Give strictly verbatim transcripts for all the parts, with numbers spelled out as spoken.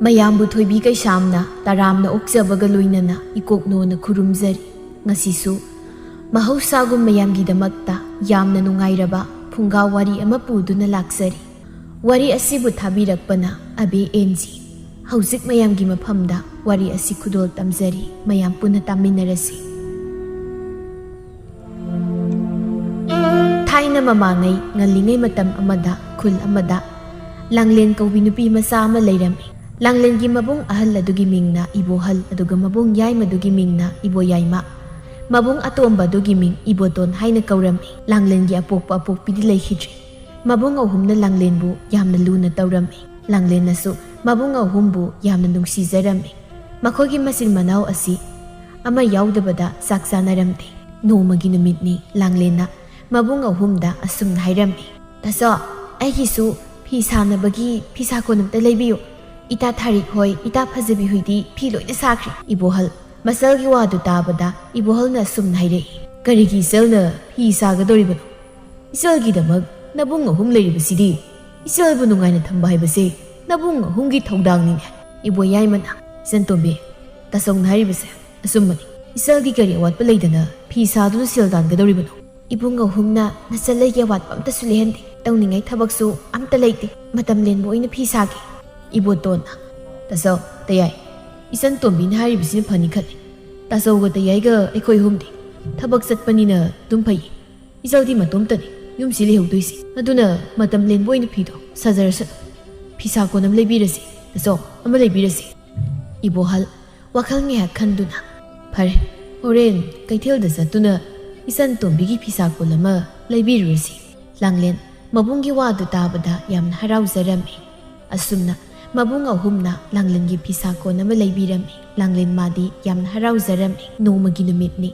ꯃꯌꯥꯝꯕꯨ ꯊꯣꯏꯕꯤ ꯀꯩꯁꯥꯝꯅ ꯇꯔꯥꯝꯅ ꯑꯣꯛꯆꯕꯒ ꯂꯣꯏꯅꯅ ꯏꯀꯣꯛꯅꯣꯅ ꯈꯨꯔꯨꯝꯖꯔꯤ꯫ ꯉꯁꯤꯁꯨ ꯃꯍꯧꯁꯥꯒꯨꯝ ꯃꯌꯥꯝꯒꯤꯗꯃꯛꯇ ꯌꯥꯝꯅ ꯅꯨꯡꯉꯥꯏꯔꯕ ꯐꯨꯡꯒꯥ ꯋꯥꯔꯤ ꯑꯃ ꯄꯨꯗꯨꯅ ꯂꯥꯛꯆꯔꯤ꯫ ꯋꯥꯔꯤ ꯑꯁꯤꯕꯨ ꯊꯥꯕꯤꯔꯛꯄꯅ ꯑꯕꯦ ꯑꯦꯟ ꯖꯤ꯫ ꯍꯧꯖꯤꯛ ꯃꯌꯥꯝꯒꯤ ꯃꯐꯝꯗ ꯋꯥꯔꯤ ꯑꯁꯤ ꯈꯨꯗꯣꯜ ꯇꯝꯖꯔꯤ, ꯃꯌꯥꯝ ꯄꯨꯟꯅ ꯇꯥꯃꯤꯟꯅꯔꯁꯤ꯫ ꯊꯥꯏꯅ ꯃꯃꯥꯡꯉꯩ ꯉꯜꯂꯤꯉꯩ ꯃꯇꯝ ꯑꯃꯗ ꯈꯨꯜ ꯑꯃꯗ ꯂꯥꯡꯂꯦꯟ ꯀꯧꯕꯤ ꯅꯨꯄꯤ ꯃꯆꯥ ꯑꯃ ꯂꯩꯔꯝꯃꯤ꯫ ꯂꯥꯡꯂꯦꯟꯒꯤ ꯃꯕꯨꯡ ꯑꯍꯜ ꯑꯗꯨꯒꯤ ꯃꯤꯡꯅ ꯏꯕꯣꯍꯜ, ꯑꯗꯨꯒ ꯃꯕꯨꯡ ꯌꯥꯏꯃꯗꯨꯒꯤ ꯃꯤꯡꯅ ꯏꯕꯣꯌꯥꯏꯃ꯫ ꯃꯕꯨꯡ ꯑꯇꯣꯝꯕ ꯑꯗꯨꯒꯤ ꯃꯤꯡ ꯏꯕꯣꯇꯣꯟ ꯍꯥꯏꯅ ꯀꯧꯔꯝꯃꯤ꯫ ꯂꯥꯡꯂꯦꯟꯒꯤ ꯑꯄꯣꯛꯄ ꯑꯄꯣꯛꯄꯤꯗꯤ ꯂꯩꯈꯤꯗ꯭ꯔꯦ꯫ ꯃꯕꯨꯡ ꯑꯍꯨꯝꯅ ꯂꯥꯡꯂꯦꯟꯕꯨ ꯌꯥꯝꯅ ꯂꯨꯅ ꯇꯧꯔꯝꯃꯤ꯫ ꯂꯥꯡꯂꯦꯟꯅꯁꯨ ꯃꯕꯨꯡ ꯑꯍꯨꯝꯕꯨ ꯌꯥꯝꯅ ꯅꯨꯡꯁꯤꯖꯔꯝꯃꯤ꯫ ꯃꯈꯣꯏꯒꯤ ꯃꯆꯤꯟ ꯃꯅꯥꯎ ꯑꯁꯤ ꯑꯃ ꯌꯥꯎꯗꯕꯗ ꯆꯥꯛ ꯆꯥꯅꯔꯝꯗꯦ꯫ ꯅꯣꯡꯃꯒꯤ ꯅꯨꯃꯤꯠꯅꯤ꯫ ꯂꯥꯡꯂꯦꯟꯅ ꯃꯕꯨꯡ ꯑꯍꯨꯝꯗ ꯑꯁꯨꯝꯅ ꯍꯥꯏꯔꯝꯃꯤ, "ꯇꯥꯆꯧ, ꯑꯩꯒꯤꯁꯨ ꯐꯤ ꯁꯥꯅꯕꯒꯤ ꯐꯤꯁꯥ ꯀꯣꯟ ꯑꯝꯇ ꯂꯩꯕꯤꯌꯨ꯫ ꯏꯇꯥ ꯊꯥꯔꯤꯛ ꯍꯣꯏ, ꯏꯇꯥ ꯐꯖꯕꯤ ꯍꯣꯏꯗꯤ ꯐꯤ ꯂꯣꯏꯅ ꯁꯥꯈ꯭ꯔꯦ꯫" ꯏꯕꯣꯍꯜ꯫ ꯃꯆꯜꯒꯤ ꯋꯥꯗꯨ ꯇꯥꯕꯗ ꯏꯕꯣꯍꯜꯅ ꯑꯁꯨꯝꯅ ꯍꯥꯏꯔꯛꯏ, "ꯀꯔꯤꯒꯤ ꯏꯆꯜꯅ ꯐꯤ ꯁꯥꯒꯗꯧꯔꯤꯕꯅꯣ? ꯏꯆꯜꯒꯤꯗꯃꯛ ꯅꯕꯨꯡ ꯑꯍꯨꯝ ꯂꯩꯔꯤꯕꯁꯤꯗꯤ꯫ ꯏꯆꯜꯕꯨ ꯅꯨꯡꯉꯥꯏꯅ ꯊꯝꯕ ꯍꯥꯏꯕꯁꯦ ꯅꯕꯨꯡ ꯑꯍꯨꯝꯒꯤ ꯊꯧꯗꯥꯡꯅꯤꯅꯦ꯫" ꯏꯕꯣꯌꯥꯏꯃꯅ, "ꯏꯆꯟꯇꯣꯝꯕꯤ, ꯇꯥꯆꯧꯅ ꯍꯥꯏꯔꯤꯕꯁꯦ ꯑꯆꯨꯝꯕꯅꯤ꯫ ꯏꯆꯜꯒꯤ ꯀꯔꯤ ꯑꯋꯥꯠꯄ ꯂꯩꯗꯅ ꯐꯤ ꯁꯥꯗꯨꯅ ꯁꯦꯜ ꯇꯥꯟꯒꯗꯧꯔꯤꯕꯅꯣ? ꯏꯕꯨꯡ ꯑꯍꯨꯝꯅ ꯅꯆꯜ ꯑꯩꯒꯤ ꯑꯋꯥꯠꯄ ꯑꯝꯇꯁꯨ ꯂꯩꯍꯟꯗꯦ꯫ ꯇꯧꯅꯤꯡꯉꯥꯏ ꯊꯕꯛꯁꯨ ꯑꯝꯇ ꯂꯩꯇꯦ꯫ ꯃꯇꯝ ꯂꯦꯟꯕ ꯑꯣꯏꯅ ꯐꯤ ꯁꯥꯒꯦ꯫" ꯏꯕꯣꯇꯣꯟꯅ, "ꯇꯥꯆꯧ, ꯇꯌꯥꯏ, ꯏꯆꯟꯇꯣꯝꯕꯤꯅ ꯍꯥꯏꯔꯤꯕꯁꯤꯅ ꯐꯅꯤ ꯈꯜꯂꯤ꯫ ꯇꯥꯆꯧꯒ ꯇꯌꯥꯏꯒ ꯑꯩꯈꯣꯏ ꯑꯍꯨꯝꯗꯤ ꯊꯕꯛ ꯆꯠꯄꯅꯤꯅ ꯑꯗꯨꯝ ꯐꯩꯌꯦ꯫ ꯏꯆꯜꯗꯤ ꯃꯇꯣꯝꯇꯅꯤ ꯌꯨꯝꯁꯤ ꯂꯩꯍꯧꯗꯣꯏꯁꯦ꯫ ꯑꯗꯨꯅ ꯃꯇꯝ ꯂꯦꯟꯕ ꯑꯣꯏꯅ ꯐꯤꯗꯣ ꯁꯥꯖꯔꯁꯅꯨ꯫ ꯐꯤꯁꯥ ꯀꯣꯟ ꯑꯃ ꯂꯩꯕꯤꯔꯁꯤ, ꯇꯥꯆꯧ, ꯑꯃ ꯂꯩꯕꯤꯔꯁꯤ꯫" ꯏꯕꯣꯍꯜ ꯋꯥꯈꯜ ꯉꯥꯏꯍꯥꯛ ꯈꯟꯗꯨꯅ, "ꯐꯔꯦ, ꯍꯣꯔꯦꯟ ꯀꯩꯊꯦꯜꯗ ꯆꯠꯇꯨꯅ ꯏꯆꯟ ꯇꯣꯝꯕꯤꯒꯤ ꯐꯤꯁꯥ ꯀꯣꯟ ꯑꯃ ꯂꯩꯕꯤꯔꯨꯔꯁꯤ꯫" ꯂꯥꯡꯂꯦꯟ ꯃꯕꯨꯡꯒꯤ ꯋꯥꯗꯨ ꯇꯥꯕꯗ ꯌꯥꯝꯅ ꯍꯔꯥꯎꯖꯔꯝꯃꯤ꯫ ꯑꯁꯨꯝꯅ ꯃꯕꯨꯡ ꯑꯍꯨꯝꯅ ꯂꯥꯡꯂꯦꯟꯒꯤ ꯐꯤꯁꯥ ꯀꯣꯟ ꯑꯃ ꯂꯩꯕꯤꯔꯝꯃꯤ꯫ ꯂꯥꯡꯂꯦꯟ ꯃꯥꯗꯤ ꯌꯥꯝꯅ ꯍꯔꯥꯎꯖꯔꯝꯃꯤ꯫ ꯅꯣꯡꯃꯒꯤ ꯅꯨꯃꯤꯠꯅꯤ꯫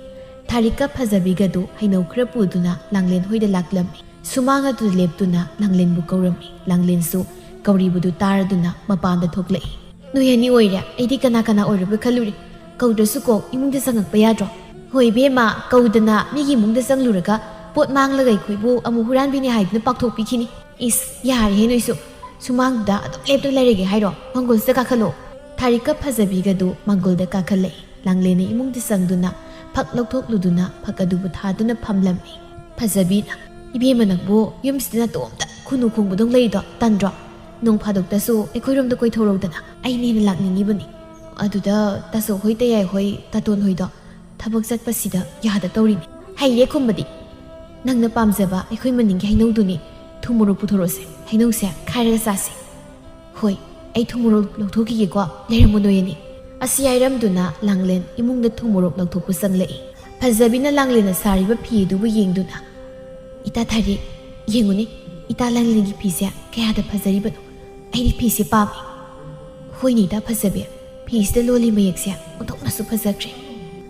ꯊꯥꯔꯤꯛꯀ ꯐꯖꯕꯤꯒꯗꯨ ꯍꯩꯅꯧ ꯈꯔ ꯄꯨꯗꯨꯅ ꯂꯥꯡꯂꯦꯟ ꯍꯣꯏꯗ ꯂꯥꯛꯂꯝꯃꯤ꯫ ꯁꯨꯃꯥꯡ ꯑꯗꯨꯗ ꯂꯦꯞꯇꯨꯅ ꯂꯥꯡꯂꯦꯟꯕꯨ ꯀꯧꯔꯝꯃꯤ꯫ ꯂꯥꯡꯂꯦꯟꯁꯨ ꯀꯧꯔꯤꯕꯗꯨ ꯇꯥꯔꯗꯨꯅ ꯃꯄꯥꯟꯗ ꯊꯣꯛꯂꯛꯏ꯫ "ꯅꯣꯏ ꯑꯅꯤ ꯑꯣꯏꯔꯦ, ꯑꯩꯗꯤ ꯀꯅꯥ ꯀꯅꯥ ꯑꯣꯏꯔꯕ ꯈꯜꯂꯨꯔꯦ꯫ ꯀꯧꯗ꯭ꯔꯁꯨ ꯀꯣꯛ ꯏꯃꯨꯡꯗ ꯆꯪꯉꯛꯄ ꯌꯥꯗ꯭ꯔꯣ?" "ꯍꯣꯏ ꯏꯕꯦꯝꯃ, ꯀꯧꯗꯅ ꯃꯤꯒꯤ ꯏꯃꯨꯡꯗ ꯆꯪꯂꯨꯔꯒ ꯄꯣꯠ ꯃꯥꯡꯂꯒ ꯑꯩꯈꯣꯏꯕꯨ ꯑꯃꯨꯛ ꯍꯨꯔꯥꯟꯕꯤꯅꯤ ꯍꯥꯏꯗꯨꯅ ꯄꯥꯛꯊꯣꯛꯄꯤꯈꯤꯅꯤ꯫ ꯏꯁ, ꯌꯥꯔꯦꯍꯦ ꯅꯣꯏꯁꯨ꯫ ꯁꯨꯃꯥꯡꯗꯨꯗ ꯑꯗꯨꯝ ꯂꯦꯞꯇꯨꯅ ꯂꯩꯔꯒꯦ ꯍꯥꯏꯔꯣ? ꯃꯥꯡꯒꯣꯜꯁꯤꯗ ꯀꯥꯈꯠꯂꯣ꯫ ꯊꯥꯔꯤꯛꯀ ꯐꯖꯕꯤꯒꯗꯨ ꯃꯥꯡꯒꯣꯜꯗ ꯀꯥꯈꯠꯂꯛꯏ꯫ ꯂꯥꯡꯂꯦꯟꯅ ꯏꯃꯨꯡꯗ ꯆꯪꯗꯨꯅ ꯐꯛ ꯂꯧꯊꯣꯛꯂꯨꯗꯨꯅ ꯐꯛ ꯑꯗꯨꯕꯨ ꯊꯥꯗꯨꯅ ꯐꯝꯂꯝꯃꯤ꯫ ꯐꯖꯕꯤꯅ, "ꯏꯕꯦꯝꯃ, ꯅꯪꯕꯨ ꯌꯨꯝꯁꯤꯗ ꯅꯇꯣꯝꯇ ꯈꯨꯅꯨ ꯈꯣꯡꯕꯗꯧ ꯂꯩꯔꯤꯗꯣ ꯇꯟꯗ꯭ꯔꯣ? ꯅꯣꯡ ꯐꯥꯗꯣꯛꯇꯁꯨ ꯑꯩꯈꯣꯏꯔꯣꯝꯗ ꯀꯣꯏꯊꯣꯔꯛꯎꯗꯅ, ꯑꯩꯅ ꯍꯦꯟꯅ ꯂꯥꯛꯅꯤꯡꯉꯤꯕꯅꯤ꯫ ꯑꯗꯨꯗ ꯇꯥꯆꯧ ꯍꯣꯏ, ꯇꯌꯥꯏ ꯍꯣꯏ, ꯇꯥꯇꯣꯟ ꯍꯣꯏꯗꯣ ꯊꯕꯛ ꯆꯠꯄꯁꯤꯗ ꯌꯥꯗ ꯇꯧꯔꯤꯅꯤ꯫ ꯍꯩꯔꯦ ꯈꯨꯝꯕꯗꯤ꯫ ꯅꯪꯅ ꯄꯥꯝꯖꯕ ꯑꯩꯈꯣꯏ ꯃꯅꯤꯡꯒꯤ ꯍꯩꯅꯧꯗꯨꯅꯤ꯫ ꯊꯨꯝ ꯃꯣꯔꯣꯛ ꯄꯨꯊꯣꯔꯛꯑꯣꯁꯦ, ꯍꯩꯅꯧꯁꯦ ꯈꯥꯏꯔꯒ ꯆꯥꯁꯦ꯫" "ꯍꯣꯏ, ꯑꯩ ꯊꯨꯝ ꯃꯣꯔꯣꯛ ꯂꯧꯊꯣꯛꯈꯤꯒꯦꯀꯣ, ꯂꯩꯔꯝꯃꯣ ꯅꯣꯏ ꯑꯅꯤ꯫" ꯑꯁꯤ ꯍꯥꯏꯔꯝꯗꯨꯅ ꯂꯥꯡꯂꯦꯟ ꯏꯃꯨꯡꯗ ꯊꯨꯝ ꯃꯣꯔꯣꯛ ꯂꯧꯊꯣꯛꯄ ꯆꯪꯂꯛꯏ꯫ ꯐꯖꯕꯤꯅ ꯂꯥꯡꯂꯦꯟꯅ ꯁꯥꯔꯤꯕ ꯐꯤ ꯑꯗꯨꯕꯨ ꯌꯦꯡꯗꯨꯅ, "ꯏꯇꯥ ꯊꯥꯔꯤꯛ, ꯌꯦꯡꯉꯨꯅꯦ, ꯏꯇꯥ ꯂꯥꯡꯂꯦꯟꯒꯤ ꯐꯤꯁꯦ ꯀꯌꯥꯗ ꯐꯖꯔꯤꯕꯅꯣ꯫ ꯑꯩꯗꯤ ꯐꯤꯁꯦ ꯄꯥꯝꯃꯤ꯫" "ꯍꯣꯏꯅꯦ ꯏꯇꯥ ꯐꯖꯕꯤ, ꯐꯤꯁꯤꯗ ꯂꯣꯜꯂꯤ ꯃꯌꯦꯛꯁꯦ ꯑꯣꯟꯊꯣꯛꯅꯁꯨ ꯐꯖꯈ꯭ꯔꯦ꯫"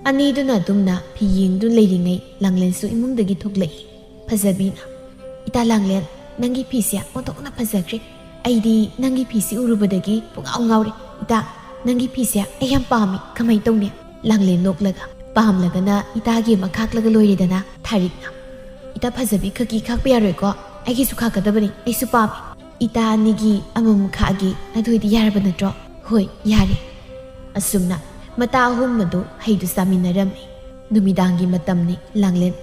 ꯑꯅꯤꯗꯨꯅ ꯑꯗꯨꯝꯅ ꯐꯤ ꯌꯦꯡꯗꯨꯅ ꯂꯩꯔꯤꯉꯩ ꯂꯥꯡꯂꯦꯟꯁꯨ ꯏꯃꯨꯡꯗꯒꯤ ꯊꯣꯛꯂꯛꯏ꯫ ꯐꯖꯕꯤꯅ, "ꯏꯇꯥ ꯂꯥꯡꯂꯦꯟ, ꯅꯪꯒꯤ ꯐꯤꯁꯦ ꯑꯣꯟꯊꯣꯛꯅ ꯐꯖꯈ꯭ꯔꯦ꯫ ꯑꯩꯗꯤ ꯅꯪꯒꯤ ꯐꯤꯁꯤ ꯎꯔꯨꯕꯗꯒꯤ ꯄꯨꯡꯉꯥꯎ ꯉꯥꯎꯔꯦ꯫ ꯏꯇꯥ, ꯅꯪꯒꯤ ꯐꯤꯁꯦ ꯑꯩ ꯌꯥꯝ ꯄꯥꯝꯃꯤ꯫ ꯀꯃꯥꯏ ꯇꯧꯅꯤ?" ꯂꯥꯡꯂꯦꯟ ꯅꯣꯛꯂꯒ, "ꯄꯥꯝꯂꯒꯅ ꯏꯇꯥꯒꯤ ꯑꯃ ꯈꯥꯛꯂꯒ ꯂꯣꯏꯔꯦꯗꯅ꯫" ꯊꯥꯔꯤꯛꯅ, "ꯏꯇꯥ ꯐꯖꯕꯤ ꯈꯛꯀꯤ ꯈꯥꯛꯄ ꯌꯥꯔꯣꯏꯀꯣ, ꯑꯩꯒꯤꯁꯨ ꯈꯥꯛꯀꯗꯕꯅꯤ, ꯑꯩꯁꯨ ꯄꯥꯝꯃꯤ꯫ ꯏꯇꯥ ꯑꯅꯤꯒꯤ ꯑꯃꯃꯝ ꯈꯥꯛꯑꯒꯦ, ꯑꯗꯨ ꯑꯣꯏꯗꯤ ꯌꯥꯔꯕ ꯅꯠꯇ꯭ꯔꯣ?" "ꯍꯣꯏ, ꯌꯥꯔꯦ꯫" ꯑꯁꯨꯝꯅ ꯃꯇꯥ ꯑꯍꯨꯝ ꯑꯗꯨ ꯍꯩꯗꯨ ꯆꯥꯃꯤꯟꯅꯔꯝꯃꯤ꯫ ꯅꯨꯃꯤꯗꯥꯡꯒꯤ ꯃꯇꯝꯅꯤ꯫ ꯂꯥꯡꯂꯦꯟ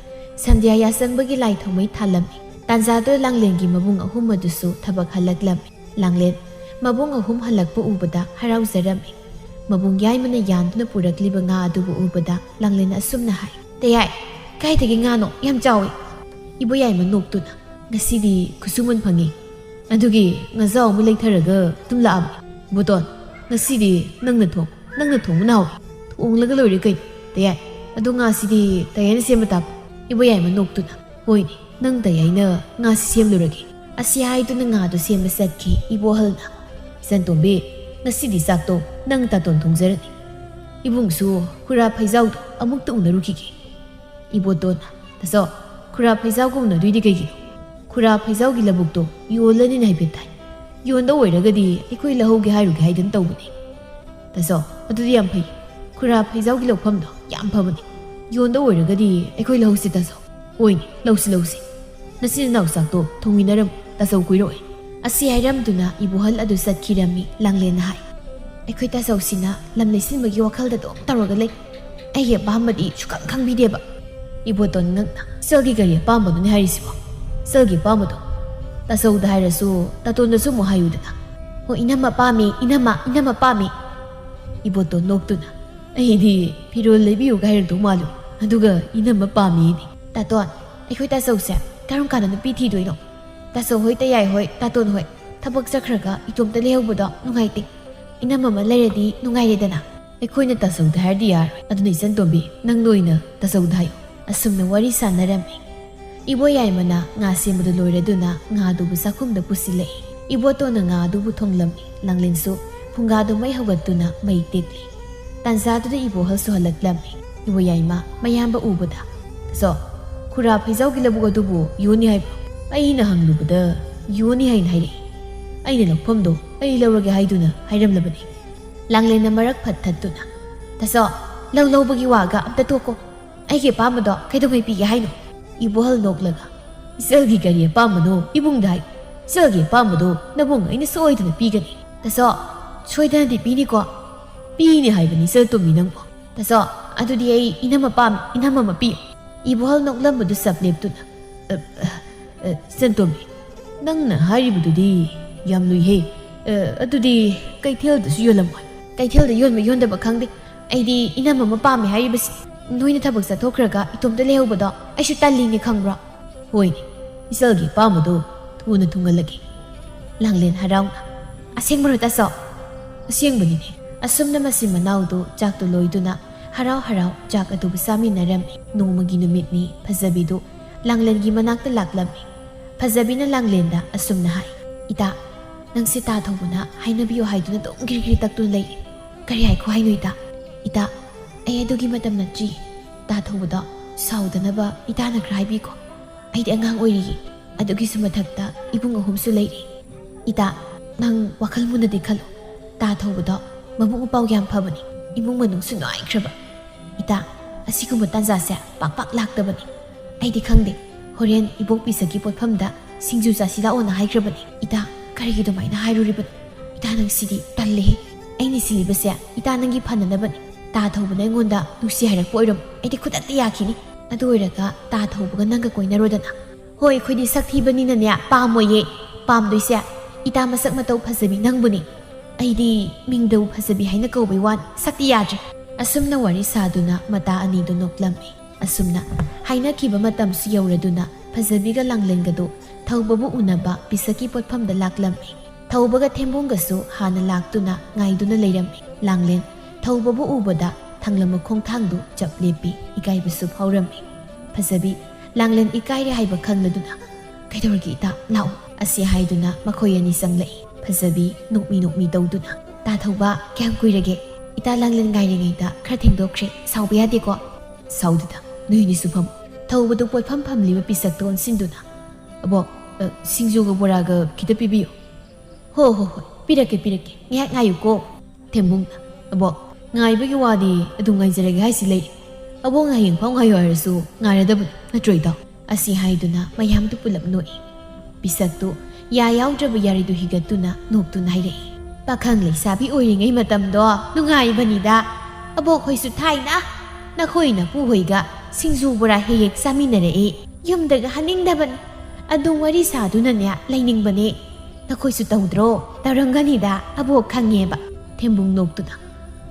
ꯁꯟꯙ꯭ꯌꯥ ꯌꯥꯆꯪꯕꯒꯤ ꯂꯥꯏ ꯊꯥꯎꯃꯩ ꯊꯥꯜꯂꯝꯃꯤ꯫ ꯇꯥꯟꯖꯥꯗꯨ ꯂꯥꯡꯂꯦꯟꯒꯤ ꯃꯕꯨꯡ ꯑꯍꯨꯝ ꯑꯗꯨꯁꯨ ꯊꯕꯛ ꯍꯜꯂꯛꯂꯝꯃꯤ꯫ ꯂꯥꯡꯂꯦꯟ ꯃꯕꯨꯡ ꯑꯍꯨꯝ ꯍꯜꯂꯛꯄ ꯎꯕꯗ ꯍꯔꯥꯎꯖꯔꯝꯃꯤ꯫ ꯃꯕꯨꯡ ꯌꯥꯏꯃꯅ ꯌꯥꯟꯗꯨꯅ ꯄꯨꯔꯛꯂꯤꯕ ꯉꯥ ꯑꯗꯨꯕꯨ ꯎꯕꯗ ꯂꯥꯡꯂꯦꯟ ꯑꯁꯨꯝꯅ ꯍꯥꯏ, "ꯇꯌꯥꯏ, ꯀꯥꯏꯗꯒꯤ ꯉꯥꯅꯣ? ꯌꯥꯝ ꯆꯥꯎꯏ!" ꯏꯕꯣꯌꯥꯏꯃ ꯅꯣꯛꯇꯨꯅ, "ꯉꯁꯤꯗꯤ ꯈꯨꯠꯁꯨꯃꯟ ꯐꯪꯉꯤ꯫ ꯑꯗꯨꯒꯤ ꯉꯥꯖꯥꯎ ꯑꯃ ꯂꯩꯊꯔꯒ ꯑꯗꯨꯝ ꯂꯥꯛꯑꯕꯅꯤ꯫ ꯕꯣꯇꯣꯟ, ꯉꯁꯤꯗꯤ ꯅꯪꯅ ꯊꯣꯡ, ꯅꯪꯅ ꯊꯣꯡꯕꯅ ꯍꯥꯎꯏ꯫ ꯊꯣꯡꯂꯒ ꯂꯣꯏꯔꯦ ꯀꯩꯅꯣ, ꯇꯌꯥꯏ꯫ ꯑꯗꯣ ꯉꯥꯁꯤꯗꯤ ꯇꯌꯥꯏꯅ ꯁꯦꯝꯕ ꯇꯥꯕ꯫" ꯏꯕꯣꯌꯥꯏꯃ ꯅꯣꯛꯇꯨꯅ, "ꯍꯣꯏꯅꯦ, ꯅꯪ ꯇꯌꯥꯏꯅ ꯉꯥꯁꯤ ꯁꯦꯝꯂꯨꯔꯒꯦ꯫" ꯑꯁꯤ ꯍꯥꯏꯗꯨꯅ ꯉꯥꯗꯨ ꯁꯦꯝꯕ ꯆꯠꯈꯤ ꯏꯕꯣꯍꯜꯅ꯫ "ꯏꯆꯟꯇꯣꯝꯕꯤ, ꯉꯁꯤꯗꯤ ꯆꯥꯛꯇꯣ ꯅꯪ ꯇꯥꯇꯣꯟ ꯊꯣꯡꯖꯔꯅꯤ꯫ ꯏꯕꯨꯡꯁꯨ ꯈꯨꯔꯥ ꯐꯩꯖꯥꯎꯗꯣ ꯑꯃꯨꯛꯇ ꯎꯅꯔꯨꯈꯤꯒꯦ꯫" ꯏꯕꯣꯇꯣꯟꯅ, "ꯇꯥꯆꯧ, ꯈꯨꯔꯥ ꯐꯩꯖꯥꯎꯒ ꯎꯅꯗꯣꯏꯗꯤ ꯀꯩꯒꯤꯅꯣ? ꯈꯨꯔꯥ ꯐꯩꯖꯥꯎꯒꯤ ꯂꯧꯕꯨꯛꯇꯣ ꯌꯣꯜꯂꯅꯤꯅ ꯍꯥꯏꯐꯦꯠ ꯇꯥꯏ꯫ ꯌꯣꯟꯗꯧ ꯑꯣꯏꯔꯒꯗꯤ ꯑꯩꯈꯣꯏ ꯂꯧꯍꯧꯒꯦ ꯍꯥꯏꯔꯨꯒꯦ ꯍꯥꯏꯗꯅ ꯇꯧꯕꯅꯤ꯫" "ꯇꯥꯆꯧ, ꯑꯗꯨꯗꯤ ꯌꯥꯝ ꯐꯩ꯫ ꯈꯨꯔꯥ ꯐꯩꯖꯥꯎꯒꯤ ꯂꯧꯐꯝꯗꯣ ꯌꯥꯝ ꯐꯕꯅꯤ꯫ ꯌꯣꯟꯗꯧ ꯑꯣꯏꯔꯒꯗꯤ ꯑꯩꯈꯣꯏ ꯂꯧꯍꯧꯁꯤ ꯇꯥꯆꯧ꯫" "ꯍꯣꯏꯅꯦ, ꯂꯧꯁꯤ, ꯂꯧꯁꯤ꯫ ꯅꯆꯤꯟ ꯅꯅꯥꯎ ꯆꯥꯛꯇꯣ ꯊꯣꯡꯃꯤꯟꯅꯔꯝꯃꯨ, ꯇꯥꯆꯧ ꯀꯨꯏꯔꯛꯑꯣꯏ꯫" ꯑꯁꯤ ꯍꯥꯏꯔꯝꯗꯨꯅ ꯏꯕꯣꯍꯜ ꯑꯗꯨ ꯆꯠꯈꯤꯔꯝꯃꯤ꯫ ꯂꯥꯡꯂꯦꯟꯅ ꯍꯥꯏ, "ꯑꯩꯈꯣꯏ ꯇꯥꯆꯧꯁꯤꯅ ꯂꯝ ꯂꯩꯁꯤꯟꯕꯒꯤ ꯋꯥꯈꯜꯗ ꯑꯗꯨꯝ ꯇꯧꯔꯒ ꯂꯩ꯫ ꯑꯩꯒꯤ ꯑꯄꯥꯝꯕꯗꯤ ꯁꯨꯈꯪ ꯈꯪꯕꯤꯗꯦꯕ꯫" ꯏꯕꯣꯇꯣꯟ ꯉꯛꯅ, "ꯏꯆꯜꯒꯤ ꯀꯔꯤ ꯑꯄꯥꯝꯕꯅꯣꯅꯦ ꯍꯥꯏꯔꯤꯁꯤꯕꯣ? ꯏꯆꯜꯒꯤ ꯑꯄꯥꯝꯕꯗꯣ ꯇꯥꯆꯧꯗ ꯍꯥꯏꯔꯁꯨ ꯇꯥꯇꯣꯟꯗꯁꯨ ꯑꯃꯨꯛ ꯍꯥꯏꯌꯨꯗꯅ꯫" "ꯍꯣ, ꯏꯅꯝꯃ ꯄꯥꯝꯃꯤ, ꯏꯅꯝꯃ, ꯏꯅꯝꯃ ꯄꯥꯝꯃꯤ꯫" ꯏꯕꯣꯇꯣꯟ ꯅꯣꯛꯇꯨꯅ, "ꯑꯩꯗꯤ ꯐꯤꯔꯣꯜ ꯂꯩꯕꯤꯌꯨꯒ ꯍꯥꯏꯔꯛꯇꯧ ꯃꯥꯜꯂꯨ, ꯑꯗꯨꯒ ꯏꯅꯝꯃ ꯄꯥꯝꯃꯤꯅꯦ꯫" "ꯇꯥꯇꯣꯟ, ꯑꯩꯈꯣꯏ ꯇꯥꯆꯧꯁꯦ ꯀꯔꯝ ꯀꯥꯟꯗ ꯅꯨꯄꯤ ꯊꯤꯗꯣꯏꯅꯣ? ꯇꯥꯆꯧ ꯍꯣꯏ, ꯇꯌꯥꯏ ꯍꯣꯏ, ꯇꯥꯇꯣꯟ ꯍꯣꯏ ꯊꯕꯛ ꯆꯠꯈ꯭ꯔꯒ ꯏꯇꯣꯝꯇ ꯂꯩꯍꯧꯕꯗꯣ ꯅꯨꯡꯉꯥꯏꯇꯦ꯫ ꯏꯅꯝꯃ ꯑꯃ ꯂꯩꯔꯗꯤ ꯅꯨꯡꯉꯥꯏꯔꯦꯗꯅ꯫" "ꯑꯩꯈꯣꯏꯅ ꯇꯥꯆꯧꯗ ꯍꯥꯏꯔꯗꯤ ꯌꯥꯔꯣꯏ꯫ ꯑꯗꯨꯅ ꯏꯆꯟꯇꯣꯝꯕꯤ, ꯅꯪ ꯅꯣꯏꯅ ꯇꯥꯆꯧꯗ ꯍꯥꯏꯌꯨ꯫" ꯑꯁꯨꯝꯅ ꯋꯥꯔꯤ ꯁꯥꯟꯅꯔꯝꯃꯤ꯫ ꯏꯕꯣꯌꯥꯏꯃꯅ ꯉꯥ ꯁꯦꯝꯕꯗꯨ ꯂꯣꯏꯔꯗꯨꯅ ꯉꯥꯗꯨꯕꯨ ꯆꯥꯛꯈꯨꯝꯗ ꯄꯨꯁꯤꯜꯂꯛꯏ꯫ ꯏꯕꯣꯇꯣꯟꯅ ꯉꯥ ꯑꯗꯨꯕꯨ ꯊꯣꯡꯂꯝꯃꯤ꯫ ꯂꯥꯡꯂꯦꯟꯁꯨ ꯐꯨꯡꯒꯥꯗꯨ ꯃꯩ ꯍꯧꯒꯠꯇꯨꯅ ꯃꯩ ꯇꯦꯛꯂꯤ꯫ ꯇꯥꯟꯖꯥꯗꯨꯗ ꯏꯕꯣꯍꯜꯁꯨ ꯍꯜꯂꯛꯂꯝꯃꯤ꯫ ꯏꯕꯣꯌꯥꯏꯃ ꯃꯌꯥꯝꯕ ꯎꯕꯗ, "ꯇꯥꯆꯧ, ꯈꯨꯔꯥ ꯐꯩꯖꯥꯎꯒꯤ ꯂꯧꯕꯨꯛ ꯑꯗꯨꯕꯨ ꯌꯣꯟꯅꯤ ꯍꯥꯏꯕ꯭ꯔꯣ? ꯑꯩꯅ ꯍꯪꯂꯨꯕꯗ ꯌꯣꯟꯅꯤ ꯍꯥꯏꯅ ꯍꯥꯏꯔꯛꯏ꯫ ꯑꯩꯅ ꯂꯧꯐꯝꯗꯣ ꯑꯩ ꯂꯧꯔꯒꯦ ꯍꯥꯏꯗꯨꯅ ꯍꯥꯏꯔꯝꯂꯕꯅꯤ꯫" ꯂꯥꯡꯂꯦꯟꯅ ꯃꯔꯛ ꯐꯠ ꯊꯠꯇꯨꯅ, "ꯇꯥꯆꯧ, ꯂꯧ ꯂꯧꯕꯒꯤ ꯋꯥꯒ ꯑꯝꯇ ꯇꯣꯛꯀꯣ꯫ ꯑꯩꯒꯤ ꯑꯄꯥꯝꯕꯗꯣ ꯀꯩꯗꯧꯉꯩ ꯄꯤꯒꯦ ꯍꯥꯏꯅꯣ?" ꯏꯕꯣꯍꯜ ꯅꯣꯛꯂꯒ, "ꯏꯆꯜꯒꯤ ꯀꯔꯤ ꯑꯄꯥꯝꯕꯅꯣ ꯏꯕꯨꯡꯗ ꯍꯥꯏꯌꯨ꯫ ꯏꯆꯜꯒꯤ ꯑꯄꯥꯝꯕꯗꯣ ꯅꯕꯨꯡ ꯑꯩꯅ ꯁꯣꯏꯗꯅ ꯄꯤꯒꯅꯤ꯫" "ꯇꯥꯆꯧ, ꯁꯣꯏꯗꯅꯗꯤ ꯄꯤꯅꯤꯀꯣ?" "ꯄꯤꯅꯤ ꯍꯥꯏꯕꯅꯤ ꯏꯆꯜꯇꯣꯝꯕꯤ ꯅꯪꯕꯨ꯫" "ꯇꯥꯆꯧ, ꯑꯗꯨꯗꯤ ꯑꯩ ꯏꯅꯝꯃ ꯄꯥꯝꯃꯤ, ꯏꯅꯝꯃ ꯑꯃ ꯄꯤꯌꯨ꯫" ꯏꯕꯣꯍꯜ ꯅꯣꯛꯂꯝꯕꯗꯨ ꯆꯞ ꯂꯦꯞꯇꯨꯅ, "ꯑ, ꯑ, ꯑ, ꯏꯆꯟꯇꯣꯝꯕꯤ, ꯅꯪꯅ ꯍꯥꯏꯔꯤꯕꯗꯨꯗꯤ ꯌꯥꯝ ꯂꯨꯏꯍꯦ꯫ ꯑ, ꯑꯗꯨꯗꯤ ꯀꯩꯊꯦꯜꯗꯁꯨ ꯌꯣꯜꯂꯝꯃꯣꯏ꯫" "ꯀꯩꯊꯦꯜꯗ ꯌꯣꯟꯕ ꯌꯣꯟꯗꯕ ꯈꯪꯗꯦ, ꯑꯩꯗꯤ ꯏꯅꯝꯃ ꯑꯃ ꯄꯥꯝꯃꯦ ꯍꯥꯏꯔꯤꯕꯁꯤ꯫ ꯅꯣꯏꯅ ꯊꯕꯛ ꯆꯠꯊꯣꯛꯈ꯭ꯔꯒ ꯏꯇꯣꯝꯇ ꯂꯩꯍꯧꯕꯗꯣ ꯑꯩꯁꯨ ꯇꯜꯂꯤꯅꯦ, ꯈꯪꯕ꯭ꯔꯣ?" "ꯍꯣꯏꯅꯦ, ꯏꯆꯜꯒꯤ ꯑꯄꯥꯝꯕꯗꯣ ꯊꯨꯅ ꯊꯨꯡꯍꯜꯂꯒꯦ꯫" ꯂꯥꯡꯂꯦꯟ ꯍꯔꯥꯎꯅ, "ꯑꯁꯦꯡꯕꯔꯣ ꯇꯥꯆꯧ?" "ꯑꯁꯦꯡꯕꯅꯤꯅꯦ꯫" ꯑꯁꯨꯝꯅ ꯃꯆꯤꯟ ꯃꯅꯥꯎꯗꯨ ꯆꯥꯛꯇꯨ ꯂꯣꯏꯗꯨꯅ ꯍꯔꯥꯎ ꯍꯔꯥꯎ ꯆꯥꯛ ꯑꯗꯨꯕꯨ ꯆꯥꯃꯤꯟꯅꯔꯝꯃꯤ꯫ ꯅꯣꯡꯃꯒꯤ ꯅꯨꯃꯤꯠꯅꯤ꯫ ꯐꯖꯕꯤꯗꯨ ꯂꯥꯡꯂꯦꯟꯒꯤ ꯃꯅꯥꯛꯇ ꯂꯥꯛꯂꯝꯃꯤ꯫ ꯐꯖꯕꯤꯅ ꯂꯥꯡꯂꯦꯟꯗ ꯑꯁꯨꯝꯅ ꯍꯥꯏ, "ꯏꯇꯥ, ꯅꯪꯁꯦ ꯇꯥ ꯊꯧꯕꯅ ꯍꯥꯏꯅꯕꯤꯌꯨ ꯍꯥꯏꯗꯨꯅ ꯑꯗꯨꯝ ꯒꯤꯔꯤ ꯒꯤꯔꯤ ꯇꯛꯇꯨꯅ ꯂꯩꯔꯦ꯫ ꯀꯔꯤ ꯍꯥꯏꯈꯣ ꯍꯥꯏꯅꯣ ꯏꯇꯥ?" "ꯏꯇꯥ, ꯑꯩ ꯑꯗꯨꯒꯤ ꯃꯇꯝ ꯅꯠꯇ꯭ꯔꯤ꯫ ꯇꯥ ꯊꯧꯕꯗꯣ ꯁꯥꯎꯗꯅꯕ ꯏꯇꯥꯅ ꯈꯔ ꯍꯥꯏꯕꯤꯈꯣ꯫ ꯑꯩꯗꯤ ꯑꯉꯥꯡ ꯑꯣꯏꯔꯤꯌꯦ꯫ ꯑꯗꯨꯒꯤꯁꯨ ꯃꯊꯛꯇ ꯏꯕꯨꯡ ꯑꯍꯨꯝꯁꯨ ꯂꯩꯔꯤ꯫ ꯏꯇꯥ, ꯅꯪ ꯋꯥꯈꯜ ꯃꯨꯟꯅꯗꯤ ꯈꯜꯂꯨ꯫ ꯇꯥ ꯊꯧꯕꯗꯣ ꯃꯕꯨꯛ ꯃꯄꯥꯎ ꯌꯥꯝ ꯐꯕꯅꯤ꯫ ꯏꯃꯨꯡ ꯃꯅꯨꯡꯁꯨ ꯅꯨꯡꯉꯥꯏꯈ꯭ꯔꯕ꯫ ꯏꯇꯥ, ꯑꯁꯤꯒꯨꯝꯕ ꯇꯥꯟꯖꯥꯁꯦ ꯄꯥꯛ ꯄꯥꯛ ꯂꯥꯛꯇꯕꯅꯤ꯫ ꯑꯩꯗꯤ ꯈꯪꯗꯦ, ꯍꯣꯔꯦꯟ ꯏꯕꯣꯛ ꯄꯤꯁꯛꯀꯤ ꯄꯣꯠꯐꯝꯗ ꯁꯤꯡꯖꯨ ꯆꯥꯁꯤ ꯂꯥꯛꯑꯣꯅ ꯍꯥꯏꯈ꯭ꯔꯕꯅꯤ꯫ ꯏꯇꯥ, "ꯀꯔꯤꯒꯤ ꯑꯗꯨꯃꯥꯏꯅ ꯍꯥꯏꯔꯨꯔꯤꯕꯅꯣ? ꯏꯇꯥ, ꯅꯪ ꯁꯤꯗꯤ ꯇꯜꯂꯦꯍꯦ꯫ ꯑꯩꯅ ꯁꯤꯜꯂꯤꯕꯁꯦ ꯏꯇꯥ ꯅꯪꯒꯤ ꯐꯅꯅꯕꯅꯤ꯫ ꯇꯥ ꯊꯧꯕꯅ ꯑꯩꯉꯣꯟꯗ ꯅꯨꯡꯁꯤ ꯍꯥꯏꯔꯛꯄ ꯑꯣꯏꯔꯝꯃꯣ꯫ ꯑꯩꯗꯤ ꯈꯨꯗꯛꯇ ꯌꯥꯈꯤꯅꯤ꯫ ꯑꯗꯨ ꯑꯣꯏꯔꯒ ꯇꯥ ꯊꯧꯕꯒ ꯅꯪꯒ ꯀꯣꯏꯅꯔꯣꯗꯅ꯫" "ꯍꯣꯏ, ꯑꯩꯈꯣꯏꯗꯤ ꯁꯛ ꯊꯤꯕꯅꯤꯅꯅꯦ ꯄꯥꯝꯃꯣꯏꯌꯦ꯫ ꯄꯥꯝꯗꯣꯏꯁꯦ ꯏꯇꯥ ꯃꯁꯛ ꯃꯇꯧ ꯐꯖꯕꯤ ꯅꯪꯕꯨꯅꯤ꯫ ꯑꯩꯗꯤ ꯃꯤꯡꯗꯕꯨ ꯐꯖꯕꯤ ꯍꯥꯏꯅ ꯀꯧꯕꯩ ꯋꯥꯅꯤ, ꯁꯛꯇꯤ ꯌꯥꯗ꯭ꯔꯦ꯫" ꯑꯁꯨꯝꯅ ꯋꯥꯔꯤ ꯁꯥꯗꯨꯅ ꯃꯇꯥ ꯑꯅꯤꯗꯨ ꯅꯣꯛꯂꯝꯃꯤ꯫ ꯑꯁꯨꯝꯅ ꯍꯥꯏꯅꯈꯤꯕ ꯃꯇꯝꯁꯨ ꯌꯧꯔꯗꯨꯅ ꯐꯖꯕꯤꯒ ꯂꯥꯡꯂꯦꯟꯒꯗꯨ ꯊꯧꯕꯕꯨ ꯎꯅꯕ ꯄꯤꯁꯛꯀꯤ ꯄꯣꯠꯐꯝꯗ ꯂꯥꯛꯂꯝꯃꯤ꯫ ꯊꯧꯕꯒ ꯊꯦꯝꯕꯨꯡꯒꯁꯨ ꯍꯥꯟꯅ ꯂꯥꯛꯇꯨꯅ ꯉꯥꯏꯗꯨꯅ ꯂꯩꯔꯝꯃꯤ꯫ ꯂꯥꯡꯂꯦꯟ ꯊꯧꯕꯕꯨ ꯎꯕꯗ ꯊꯥꯡꯂꯝꯕ ꯈꯣꯡꯊꯥꯡꯗꯨ ꯆꯞ ꯂꯦꯞꯄꯤ, ꯏꯀꯥꯏꯕꯁꯨ ꯐꯥꯎꯔꯝꯃꯤ꯫ ꯐꯖꯕꯤ, ꯂꯥꯡꯂꯦꯟ ꯏꯀꯥꯏꯔꯦ ꯍꯥꯏꯕ ꯈꯪꯂꯗꯨꯅ, "ꯀꯩꯗꯧꯔꯒꯦ ꯏꯇꯥ, ꯂꯥꯛꯑꯣ," ꯑꯁꯤ ꯍꯥꯏꯗꯨꯅ ꯃꯈꯣꯏ ꯑꯅꯤ ꯆꯪꯂꯛꯏ꯫ ꯐꯖꯕꯤ ꯅꯣꯛꯃꯤ ꯅꯣꯛꯃꯤ ꯇꯧꯗꯨꯅ, "ꯇꯥ ꯊꯧꯕ, ꯀꯌꯥꯝ ꯀꯨꯏꯔꯒꯦ? ꯏꯇꯥ ꯂꯥꯡꯂꯦꯟ ꯉꯥꯏꯔꯤꯉꯩꯗ ꯈꯔ ꯊꯦꯡꯗꯣꯛꯈ꯭ꯔꯦ, ꯁꯥꯎꯕ ꯌꯥꯗꯦꯀꯣ꯫" "ꯁꯥꯎꯗꯦꯗ, ꯅꯣꯏ ꯑꯅꯤꯁꯨ ꯐꯝꯃꯨ꯫" ꯊꯧꯕꯗꯨ ꯄꯣꯠꯐꯝ ꯐꯝꯂꯤꯕ ꯄꯤꯁꯛꯇ ꯑꯣꯟꯁꯤꯟꯗꯨꯅ, "ꯑꯕꯣꯛ, ꯑ, ꯁꯤꯡꯖꯨꯒ ꯕꯣꯔꯥꯒ ꯈꯤꯇ ꯄꯤꯕꯤꯌꯨ꯫" "ꯍꯣ ꯍꯣ ꯍꯣꯏ, ꯄꯤꯔꯛꯀꯦ ꯄꯤꯔꯛꯀꯦ, ꯉꯥꯏꯍꯥꯛ ꯉꯥꯏꯌꯨꯀꯣ꯫" ꯊꯦꯝꯕꯨꯡꯅ, "ꯑꯕꯣꯛ, ꯉꯥꯏꯕꯒꯤ ꯋꯥꯗꯤ ꯑꯗꯨꯝ ꯉꯥꯏꯖꯔꯒꯦ ꯍꯥꯏꯁꯤ ꯂꯩ꯫ ꯑꯕꯣꯛꯅ ꯍꯌꯦꯡ ꯐꯥꯎ ꯉꯥꯏꯌꯨ ꯍꯥꯏꯔꯁꯨ ꯉꯥꯏꯔꯗꯕꯅꯤ, ꯅꯠꯇ꯭ꯔꯣ ꯏꯇꯥꯎ?" ꯑꯁꯤ ꯍꯥꯏꯗꯨꯅ ꯃꯌꯥꯝꯗꯨ ꯄꯨꯂꯞ ꯅꯣꯛꯏ꯫ ꯄꯤꯁꯛꯇꯨ ꯌꯥ ꯌꯥꯎꯗ꯭ꯔꯕ ꯌꯥꯔꯤꯗꯨ ꯍꯤꯒꯠꯇꯨꯅ ꯅꯣꯛꯇꯨꯅ ꯍꯥꯏꯔꯛꯏ, "ꯄꯥꯈꯪ ꯂꯩꯁꯥꯕꯤ ꯑꯣꯏꯔꯤꯉꯩ ꯃꯇꯝꯗꯣ ꯅꯨꯡꯉꯥꯏꯕꯅꯤꯗ꯫ ꯑꯕꯣꯛ ꯍꯣꯏꯁꯨ ꯊꯥꯏꯅ ꯅꯈꯣꯏ ꯅꯄꯨ ꯍꯣꯏꯒ ꯁꯤꯡꯖꯨ ꯕꯣꯔꯥ ꯍꯦꯛ ꯍꯦꯛ ꯆꯥꯃꯤꯟꯅꯔꯛꯏ꯫ ꯌꯨꯝꯗꯒ ꯍꯟꯅꯤꯡꯗꯕꯅꯤ꯫ ꯑꯗꯨꯝ ꯋꯥꯔꯤ ꯁꯥꯗꯨꯅꯅꯦ ꯂꯩꯅꯤꯡꯕꯅꯦ꯫ ꯅꯈꯣꯏꯁꯨ ꯇꯧꯗ꯭ꯔꯣ?" "ꯇꯧꯔꯝꯒꯅꯤꯗ, ꯑꯕꯣꯛ ꯈꯪꯉꯦꯕ꯫" ꯊꯦꯝꯕꯨꯡ ꯅꯣꯛꯇꯨꯅ,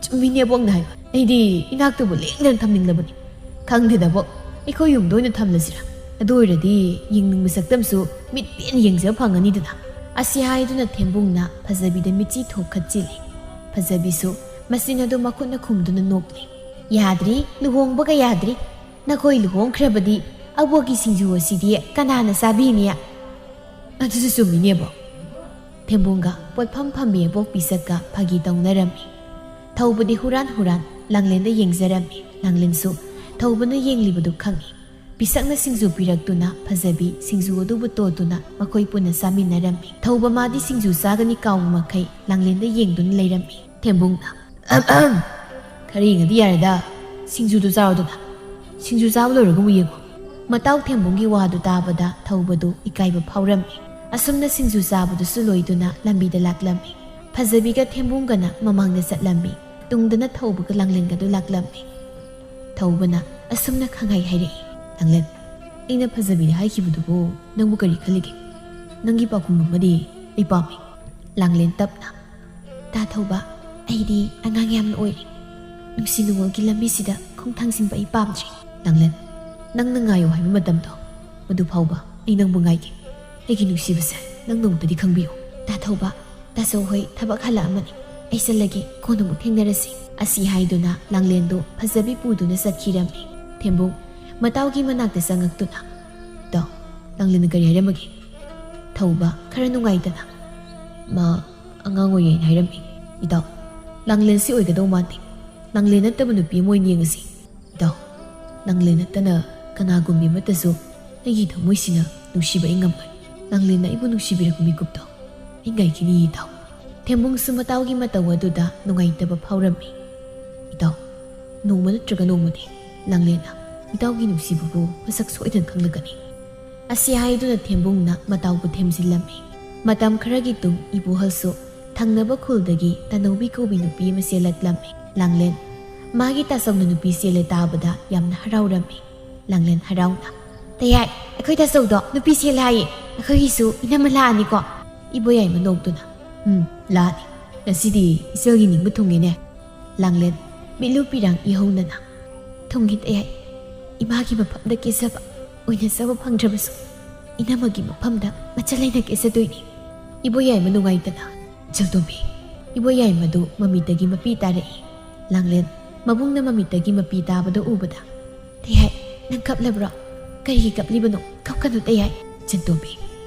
"ꯆꯨꯝꯃꯤꯅꯦ ꯑꯕꯣꯛꯅ ꯍꯥꯏꯕ꯫ ꯑꯩꯗꯤ ꯏꯅꯥꯛꯇꯕꯨ ꯂꯦꯡꯗꯅ ꯊꯝꯅꯤꯡꯂꯕꯅꯤ꯫" "ꯈꯪꯗꯦꯗ ꯑꯕꯣꯛ, ꯑꯩꯈꯣꯏ ꯌꯨꯝꯗ ꯑꯣꯏꯅ ꯊꯝꯂꯁꯤꯔꯥ? ꯑꯗꯨ ꯑꯣꯏꯔꯗꯤ ꯌꯦꯡꯅꯤꯡꯕ ꯁꯛꯇꯝꯁꯨ ꯃꯤꯠ ꯄꯦꯟꯅ ꯌꯦꯡꯖꯕ ꯐꯪꯒꯅꯤꯗꯅ꯫" ꯑꯁꯤ ꯍꯥꯏꯗꯨꯅ ꯊꯦꯝꯕꯨꯡꯅ ꯐꯖꯕꯤꯗ ꯃꯤꯠꯆꯤ ꯊꯣꯛꯈꯠꯆꯤꯜꯂꯤ꯫ ꯐꯖꯕꯤꯁꯨ ꯃꯆꯤꯟ ꯑꯗꯨ ꯃꯈꯨꯠꯅ ꯈꯨꯝꯗꯨꯅ ꯅꯣꯛꯂꯤ꯫ "ꯌꯥꯗ꯭ꯔꯤ, ꯂꯨꯍꯣꯡꯕꯒ ꯌꯥꯗ꯭ꯔꯤ꯫ ꯅꯈꯣꯏ ꯂꯨꯍꯣꯡꯈ꯭ꯔꯕꯗꯤ ꯑꯕꯣꯛꯀꯤ ꯁꯤꯡꯖꯨ ꯑꯁꯤꯗꯤ ꯀꯅꯥꯅ ꯆꯥꯕꯤꯅꯤ?" "ꯑꯗꯨꯁꯨ ꯆꯨꯝꯃꯤꯅꯦꯕꯣ꯫" ꯊꯦꯝꯕꯨꯡꯒ ꯄꯣꯠꯐꯝ ꯐꯝꯕꯤ ꯑꯕꯣꯛ ꯄꯤꯁꯛꯀ ꯐꯥꯒꯤ ꯇꯧꯅꯔꯝꯃꯤ꯫ ꯊꯧꯕꯗꯤ ꯍꯨꯔꯥꯟ ꯍꯨꯔꯥꯟ ꯂꯥꯡꯂꯦꯟꯗ ꯌꯦꯡꯖꯔꯝꯃꯤ꯫ ꯂꯥꯡꯂꯦꯟꯁꯨ ꯊꯧꯕꯅ ꯌꯦꯡꯂꯤꯕꯗꯨ ꯈꯪꯏ꯫ ꯄꯤꯁꯛꯅ ꯁꯤꯡꯖꯨ ꯄꯤꯔꯛꯇꯨꯅ ꯐꯖꯕꯤ ꯁꯤꯡꯖꯨ ꯑꯗꯨꯕꯨ ꯇꯣꯠꯇꯨꯅ ꯃꯈꯣꯏ ꯄꯨꯟꯅ ꯆꯥꯃꯤꯟꯅꯔꯝꯃꯤ꯫ ꯊꯧꯕ ꯃꯥꯗꯤ ꯁꯤꯡꯖꯨ ꯆꯥꯒꯅꯤ ꯀꯥꯎꯕ ꯃꯈꯩ ꯂꯥꯡꯂꯦꯟꯗ ꯌꯦꯡꯗꯨꯅ ꯂꯩꯔꯝꯃꯤ꯫ ꯊꯦꯝꯕꯨꯡꯅ, "ꯑꯍꯝ, ꯑꯍꯝ, ꯈꯔ ꯌꯦꯡꯉꯗꯤ ꯌꯥꯔꯦꯗ꯫ ꯁꯤꯡꯖꯨꯗꯨ ꯆꯥꯔꯣꯗꯅ꯫ ꯁꯤꯡꯖꯨ ꯆꯥꯕ ꯂꯣꯏꯔꯒ ꯑꯃꯨꯛ ꯌꯦꯡꯉꯣ꯫" ꯃꯇꯥꯎ ꯊꯦꯝꯕꯨꯡꯒꯤ ꯋꯥꯗꯨ ꯇꯥꯕꯗ ꯊꯧꯕꯗꯨ ꯏꯀꯥꯏꯕ ꯐꯥꯎꯔꯝꯃꯤ꯫ ꯑꯁꯨꯝꯅ ꯁꯤꯡꯖꯨ ꯆꯥꯕꯗꯨꯁꯨ ꯂꯣꯏꯗꯨꯅ ꯂꯝꯕꯤꯗ ꯂꯥꯛꯂꯝꯃꯤ꯫ ꯐꯖꯕꯤꯒ ꯊꯦꯝꯕꯨꯡꯒꯅ ꯃꯃꯥꯡꯗ ꯆꯠꯂꯝꯃꯤ꯫ ꯇꯨꯡꯗꯅ ꯊꯧꯕꯒ ꯂꯥꯡꯂꯦꯟꯒꯗꯨ ꯂꯥꯛꯂꯝꯃꯤ꯫ ꯊꯧꯕꯅ ꯑꯁꯨꯝꯅ ꯈꯪꯍꯥꯏ ꯍꯥꯏꯔꯛꯏ, "ꯂꯥꯡꯂꯦꯟ, ꯑꯩꯅ ꯐꯖꯕꯤꯗ ꯍꯥꯏꯈꯤꯕꯗꯨꯕꯨ ꯅꯪꯕꯨ ꯀꯔꯤ ꯈꯜꯂꯤꯒꯦ? ꯅꯪꯒꯤ ꯄꯥꯎꯈꯨꯝ ꯑꯃꯗꯤ ꯑꯩ ꯄꯥꯝꯃꯤ꯫" ꯂꯥꯡꯂꯦꯟ ꯇꯞꯅ, "ꯇꯥ ꯊꯧꯕ, ꯑꯩꯗꯤ ꯑꯉꯥꯡ ꯌꯥꯝꯅ ꯑꯣꯏꯔꯤ꯫ ꯅꯨꯡꯁꯤ ꯅꯨꯡꯉꯣꯜꯒꯤ ꯂꯝꯕꯤꯁꯤꯗ ꯈꯣꯡ ꯊꯥꯡꯖꯤꯟꯕ ꯑꯩ ꯄꯥꯝꯗ꯭ꯔꯤ꯫" "ꯂꯥꯡꯂꯦꯟ, ꯅꯪꯅ ꯉꯥꯏꯌꯣ ꯍꯥꯏꯕ ꯃꯇꯝꯗꯣ, ꯃꯗꯨ ꯐꯥꯎꯕ ꯑꯩ ꯅꯪꯕꯨ ꯉꯥꯏꯒꯦ꯫ ꯑꯩꯒꯤ ꯅꯨꯡꯁꯤꯕꯁꯦ ꯅꯪꯅ ꯑꯃꯨꯛꯇꯗꯤ ꯈꯪꯕꯤꯌꯨ꯫" "ꯇꯥ ꯊꯧꯕ, ꯇꯥꯆꯧ ꯍꯣꯏ ꯊꯕꯛ ꯍꯜꯂꯛꯑꯃꯅꯤ꯫ ꯑꯩ ꯆꯠꯂꯒꯦ, ꯀꯣꯟꯅ ꯑꯃꯨꯛ ꯊꯦꯡꯅꯔꯁꯤ꯫" ꯑꯁꯤ ꯍꯥꯏꯗꯨꯅ ꯂꯥꯡꯂꯦꯟꯗꯨ ꯐꯖꯕꯤ ꯄꯨꯗꯨꯅ ꯆꯠꯈꯤꯔꯝꯃꯤ꯫ ꯊꯦꯝꯕꯨꯡ ꯃꯇꯥꯎꯒꯤ ꯃꯅꯥꯛꯇ ꯆꯪꯉꯛꯇꯨꯅ, "ꯏꯇꯥꯎ, ꯂꯥꯡꯂꯦꯟꯅ ꯀꯔꯤ ꯍꯥꯏꯔꯝꯃꯒꯦ?" ꯊꯧꯕ ꯈꯔ ꯅꯨꯡꯉꯥꯏꯇꯅ, "ꯃꯥ ꯑꯉꯥꯡ ꯑꯣꯏꯔꯤꯅ ꯍꯥꯏꯔꯝꯃꯤ, ꯏꯇꯥꯎ꯫ ꯂꯥꯡꯂꯦꯟꯁꯤ ꯑꯣꯏꯒꯗꯧ ꯃꯥꯟꯗꯦ꯫ ꯂꯥꯡꯂꯦꯟ ꯅꯠꯇꯕ ꯅꯨꯄꯤ ꯑꯃ ꯑꯣꯏꯅ ꯌꯦꯡꯉꯁꯤ꯫" "ꯏꯇꯥꯎ, ꯂꯥꯡꯂꯦꯟ ꯅꯠꯇꯅ ꯀꯅꯥꯒꯨꯝꯕꯤ ꯑꯃꯠꯇꯁꯨ ꯑꯩꯒꯤ ꯊꯃꯣꯏꯁꯤꯅ ꯅꯨꯡꯁꯤꯕ ꯑꯩ ꯉꯝꯂꯣꯏ꯫ ꯂꯥꯡꯂꯦꯟꯅ ꯑꯩꯕꯨ ꯅꯨꯡꯁꯤꯕꯤꯔꯛꯄ ꯃꯤꯀꯨꯞꯇꯣ ꯑꯩ ꯉꯥꯏꯈꯤꯅꯤ, ꯏꯇꯥꯎ꯫" ꯊꯦꯝꯕꯨꯡꯁꯨ ꯃꯇꯥꯎꯒꯤ ꯃꯇꯧ ꯑꯗꯨꯗ ꯅꯨꯡꯉꯥꯏꯇꯕ ꯐꯥꯎꯔꯝꯃꯤ꯫ "ꯏꯇꯥꯎ, ꯅꯣꯡꯃ ꯅꯠꯇ꯭ꯔꯒ ꯅꯣꯡꯃꯗꯤ ꯂꯥꯡꯂꯦꯟꯅ ꯏꯇꯥꯎꯒꯤ ꯅꯨꯡꯁꯤꯕꯕꯨ ꯃꯁꯛ ꯁꯣꯏꯗꯅ ꯈꯪꯂꯛꯀꯅꯤ꯫" ꯑꯁꯤ ꯍꯥꯏꯗꯨꯅ ꯊꯦꯝꯕꯨꯡꯅ ꯃꯇꯥꯎꯕꯨ ꯊꯦꯝꯖꯤꯜꯂꯝꯃꯤ꯫ ꯃꯇꯝ ꯈꯔꯒꯤ ꯇꯨꯡ ꯏꯕꯣꯍꯜꯁꯨ ꯊꯪꯅꯕ ꯈꯨꯜꯗꯒꯤ ꯇꯅꯧꯕꯤ ꯀꯧꯕꯤ ꯅꯨꯄꯤ ꯑꯃ ꯆꯦꯜꯂꯛꯂꯝꯃꯤ꯫ ꯂꯥꯡꯂꯦꯟ ꯃꯥꯒꯤ ꯇꯥꯆꯧꯅ ꯅꯨꯄꯤ ꯆꯦꯜꯂꯦ ꯇꯥꯕꯗ ꯌꯥꯝꯅ ꯍꯔꯥꯎꯔꯝꯃꯤ꯫ ꯂꯥꯡꯂꯦꯟ ꯍꯔꯥꯎꯅ, "ꯇꯌꯥꯏ, ꯑꯩꯈꯣꯏ ꯇꯥꯆꯧꯗꯣ ꯅꯨꯄꯤ ꯆꯦꯜꯂꯦ ꯍꯥꯏꯌꯦ꯫ ꯑꯩꯈꯣꯏꯒꯤꯁꯨ ꯏꯅꯝꯃ ꯂꯥꯛꯑꯅꯤꯀꯣ?" ꯏꯕꯣꯌꯥꯏꯃ ꯅꯣꯛꯇꯨꯅ, "ꯎꯝ, ꯂꯥꯛꯑꯅꯤ꯫ ꯉꯁꯤꯗꯤ ꯏꯆꯜꯒꯤ ꯅꯤꯡꯕ ꯊꯨꯡꯉꯦꯅꯦ꯫" ꯂꯥꯡꯂꯦꯟ ꯃꯤꯠꯂꯨ ꯄꯤꯔꯥꯡ ꯏꯍꯧꯅꯅ, "ꯊꯨꯡꯉꯤ ꯇꯌꯥꯏ꯫ ꯏꯃꯥꯒꯤ ꯃꯐꯝꯗ ꯀꯦꯖꯕ ꯑꯣꯏꯅꯖꯕ ꯐꯪꯗ꯭ꯔꯕꯁꯨ ꯏꯅꯝꯃꯒꯤ ꯃꯐꯝꯗ ꯃꯆꯜ ꯂꯩꯅ ꯀꯦꯖꯗꯣꯏꯅꯤ꯫" ꯏꯕꯣꯌꯥꯏꯃ ꯅꯨꯡꯉꯥꯏꯇꯅ, "ꯆꯜꯇꯣꯝꯕꯤ, ꯏꯕꯣꯌꯥꯏꯃꯗꯨ ꯃꯃꯤꯠꯇꯒꯤ ꯃꯄꯤ ꯇꯥꯔꯛꯏ꯫" ꯂꯥꯡꯂꯦꯟ ꯃꯕꯨꯡꯅ ꯃꯃꯤꯠꯇꯒꯤ ꯃꯄꯤ ꯇꯥꯕꯗ ꯎꯕꯗ, "ꯇꯌꯥꯏ, ꯅꯪ ꯀꯞꯂꯕ꯭ꯔꯣ? ꯀꯔꯤꯒꯤ ꯀꯞꯂꯤꯕꯅꯣ? ꯀꯞꯀꯅꯨ ꯇꯌꯥꯏ꯫" "ꯆꯟꯇꯣꯝꯕꯤ,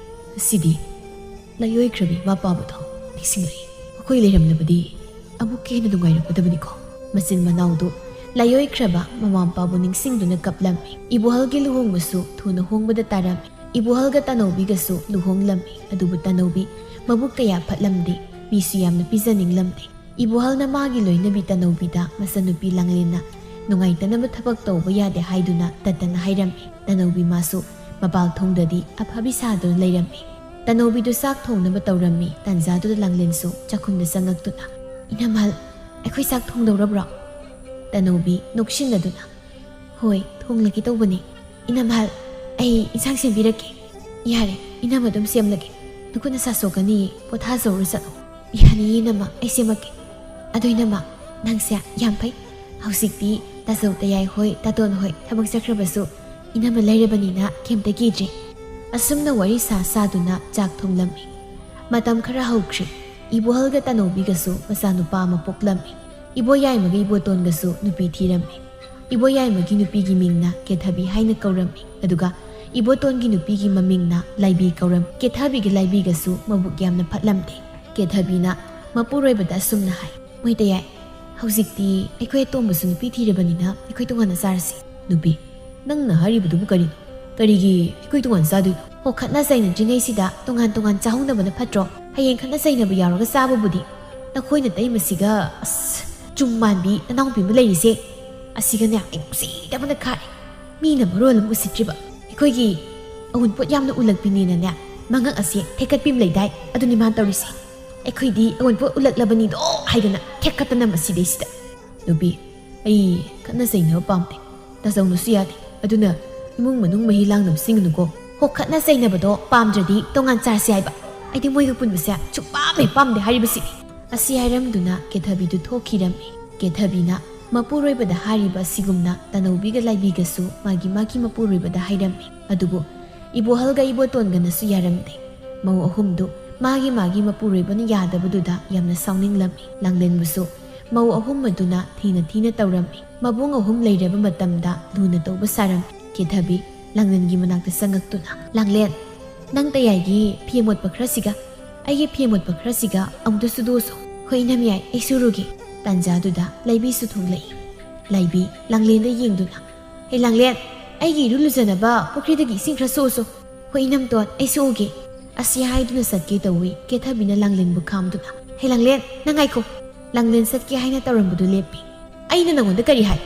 ꯉꯁꯤꯗꯤ ꯂꯥꯏꯑꯣꯏꯈ꯭ꯔꯕꯤ ꯏꯃꯥ ꯄꯥꯕꯗꯣ ꯅꯤꯡꯁꯤꯡꯂꯛꯏ꯫ ꯃꯈꯣꯏ ꯂꯩꯔꯝꯂꯕꯗꯤ ꯑꯃꯨꯛꯀ ꯍꯦꯟꯅ ꯅꯨꯡꯉꯥꯏꯔꯝꯒꯗꯕꯅꯤꯀꯣ꯫" ꯃꯆꯤꯟ ꯃꯅꯥꯎꯗꯨ ꯂꯥꯏꯑꯣꯏꯈ꯭ꯔꯕ ꯃꯃꯥ ꯃꯄꯥꯕꯨ ꯅꯤꯡꯁꯤꯡꯗꯨꯅ ꯀꯞꯂꯝꯃꯤ꯫ ꯏꯕꯣꯍꯜꯒꯤ ꯂꯨꯍꯣꯡꯕꯁꯨ ꯊꯨꯅ ꯍꯣꯡꯕꯗ ꯇꯥꯔꯝꯃꯤ꯫ ꯏꯕꯣꯍꯜꯒ ꯇꯅꯧꯕꯤꯒꯁꯨ ꯂꯨꯍꯣꯡꯂꯝꯃꯤ꯫ ꯑꯗꯨꯕꯨ ꯇꯅꯧꯕꯤ ꯃꯕꯨꯛ ꯀꯌꯥ ꯐꯠꯂꯝꯗꯦ, ꯃꯤꯁꯨ ꯌꯥꯝꯅ ꯄꯤꯖꯅꯤꯡꯂꯝꯗꯦ꯫ ꯏꯕꯣꯍꯜꯅ ꯃꯥꯒꯤ ꯂꯣꯏꯅꯕꯤ ꯇꯅꯧꯕꯤꯗ ꯃꯆꯟꯅꯨꯄꯤ ꯂꯥꯡꯂꯦꯟꯅ ꯅꯨꯡꯉꯥꯏꯇꯅꯕ ꯊꯕꯛ ꯇꯧꯕ ꯌꯥꯗꯦ ꯍꯥꯏꯗꯨꯅ ꯇꯠꯇꯅ ꯍꯥꯏꯔꯝꯃꯤ꯫ ꯇꯅꯧꯕꯤ ꯃꯥꯁꯨ ꯃꯄꯥꯜ ꯊꯣꯡꯗꯗꯤ ꯑꯐꯕꯤ ꯁꯥꯗꯨꯅ ꯂꯩꯔꯝꯃꯤ꯫ ꯇꯅꯧꯕꯤꯗꯨ ꯆꯥꯛ ꯊꯣꯡꯅꯕ ꯇꯧꯔꯝꯃꯤ꯫ ꯇꯥꯟꯖꯥꯗꯨꯗ ꯂꯥꯡꯂꯦꯟꯁꯨ ꯆꯥꯛꯈꯨꯝꯗ ꯆꯪꯉꯛꯇꯨꯅ, "ꯏꯅꯝꯍꯜ, ꯑꯩꯈꯣꯏ ꯆꯥꯛ ꯊꯣꯡꯗꯧꯔꯕ꯭ꯔꯣ?" ꯇꯅꯧꯕꯤ ꯅꯣꯛꯁꯤꯟꯅꯗꯨꯅ, "ꯍꯣꯏ, ꯊꯣꯡꯂꯒꯦ ꯇꯧꯕꯅꯤ꯫ ꯏꯅꯝꯍꯜ, ꯑꯩ ꯏꯟꯁꯥꯡ ꯁꯦꯝꯕꯤꯔꯛꯀꯦ꯫" "ꯌꯥꯔꯦ, ꯏꯅꯝ ꯑꯗꯨꯝ ꯁꯦꯝꯂꯒꯦ꯫ ꯅꯈꯨꯠ ꯅꯁꯥ ꯁꯣꯛꯀꯅꯤꯌꯦ, ꯄꯣꯊꯥꯖꯧꯔꯨ ꯆꯠꯂꯣ꯫" "ꯌꯥꯅꯤꯌꯦ ꯏꯅꯝꯃ, ꯑꯩ ꯁꯦꯝꯃꯛꯀꯦ꯫ ꯑꯗꯣ ꯏꯅꯝꯃ, ꯅꯪꯁꯦ ꯌꯥꯝ ꯐꯩ꯫ ꯍꯧꯖꯤꯛꯇꯤ ꯇꯥꯖꯧ ꯇꯌꯥꯏ ꯍꯣꯏ, ꯇꯥꯇꯣꯟ ꯍꯣꯏ ꯊꯕꯛ ꯆꯠꯈ꯭ꯔꯕꯁꯨ ꯏꯅꯝꯃ ꯂꯩꯔꯕꯅꯤꯅ ꯀꯩꯝꯇ ꯀꯤꯗ꯭ꯔꯦ꯫" ꯑꯁꯨꯝꯅ ꯋꯥꯔꯤ ꯁꯥ ꯁꯥꯗꯨꯅ ꯆꯥꯛ ꯊꯣꯡꯂꯝꯃꯤ꯫ ꯃꯇꯝ ꯈꯔ ꯍꯧꯈ꯭ꯔꯦ꯫ ꯏꯕꯣꯍꯜꯒ ꯇꯅꯧꯕꯤꯒꯁꯨ ꯃꯆꯥꯅꯨꯄꯥ ꯑꯃ ꯄꯣꯛꯂꯝꯃꯤ꯫ ꯏꯕꯣꯌꯥꯏꯃꯒ ꯏꯕꯣꯇꯣꯟꯒꯁꯨ ꯅꯨꯄꯤ ꯊꯤꯔꯝꯃꯤ꯫ ꯏꯕꯣꯌꯥꯏꯃꯒꯤ ꯅꯨꯄꯤꯒꯤ ꯃꯤꯡꯅ ꯀꯦꯊꯕꯤ ꯍꯥꯏꯅ ꯀꯧꯔꯝꯃꯤ, ꯑꯗꯨꯒ ꯏꯕꯣꯇꯣꯟꯒꯤ ꯅꯨꯄꯤꯒꯤ ꯃꯃꯤꯡꯅ ꯂꯥꯏꯕꯤ ꯀꯧꯔꯝꯃꯤ꯫ ꯀꯦꯊꯕꯤꯒ ꯂꯥꯏꯕꯤꯒꯁꯨ ꯃꯕꯨꯛ ꯌꯥꯝꯅ ꯐꯠꯂꯝꯗꯦ꯫ ꯀꯦꯊꯕꯤꯅ ꯃꯄꯨꯔꯣꯏꯕꯗ ꯑꯁꯨꯝꯅ ꯍꯥꯏ, "ꯃꯣꯏ ꯇꯌꯥꯏ, ꯍꯧꯖꯤꯛꯇꯤ ꯑꯩꯈꯣꯏ ꯑꯇꯣꯝꯕꯁꯨ ꯅꯨꯄꯤ ꯊꯤꯔꯕꯅꯤꯅ ꯑꯩꯈꯣꯏ ꯇꯣꯉꯥꯟꯅ ꯆꯥꯔꯁꯤ꯫" "ꯅꯨꯄꯤ, ꯅꯪꯅ ꯍꯥꯏꯔꯤꯕꯗꯨꯕꯨ ꯀꯔꯤꯅꯣ? ꯀꯔꯤꯒꯤ ꯑꯩꯈꯣꯏ ꯇꯣꯉꯥꯟꯅ ꯆꯥꯗꯣꯏꯅꯣ?" "ꯍꯣ, ꯈꯠꯅ ꯆꯩꯅꯗ꯭ꯔꯤꯉꯩꯁꯤꯗ ꯇꯣꯉꯥꯟ ꯇꯣꯉꯥꯟ ꯆꯥꯍꯧꯅꯕꯅ ꯐꯠꯇ꯭ꯔꯣ? ꯍꯌꯦꯡ ꯈꯠꯅ ꯆꯩꯅꯕ ꯌꯥꯎꯔꯒ ꯆꯥꯕꯕꯨꯗꯤ꯫ ꯅꯈꯣꯏ ꯅꯇꯩꯃꯁꯤꯒ, ꯑꯁ, ꯆꯨꯝ ꯃꯥꯟꯕꯤ ꯅꯅꯥꯎꯄꯤ ꯑꯃ ꯂꯩꯔꯤꯁꯦ, ꯑꯁꯤꯒꯅꯦ ꯑꯩ ꯅꯨꯡꯁꯤꯗꯕꯅ ꯈꯥꯔꯦ꯫ ꯃꯤꯅ ꯃꯔꯣꯜ ꯑꯃ ꯎꯁꯤꯠꯇ꯭ꯔꯤꯕ꯫ ꯑꯩꯈꯣꯏꯒꯤ ꯑꯋꯨꯟꯄꯣꯠ ꯌꯥꯝꯅ ꯎꯂꯛꯄꯤꯅꯦꯅꯅꯦ, ꯃꯉꯛ ꯑꯁꯦ ꯊꯦꯛꯀꯠꯄꯤ ꯑꯃ ꯂꯩꯗꯥꯏ, ꯑꯗꯨꯅꯤ ꯃꯥꯅ ꯇꯧꯔꯤꯁꯦ꯫ ꯑꯩꯈꯣꯏꯗꯤ ꯑꯋꯨꯟꯄꯣꯠ ꯎꯂꯛꯂꯕꯅꯤꯗꯣ ꯍꯥꯏꯗꯅ ꯊꯦꯛꯀꯠꯇꯅ ꯃꯁꯤꯗꯩꯁꯤꯗ꯫" "ꯅꯨꯄꯤ, ꯑꯩ ꯈꯠꯅ ꯆꯩꯅꯕ ꯄꯥꯝꯗꯦ꯫ ꯇꯥꯖꯧꯅꯁꯨ ꯌꯥꯗꯦ꯫ ꯑꯗꯨꯅ ꯏꯃꯨꯡ ꯃꯅꯨꯡ ꯃꯍꯤ ꯂꯥꯡꯅꯕꯁꯤꯡꯒꯅꯨꯀꯣ꯫" "ꯍꯣ, ꯈꯠꯅ ꯆꯩꯅꯕꯗꯣ ꯄꯥꯝꯗ꯭ꯔꯗꯤ ꯇꯣꯉꯥꯟ ꯆꯥꯔꯁꯤ ꯍꯥꯏꯕ꯫ ꯑꯩꯗꯤ ꯃꯣꯏꯒ ꯄꯨꯟꯕꯁꯦ ꯁꯨꯛꯄꯥꯝ ꯍꯦꯛ ꯄꯥꯝꯗꯦ ꯍꯥꯏꯔꯤꯕꯁꯤꯅꯤ꯫" ꯑꯁꯤ ꯍꯥꯏꯔꯝꯗꯨꯅ ꯀꯦꯊꯕꯤꯗꯨ ꯊꯣꯛꯈꯤꯔꯝꯃꯤ꯫ ꯀꯦꯊꯕꯤꯅ ꯃꯄꯨꯔꯣꯏꯕꯗ ꯍꯥꯏꯔꯤꯕ ꯑꯁꯤꯒꯨꯝꯅ ꯇꯅꯧꯕꯤꯒ ꯂꯥꯏꯕꯤꯒꯁꯨ ꯃꯥꯒꯤ ꯃꯥꯒꯤ ꯃꯄꯨꯔꯣꯏꯕꯗ ꯍꯥꯏꯔꯝꯃꯤ꯫ ꯑꯗꯨꯕꯨ ꯏꯕꯣꯍꯜꯒ ꯏꯕꯣꯇꯣꯟꯒꯅꯁꯨ ꯌꯥꯔꯝꯗꯦ꯫ ꯃꯧ ꯑꯍꯨꯝꯗꯨ ꯃꯥꯒꯤ ꯃꯥꯒꯤ ꯃꯄꯨꯔꯣꯏꯕꯅ ꯌꯥꯗꯕꯗꯨꯗ ꯌꯥꯝꯅ ꯁꯥꯎꯅꯤꯡꯂꯝꯃꯤ꯫ ꯂꯥꯡꯂꯦꯟꯕꯨꯁꯨ ꯃꯧ ꯑꯍꯨꯝ ꯑꯗꯨꯅ ꯊꯤꯅ ꯊꯤꯅ ꯇꯧꯔꯝꯃꯤ꯫ ꯃꯕꯨꯡ ꯑꯍꯨꯝ ꯂꯩꯔꯕ ꯃꯇꯝꯗ ꯂꯨꯅ ꯇꯧꯕ ꯁꯥꯔꯝꯃꯤ꯫ ꯀꯦꯊꯕꯤ ꯂꯥꯡꯂꯦꯟꯒꯤ ꯃꯅꯥꯛꯇ ꯆꯪꯉꯛꯇꯨꯅ, "ꯂꯥꯡꯂꯦꯟ, ꯅꯪ ꯇꯌꯥꯏꯒꯤ ꯐꯤ ꯑꯃꯣꯠꯄ ꯈꯔꯁꯤꯒ ꯑꯩꯒꯤ ꯐꯤ ꯑꯃꯣꯠꯄ ꯈꯔꯁꯤꯒ ꯑꯃꯨꯛꯇ ꯁꯨꯗꯣꯛꯑꯁꯨ꯫" "ꯍꯣꯏ ꯏꯅꯝꯌꯥꯏ, ꯑꯩ ꯁꯨꯔꯨꯒꯦ꯫" ꯇꯥꯟꯖꯥꯗꯨꯗ ꯂꯥꯏꯕꯤꯁꯨ ꯊꯣꯛꯂꯛꯏ꯫ ꯂꯥꯏꯕꯤ ꯂꯥꯡꯂꯦꯟꯗ ꯌꯦꯡꯗꯨꯅ, "ꯍꯦ ꯂꯥꯡꯂꯦꯟ, ꯑꯩꯒꯤ ꯏꯔꯨ ꯂꯨꯖꯅꯕ ꯄꯨꯈ꯭ꯔꯤꯗꯒꯤ ꯏꯁꯤꯡ ꯈꯔ ꯁꯣꯛꯑꯁꯨ꯫" "ꯍꯣꯏ ꯏꯅꯝꯇꯣꯟ, ꯑꯩ ꯁꯣꯛꯑꯒꯦ꯫" ꯑꯁꯤ ꯍꯥꯏꯗꯨꯅ ꯆꯠꯀꯦ ꯇꯧꯏ꯫ ꯀꯦꯊꯕꯤꯅ ꯂꯥꯡꯂꯦꯟꯕꯨ ꯈꯥꯝꯗꯨꯅ, "ꯍꯦ ꯂꯥꯡꯂꯦꯟ, ꯅꯪ ꯉꯥꯏꯈꯣ꯫ ꯂꯥꯡꯂꯦꯟ ꯆꯠꯀꯦ ꯍꯥꯏꯅ ꯇꯧꯔꯝꯕꯗꯨ ꯂꯦꯞꯄꯤ꯫" "ꯑꯩꯅ ꯅꯪꯉꯣꯟꯗ ꯀꯔꯤ ꯍꯥꯏ?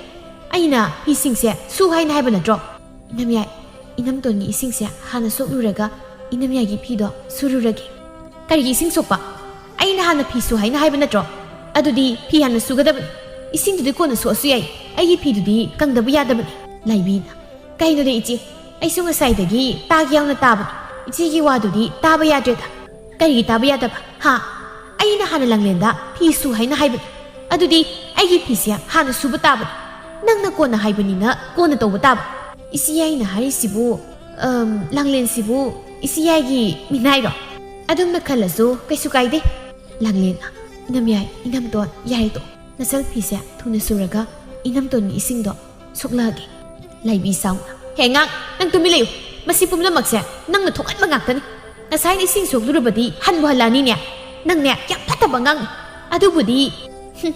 ꯑꯩꯅ ꯐꯤꯁꯤꯡꯁꯦ ꯁꯨ ꯍꯥꯏꯅ ꯍꯥꯏꯕ ꯅꯠꯇ꯭ꯔꯣ?" "ꯏꯅꯝꯌꯥꯏ, ꯏꯅꯝꯇꯣꯟꯒꯤ ꯏꯁꯤꯡꯁꯦ ꯍꯥꯟꯅ ꯁꯣꯛꯂꯨꯔꯒ ꯏꯅꯝꯌꯥꯏꯒꯤ ꯐꯤꯗꯣ ꯁꯨꯔꯨꯔꯒꯦ꯫ ꯀꯔꯤꯒꯤ ꯏꯁꯤꯡ ꯁꯣꯛꯄ? ꯑꯩꯅ ꯍꯥꯟꯅ ꯐꯤ ꯁꯨ ꯍꯥꯏꯅ ꯍꯥꯏꯕ ꯅꯠꯇ꯭ꯔꯣ? ꯑꯗꯨꯗꯤ ꯐꯤ ꯍꯥꯟꯅ ꯁꯨꯒꯗꯕꯅꯤ꯫ ꯏꯁꯤꯡꯗꯨꯗꯤ ꯀꯣꯟꯅ ꯁꯣꯛꯑꯁꯨ ꯌꯥꯏ, ꯑꯩꯒꯤ ꯐꯤꯗꯨꯗꯤ ꯀꯪꯗꯕ ꯌꯥꯗꯕꯅꯤ꯫ ꯂꯥꯏꯕꯤꯅ, ꯀꯩꯅꯣꯗ ꯏꯆꯦ, ꯑꯩꯁꯨ ꯉꯁꯥꯏꯗꯒꯤ ꯇꯥꯒꯦ ꯌꯥꯎꯅ ꯇꯥꯕꯅꯤ꯫ ꯏꯆꯦꯒꯤ ꯋꯥꯗꯨꯗꯤ ꯇꯥꯕ ꯌꯥꯗ꯭ꯔꯦꯗ꯫ ꯀꯔꯤꯒꯤ ꯇꯥꯕ ꯌꯥꯗꯕ? ꯍꯥ? ꯑꯩꯅ ꯍꯥꯟꯅ ꯂꯥꯡꯂꯦꯟꯗ ꯐꯤ ꯁꯨ ꯍꯥꯏꯅ ꯍꯥꯏꯕꯅꯤ꯫ ꯑꯗꯨꯗꯤ ꯑꯩꯒꯤ ꯐꯤꯁꯦ ꯍꯥꯟꯅ ꯁꯨꯕ ꯇꯥꯕꯅꯤ꯫ ꯅꯪꯅ ꯀꯣꯟꯅ ꯍꯥꯏꯕꯅꯤꯅ ꯀꯣꯟꯅ ꯇꯧꯕ ꯇꯥꯕ꯫ ꯏꯆꯦ ꯌꯥꯏꯅ ꯍꯥꯏꯔꯤꯁꯤꯕꯨ, ꯑꯝ, ꯂꯥꯡꯂꯦꯟꯁꯤꯕꯨ ꯏꯆꯦ ꯌꯥꯏꯒꯤ ꯃꯤꯅꯥꯏꯔꯣ? ꯑꯗꯨꯝꯅ ꯈꯜꯂꯁꯨ ꯀꯩꯁꯨ ꯀꯥꯏꯗꯦ꯫ ꯂꯥꯡꯂꯦꯟꯅ, ꯏꯅꯝꯌꯥꯏ, ꯏꯅꯝꯇꯣꯟ, ꯌꯥꯔꯦ ꯇꯣꯛꯑꯣ꯫ ꯅꯆꯜ ꯐꯤꯁꯦ ꯊꯨꯅ ꯁꯨꯔꯒ ꯏꯅꯝꯇꯣꯟꯒꯤ ꯏꯁꯤꯡꯗꯣ ꯁꯣꯛꯂꯛꯑꯒꯦ꯫ ꯂꯥꯏꯕꯤ ꯁꯥꯎꯅ, ꯍꯦ ꯑꯉꯥꯡ, ꯅꯪ ꯇꯨꯃꯤꯟ ꯂꯩꯌꯨ꯫ ꯃꯁꯤ ꯄꯨꯝꯅꯃꯛꯁꯦ ꯅꯪꯅ ꯊꯣꯛꯍꯟꯕ ꯉꯥꯛꯇꯅꯤ꯫ ꯉꯁꯥꯏꯅ ꯏꯁꯤꯡ ꯁꯣꯛꯂꯨꯔꯕꯗꯤ ꯍꯟꯕꯨ ꯍꯜꯂꯛꯑꯅꯤꯅꯦ꯫ ꯅꯪꯅꯦ ꯌꯥꯝ ꯐꯠꯇꯕ ꯑꯉꯥꯡꯅꯤ꯫ ꯑꯗꯨꯕꯨꯗꯤ, ꯍꯨꯝ,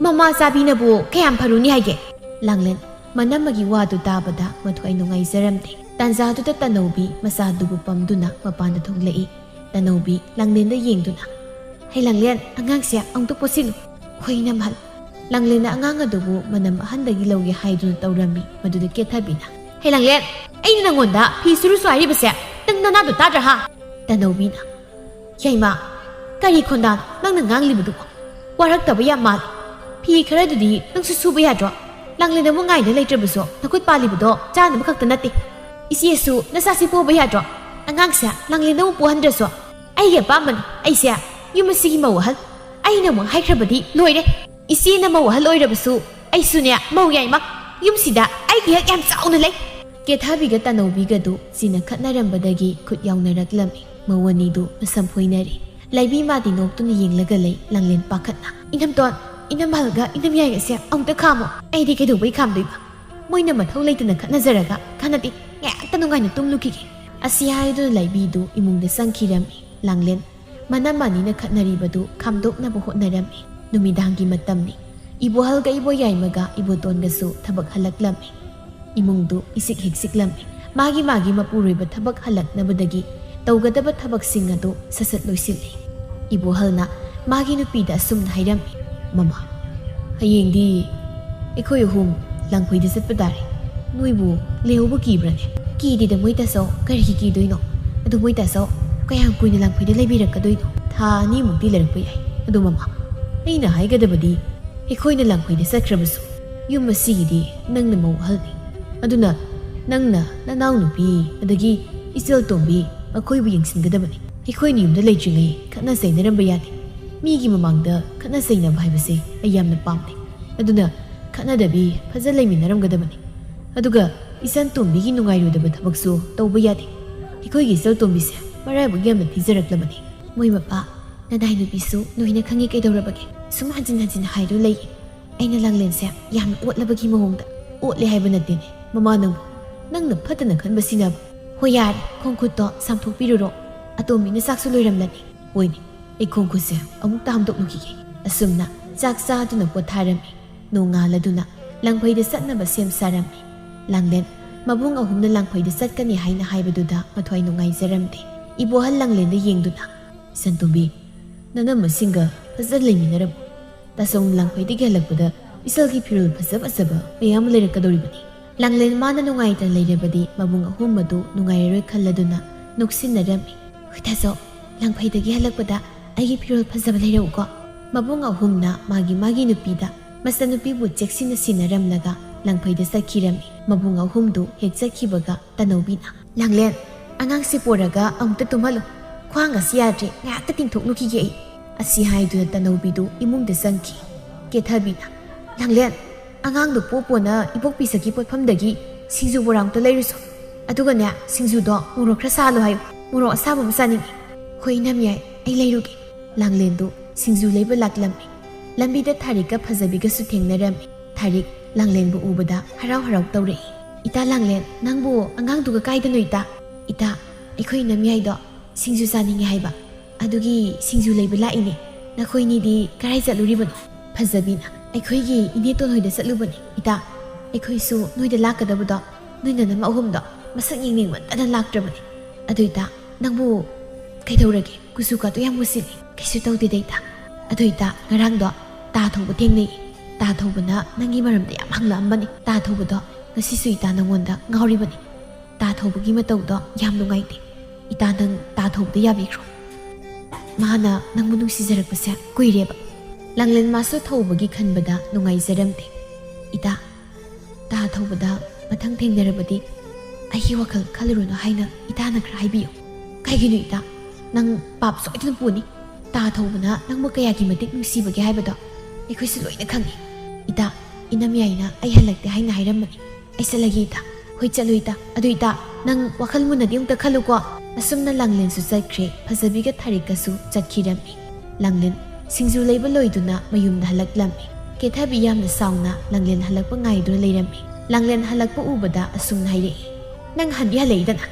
ꯃꯃꯥ ꯆꯥꯕꯤꯅꯕꯨ ꯀꯌꯥꯝ ꯐꯔꯨꯅꯤ ꯍꯥꯏꯒꯦ? ꯂꯥꯡꯂꯦꯟ ꯃꯅꯝꯃꯒꯤ ꯋꯥꯗꯨ ꯇꯥꯕꯗ ꯃꯊ꯭ꯋꯥꯏ ꯅꯨꯡꯉꯥꯏꯖꯔꯝꯗꯦ꯫ ꯇꯥꯟꯖꯥꯗꯨꯗ ꯇꯅꯧꯕꯤ ꯃꯆꯥꯗꯨꯕꯨ ꯄꯝꯗꯨꯅ ꯃꯄꯥꯟꯗ ꯊꯣꯛꯂꯛꯏ꯫ ꯇꯅꯧꯕꯤ ꯂꯥꯡꯂꯦꯟꯗ ꯌꯦꯡꯗꯨꯅ, "ꯍꯩ ꯂꯥꯡꯂꯦꯟ, ꯑꯉꯥꯡꯁꯦ ꯑꯃꯨꯛꯇ ꯄꯣꯠꯁꯤꯜꯂꯨ꯫ ꯍꯣꯏ, ꯏꯅꯝꯍꯜ꯫" ꯂꯥꯡꯂꯦꯟꯅ ꯑꯉꯥꯡ ꯑꯗꯨꯕꯨ ꯃꯅꯝ ꯑꯍꯟꯗꯒꯤ ꯂꯧꯒꯦ ꯍꯥꯏꯗꯨꯅ ꯇꯧꯔꯝꯃꯤ꯫ ꯃꯗꯨꯗ ꯀꯦꯊꯕꯤꯅ, "ꯍꯩ ꯂꯥꯡꯂꯦꯟ, ꯑꯩꯅ ꯅꯪꯉꯣꯟꯗ ꯐꯤ ꯁꯨꯔꯨꯁꯨ ꯍꯥꯏꯔꯤꯕꯁꯦ ꯅꯪ ꯅꯅꯥꯗꯣ ꯇꯥꯗ꯭ꯔꯥ ꯍꯥ?" ꯇꯅꯧꯕꯤꯅ, "ꯌꯥꯏꯃ, ꯀꯔꯤ ꯈꯣꯟꯗꯥꯅꯣ ꯅꯪꯅ ꯉꯥꯡꯂꯤꯕꯗꯨꯕꯣ? ꯋꯥꯔꯛꯇꯕ ꯌꯥꯝ ꯃꯥꯜꯂꯤ꯫ ꯐꯤ ꯈꯔꯗꯨꯗꯤ ꯅꯪꯁꯨ ꯁꯨꯕ ꯌꯥꯗ꯭ꯔꯣ? ꯂꯥꯡꯂꯦꯟ ꯑꯃꯨꯛ ꯉꯥꯏꯅ ꯂꯩꯇ꯭ꯔꯕꯁꯨ ꯅꯈꯨꯠ ꯄꯥꯜꯂꯤꯕꯗꯣ ꯆꯥꯅꯕ ꯈꯛꯇ ꯅꯠꯇꯦ꯫ ꯏꯆꯦꯁꯨ ꯅꯆꯥꯁꯤ ꯄꯣꯕ ꯌꯥꯗ꯭ꯔꯣ? ꯑꯉꯥꯡꯁꯦ ꯂꯥꯡꯂꯦꯟ ꯑꯃꯨꯛ ꯄꯣꯍꯟꯗ꯭ꯔꯁꯨ ꯑꯩꯒꯤ ꯑꯄꯥꯝꯕꯅꯤ꯫ ꯑꯩꯁꯦ ꯌꯨꯝ ꯑꯁꯤꯒꯤ ꯃꯧ ꯑꯍꯜ꯫ ꯑꯩꯅ ꯑꯃꯨꯛ ꯍꯥꯏꯈ꯭ꯔꯕꯗꯤ ꯂꯣꯏꯔꯦ꯫ ꯏꯆꯦꯅ ꯃꯧ ꯑꯍꯜ ꯑꯣꯏꯔꯕꯁꯨ ꯑꯩꯁꯨꯅꯦ ꯃꯧ ꯌꯥꯏꯃ꯫ ꯌꯨꯝꯁꯤꯗ ꯑꯩꯒꯤ ꯍꯛ ꯌꯥꯝ ꯆꯥꯎꯅ ꯂꯩ꯫" ꯀꯦꯊꯥꯕꯤꯒ ꯇꯅꯧꯕꯤꯒꯗꯨ ꯆꯤꯟꯅ ꯈꯠꯅꯔꯝꯕꯗꯒꯤ ꯈꯨꯠ ꯌꯥꯎꯅꯔꯛꯂꯝꯃꯤ꯫ ꯃꯧ ꯑꯅꯤꯗꯨ ꯃꯁꯝ ꯐꯣꯏꯅꯔꯤ꯫ ꯂꯥꯏꯕꯤ ꯃꯥꯗꯤ ꯅꯣꯛꯇꯨꯅ ꯌꯦꯡꯂꯒ ꯂꯩ꯫ ꯂꯥꯡꯂꯦꯟ ꯄꯥꯈꯠꯅ, "ꯏꯅꯝꯇꯣꯟ, ꯏꯅꯝꯍꯜꯒ ꯏꯅꯝꯌꯥꯏꯒꯁꯦ ꯑꯃꯨꯛꯇ ꯈꯥꯝꯃꯣ꯫ ꯑꯩꯗꯤ ꯀꯩꯗꯧꯕꯩ ꯈꯥꯝꯗꯣꯏꯕ? ꯃꯣꯏꯅ ꯃꯊꯧ ꯂꯩꯇꯅ ꯈꯠꯅꯖꯔꯒ ꯀꯥꯟꯅꯗꯦ꯫ ꯉꯥꯏꯍꯥꯛꯇ ꯅꯨꯡꯉꯥꯏꯅ ꯇꯨꯝꯂꯨꯈꯤꯒꯦ꯫" ꯑꯁꯤ ꯍꯥꯏꯗꯨꯅ ꯂꯥꯏꯕꯤꯗꯨ ꯏꯃꯨꯡꯗ ꯆꯪꯈꯤꯔꯝꯃꯤ꯫ ꯂꯥꯡꯂꯦꯟ ꯃꯅꯝ ꯑꯅꯤꯅ ꯈꯠꯅꯔꯤꯕꯗꯨ ꯈꯥꯝꯗꯣꯛꯅꯕ ꯍꯣꯠꯅꯔꯝꯃꯤ꯫ ꯅꯨꯃꯤꯗꯥꯡꯒꯤ ꯃꯇꯝꯅꯤ꯫ ꯏꯕꯣꯍꯜꯒ ꯏꯕꯣꯌꯥꯏꯃꯒ ꯏꯕꯣꯇꯣꯟꯒꯁꯨ ꯊꯕꯛ ꯍꯜꯂꯛꯂꯝꯃꯤ꯫ ꯏꯃꯨꯡꯗꯨ ꯏꯆꯤꯛ ꯍꯦꯛ ꯆꯤꯛꯂꯝꯃꯤ꯫ ꯃꯥꯒꯤ ꯃꯥꯒꯤ ꯃꯄꯨꯔꯣꯏꯕ ꯊꯕꯛ ꯍꯜꯂꯛꯅꯕꯗꯒꯤ ꯇꯧꯒꯗꯕ ꯊꯕꯛꯁꯤꯡ ꯑꯗꯨ ꯁꯠ ꯁꯠ ꯂꯣꯏꯁꯤꯜꯂꯤ꯫ ꯏꯕꯣꯍꯜꯅ ꯃꯥꯒꯤ ꯅꯨꯄꯤꯗ ꯑꯁꯨꯝꯅ ꯍꯥꯏꯔꯝꯃꯤ, "ꯃꯃꯥ, ꯍꯌꯦꯡꯗꯤ ꯑꯩꯈꯣꯏ ꯑꯍꯨꯝ ꯂꯥꯡꯐꯩꯗ ꯆꯠꯄ ꯇꯥꯔꯦ꯫ ꯅꯣꯏꯕꯨ ꯂꯩꯍꯧꯕ ꯀꯤꯕ꯭ꯔꯅꯦ?" "ꯀꯤꯗꯦꯗ ꯃꯣꯏ ꯇꯥꯆꯧ, ꯀꯔꯤꯒꯤ ꯀꯤꯗꯣꯏꯅꯣ? ꯑꯗꯨ ꯃꯣꯏ ꯇꯥꯆꯧ, ꯀꯌꯥꯝ ꯀꯨꯏꯅ ꯂꯥꯡꯐꯩꯗ ꯂꯩꯕꯤꯔꯛꯀꯗꯣꯏꯅꯣ? ꯊꯥ ꯑꯅꯤꯃꯨꯛꯇꯤ ꯂꯩꯔꯛꯄ ꯌꯥꯏ꯫ ꯑꯗꯨ ꯃꯃꯥ, ꯑꯩꯅ ꯍꯥꯏꯒꯗꯕꯗꯤ, ꯑꯩꯈꯣꯏꯅ ꯂꯥꯡꯐꯩꯗ ꯆꯠꯈ꯭ꯔꯕꯁꯨ ꯌꯨꯝ ꯑꯁꯤꯒꯤꯗꯤ ꯅꯪꯅ ꯃꯧ ꯑꯍꯜꯅꯤ꯫ ꯑꯗꯨꯅ ꯅꯪꯅ ꯅꯅꯥꯎꯅꯨꯄꯤ ꯑꯗꯒꯤ ꯏꯆꯜ ꯇꯣꯝꯕꯤ ꯃꯈꯣꯏꯕꯨ ꯌꯦꯡꯁꯤꯟꯒꯗꯕꯅꯤ꯫ ꯑꯩꯈꯣꯏꯅ ꯌꯨꯝꯗ ꯂꯩꯇ꯭ꯔꯤꯉꯩ ꯈꯠꯅ ꯆꯩꯅꯔꯝꯕ ꯌꯥꯗꯦ꯫ ꯃꯤꯒꯤ ꯃꯃꯥꯡꯗ ꯈꯠꯅ ꯆꯩꯅꯕ ꯍꯥꯏꯕꯁꯦ ꯑꯩ ꯌꯥꯝꯅ ꯄꯥꯝꯗꯦ꯫ ꯑꯗꯨꯅ ꯈꯠꯅꯗꯕꯤ ꯐꯖ ꯂꯩꯃꯤꯟꯅꯔꯝꯒꯗꯕꯅꯤ꯫ ꯑꯗꯨꯒ ꯏꯆꯟ ꯇꯣꯝꯕꯤꯒꯤ ꯅꯨꯡꯉꯥꯏꯔꯣꯏꯗꯕ ꯊꯕꯛꯁꯨ ꯇꯧꯕ ꯌꯥꯗꯦ꯫ ꯑꯩꯈꯣꯏꯒꯤ ꯏꯆꯜ ꯇꯣꯝꯕꯤꯁꯦ ꯃꯔꯥꯏꯕꯛ ꯌꯥꯝꯅ ꯊꯤꯖꯔꯛꯂꯕꯅꯤ꯫ ꯃꯣꯏ ꯃꯄꯥ, ꯅꯗꯥꯏ ꯅꯨꯄꯤꯁꯨ ꯂꯣꯏꯅ ꯈꯪꯉꯤ, ꯀꯩꯗꯧꯔꯕꯒꯦ? ꯁꯨꯝ ꯍꯟꯖꯤꯟ ꯍꯟꯖꯤꯟ ꯍꯥꯏꯗꯨ ꯂꯩ꯫ ꯑꯩꯅ ꯂꯥꯡꯂꯦꯟꯁꯦ ꯌꯥꯝꯅ ꯑꯣꯠꯂꯕꯒꯤ ꯃꯑꯣꯡꯗ ꯑꯣꯠꯂꯦ ꯍꯥꯏꯕ ꯅꯠꯇꯦꯅꯦ ꯃꯃꯥ ꯅꯪꯕꯨ꯫ ꯅꯪꯅ ꯐꯠꯇꯅ ꯈꯟꯕꯁꯤꯅꯕꯨ꯫ ꯍꯣꯏ ꯌꯥꯔꯦ, ꯈꯣꯡ ꯈꯨꯠꯇꯣ ꯆꯥꯝꯊꯣꯛꯄꯤꯔꯨꯔꯣ꯫ ꯑꯇꯣꯝꯕꯤꯅ ꯆꯥꯛꯁꯨ ꯂꯣꯏꯔꯝꯂꯅꯤ꯫ ꯍꯣꯏꯅꯦ, ꯑꯩ ꯈꯣꯡ ꯈꯨꯠꯁꯦ ꯑꯃꯨꯛꯇ ꯍꯥꯝꯗꯣꯛꯂꯨꯈꯤꯒꯦ꯫ ꯑꯁꯨꯝꯅ ꯆꯥꯛ ꯆꯥꯗꯨꯅ ꯄꯣꯊꯥꯔꯝꯃꯤ꯫ ꯅꯣꯡꯉꯥꯜꯂꯗꯨꯅ ꯂꯥꯡꯐꯩꯗ ꯆꯠꯅꯕ ꯁꯦꯝ ꯁꯥꯔꯝꯃꯤ꯫ ꯂꯥꯡꯂꯦꯟ ꯃꯕꯨꯡ ꯑꯍꯨꯝꯅ ꯂꯥꯡꯐꯩꯗ ꯆꯠꯀꯅꯤ ꯍꯥꯏꯅ ꯍꯥꯏꯕꯗꯨꯗ ꯃꯊ꯭ꯋꯥꯏ ꯅꯨꯡꯉꯥꯏꯖꯔꯝꯗꯦ꯫ ꯏꯕꯣꯍꯜ ꯂꯥꯡꯂꯦꯟꯗ ꯌꯦꯡꯗꯨꯅ, "ꯏꯆꯟꯇꯣꯝꯕꯤ, ꯅꯅꯝꯃꯁꯤꯡꯒ ꯐꯖꯅ ꯂꯩꯃꯤꯟꯅꯔꯝꯃꯨ꯫ ꯇꯥꯆꯧꯅ ꯂꯥꯡꯐꯩꯗꯒꯤ ꯍꯜꯂꯛꯄꯗ ꯏꯆꯜꯒꯤ ꯐꯤꯔꯣꯜ ꯐꯖ ꯐꯖꯕ ꯃꯌꯥꯝ ꯑꯃ ꯂꯩꯔꯛꯀꯗꯧꯔꯤꯕꯅꯤ꯫" ꯂꯥꯡꯂꯦꯟ ꯃꯥꯅ ꯅꯨꯡꯉꯥꯏꯇꯅ ꯂꯩꯔꯕꯗꯤ ꯃꯕꯨꯡ ꯑꯍꯨꯝ ꯑꯗꯨ ꯅꯨꯡꯉꯥꯏꯔꯔꯣꯏ ꯈꯜꯂꯗꯨꯅ ꯅꯣꯛꯁꯤꯟꯅꯔꯝꯃꯤ꯫ "ꯍꯣꯏ ꯇꯥꯆꯧ, ꯂꯥꯡꯐꯩꯗꯒꯤ ꯍꯜꯂꯛꯄꯗ ꯑꯩꯒꯤ ꯐꯤꯔꯣꯜ ꯐꯖꯕ ꯂꯩꯔꯛꯎꯀꯣ꯫" ꯃꯕꯨꯡ ꯑꯍꯨꯝꯅ ꯃꯥꯒꯤ ꯃꯥꯒꯤ ꯅꯨꯄꯤꯗ ꯃꯆꯟꯅꯨꯄꯤꯕꯨ ꯆꯦꯛꯁꯤꯟꯅ ꯁꯤꯟꯅꯔꯝꯂꯒ ꯂꯥꯡꯐꯩꯗ ꯆꯠꯈꯤꯔꯝꯃꯤ꯫ ꯃꯕꯨꯡ ꯑꯍꯨꯝꯗꯨ ꯍꯦꯛ ꯆꯠꯈꯤꯕꯒ ꯇꯅꯧꯕꯤꯅ, "ꯂꯥꯡꯂꯦꯟ, ꯑꯉꯥꯡꯁꯦ ꯄꯣꯔꯒ ꯑꯃꯨꯛꯇ ꯇꯨꯝꯍꯜꯂꯨ꯫ ꯈ꯭ꯋꯥꯡ ꯑꯁꯤ ꯌꯥꯗ꯭ꯔꯦ, ꯉꯥꯏꯍꯥꯛꯇ ꯇꯤꯡꯊꯣꯛꯂꯨꯈꯤꯒꯦ ꯑꯩ꯫" ꯑꯁꯤ ꯍꯥꯏꯗꯨꯅ ꯇꯅꯧꯕꯤꯗꯨ ꯏꯃꯨꯡꯗ ꯆꯪꯈꯤ꯫ ꯀꯦꯊꯕꯤꯅ, "ꯂꯥꯡꯂꯦꯟ, ꯑꯉꯥꯡꯗꯨ ꯄꯣ ꯄꯣꯅ ꯏꯕꯣꯛꯄꯤ ꯁꯛꯀꯤ ꯄꯣꯠꯐꯝꯗꯒꯤ ꯁꯤꯡꯖꯨ ꯕꯣꯔꯥ ꯑꯃꯨꯛꯇ ꯂꯩꯔꯨꯁꯣ꯫ ꯑꯗꯨꯒꯅꯦ, ꯁꯤꯡꯖꯨꯗꯣ ꯃꯣꯔꯣꯛ ꯈꯔ ꯁꯥꯍꯜꯂꯨ ꯍꯥꯏꯌꯨ꯫ ꯃꯣꯔꯣꯛ ꯑꯁꯥꯕ ꯑꯃ ꯆꯥꯅꯤꯡꯉꯤ꯫" "ꯍꯣꯏ ꯏꯅꯝ, ꯌꯥꯏ, ꯑꯩ ꯂꯩꯔꯨꯒꯦ꯫" ꯂꯥꯡꯂꯦꯟꯗꯨ ꯁꯤꯡꯖꯨ ꯂꯩꯕ ꯂꯥꯛꯂꯝꯃꯤ꯫ ꯂꯝꯕꯤꯗ ꯊꯥꯔꯤꯛꯀ ꯐꯖꯕꯤꯒꯁꯨ ꯊꯦꯡꯅꯔꯝꯃꯤ꯫ ꯊꯥꯔꯤꯛ ꯂꯥꯡꯂꯦꯟꯕꯨ ꯎꯕꯗ ꯍꯔꯥꯎ ꯍꯔꯥꯎ ꯇꯧꯔꯛꯏ꯫ "ꯏꯇꯥ ꯂꯥꯡꯂꯦꯟ, ꯅꯪꯕꯨ ꯑꯉꯥꯡꯗꯨꯒ ꯀꯥꯏꯗꯅꯣ ꯏꯇꯥ?" "ꯏꯇꯥ, ꯑꯩꯈꯣꯏ ꯏꯅꯝ ꯌꯥꯏꯗꯣ ꯁꯤꯡꯖꯨ ꯆꯥꯅꯤꯡꯉꯦ ꯍꯥꯏꯕ, ꯑꯗꯨꯒꯤ ꯁꯤꯡꯖꯨ ꯂꯩꯕ ꯂꯥꯛꯏꯅꯦ꯫ ꯅꯈꯣꯏꯅꯤꯗꯤ ꯀꯔꯥꯏ ꯆꯠꯂꯨꯔꯤꯕꯅꯣ?" ꯐꯖꯕꯤꯅ, "ꯑꯩꯈꯣꯏꯒꯤ ꯏꯅꯦꯇꯣꯟ ꯍꯣꯏꯗ ꯆꯠꯂꯨꯕꯅꯦ ꯏꯇꯥ꯫ ꯑꯩꯈꯣꯏꯁꯨ ꯅꯣꯏꯗ ꯂꯥꯛꯀꯗꯕꯗꯣ ꯅꯣꯏ ꯅꯅꯝ ꯑꯍꯨꯝꯗꯣ ꯃꯁꯛ ꯌꯦꯡꯅꯤꯡꯃꯟꯗꯅ ꯂꯥꯛꯇ꯭ꯔꯕꯅꯦ꯫ ꯑꯗꯨ ꯏꯇꯥ, ꯅꯪꯕꯨ ꯀꯩꯗꯧꯔꯒꯦ? ꯀꯨꯆꯨ ꯀꯥꯇꯨ ꯌꯥꯝ ꯃꯨꯁꯤꯜꯂꯤ꯫" "ꯀꯩꯁꯨ ꯇꯧꯗꯦꯗ ꯏꯇꯥ꯫ ꯑꯗꯨ ꯏꯇꯥ, ꯉꯔꯥꯡꯗꯣ ꯇꯥ ꯊꯧꯕ ꯊꯦꯡꯅꯩ꯫ ꯇꯥ ꯊꯧꯕꯅ ꯅꯪꯒꯤ ꯃꯔꯝꯗ ꯌꯥꯝ ꯍꯪꯂꯛꯑꯝꯕꯅꯤ꯫ ꯇꯥ ꯊꯧꯕꯗꯣ ꯉꯁꯤꯁꯨ ꯏꯇꯥ ꯅꯪꯉꯣꯟꯗ ꯉꯥꯎꯔꯤꯕꯅꯤ꯫ ꯇꯥ ꯊꯧꯕꯒꯤ ꯃꯇꯧꯗꯣ ꯌꯥꯝ ꯅꯨꯡꯉꯥꯏꯇꯦ꯫" "ꯏꯇꯥ, ꯅꯪ ꯇꯥ ꯊꯧꯕꯗ ꯌꯥꯕꯤꯈ꯭ꯔꯣ꯫ ꯃꯥꯅ ꯅꯪꯕꯨ ꯅꯨꯡꯁꯤꯖꯔꯛꯄꯁꯦ ꯀꯨꯏꯔꯦꯕ꯫" ꯂꯥꯡꯂꯦꯟ ꯃꯥꯁꯨ ꯊꯧꯕꯒꯤ ꯈꯟꯕꯗ ꯅꯨꯡꯉꯥꯏꯖꯔꯝꯗꯦ꯫ "ꯏꯇꯥ, ꯇꯥ ꯊꯧꯕꯗ ꯃꯊꯪ ꯊꯦꯡꯅꯔꯕꯗꯤ ꯑꯩꯒꯤ ꯋꯥꯈꯜ ꯈꯜꯂꯨꯔꯅꯨ ꯍꯥꯏꯅ ꯏꯇꯥꯅ ꯈꯔ ꯍꯥꯏꯕꯤꯌꯨ꯫" "ꯀꯩꯒꯤꯅꯣ ꯏꯇꯥ? ꯅꯪ ꯄꯥꯞ ꯁꯣꯏꯗꯅ ꯄꯨꯅꯤ꯫ ꯇꯥ ꯊꯧꯕꯅ ꯅꯪꯕꯨ ꯀꯌꯥꯒꯤ ꯃꯇꯤꯛ ꯅꯨꯡꯁꯤꯕꯒꯦ ꯍꯥꯏꯕꯗꯣ ꯑꯩꯈꯣꯏꯁꯨ ꯂꯣꯏꯅ ꯈꯪꯏ꯫ ꯏꯇꯥ, ꯏꯅꯝꯌꯥꯏꯅ ꯑꯩ ꯍꯜꯂꯛꯇꯦ ꯍꯥꯏꯅ ꯍꯥꯏꯔꯝꯕꯅꯤ꯫ ꯑꯩ ꯆꯠꯂꯒꯦ ꯏꯇꯥ꯫" "ꯍꯣꯏ, ꯆꯠꯂꯨ ꯏꯇꯥ꯫ ꯑꯗꯨ ꯏꯇꯥ, ꯅꯪ ꯋꯥꯈꯜ ꯃꯨꯟꯅꯗꯤ ꯑꯃꯨꯛꯇ ꯈꯜꯂꯨꯀꯣ꯫" ꯑꯁꯨꯝꯅ ꯂꯥꯡꯂꯦꯟꯁꯨ ꯆꯠꯈ꯭ꯔꯦ, ꯐꯖꯕꯤꯒ ꯊꯥꯔꯤꯛꯀꯁꯨ ꯆꯠꯈꯤꯔꯝꯃꯤ꯫ ꯂꯥꯡꯂꯦꯟ ꯁꯤꯡꯖꯨ ꯂꯩꯕ ꯂꯣꯏꯗꯨꯅ ꯃꯌꯨꯝꯗ ꯍꯜꯂꯛꯂꯝꯃꯤ꯫ ꯀꯦꯊꯕꯤ ꯌꯥꯝꯅ ꯁꯥꯎꯅ ꯂꯥꯡꯂꯦꯟ ꯍꯜꯂꯛꯄ ꯉꯥꯏꯗꯨꯅ ꯂꯩꯔꯝꯃꯤ꯫ ꯂꯥꯡꯂꯦꯟ ꯍꯜꯂꯛꯄ ꯎꯕꯗ ꯑꯁꯨꯝꯅ ꯍꯥꯏꯔꯛꯏ, "ꯅꯪ ꯍꯟꯗꯤ ꯍꯜꯂꯛꯏꯗꯅ?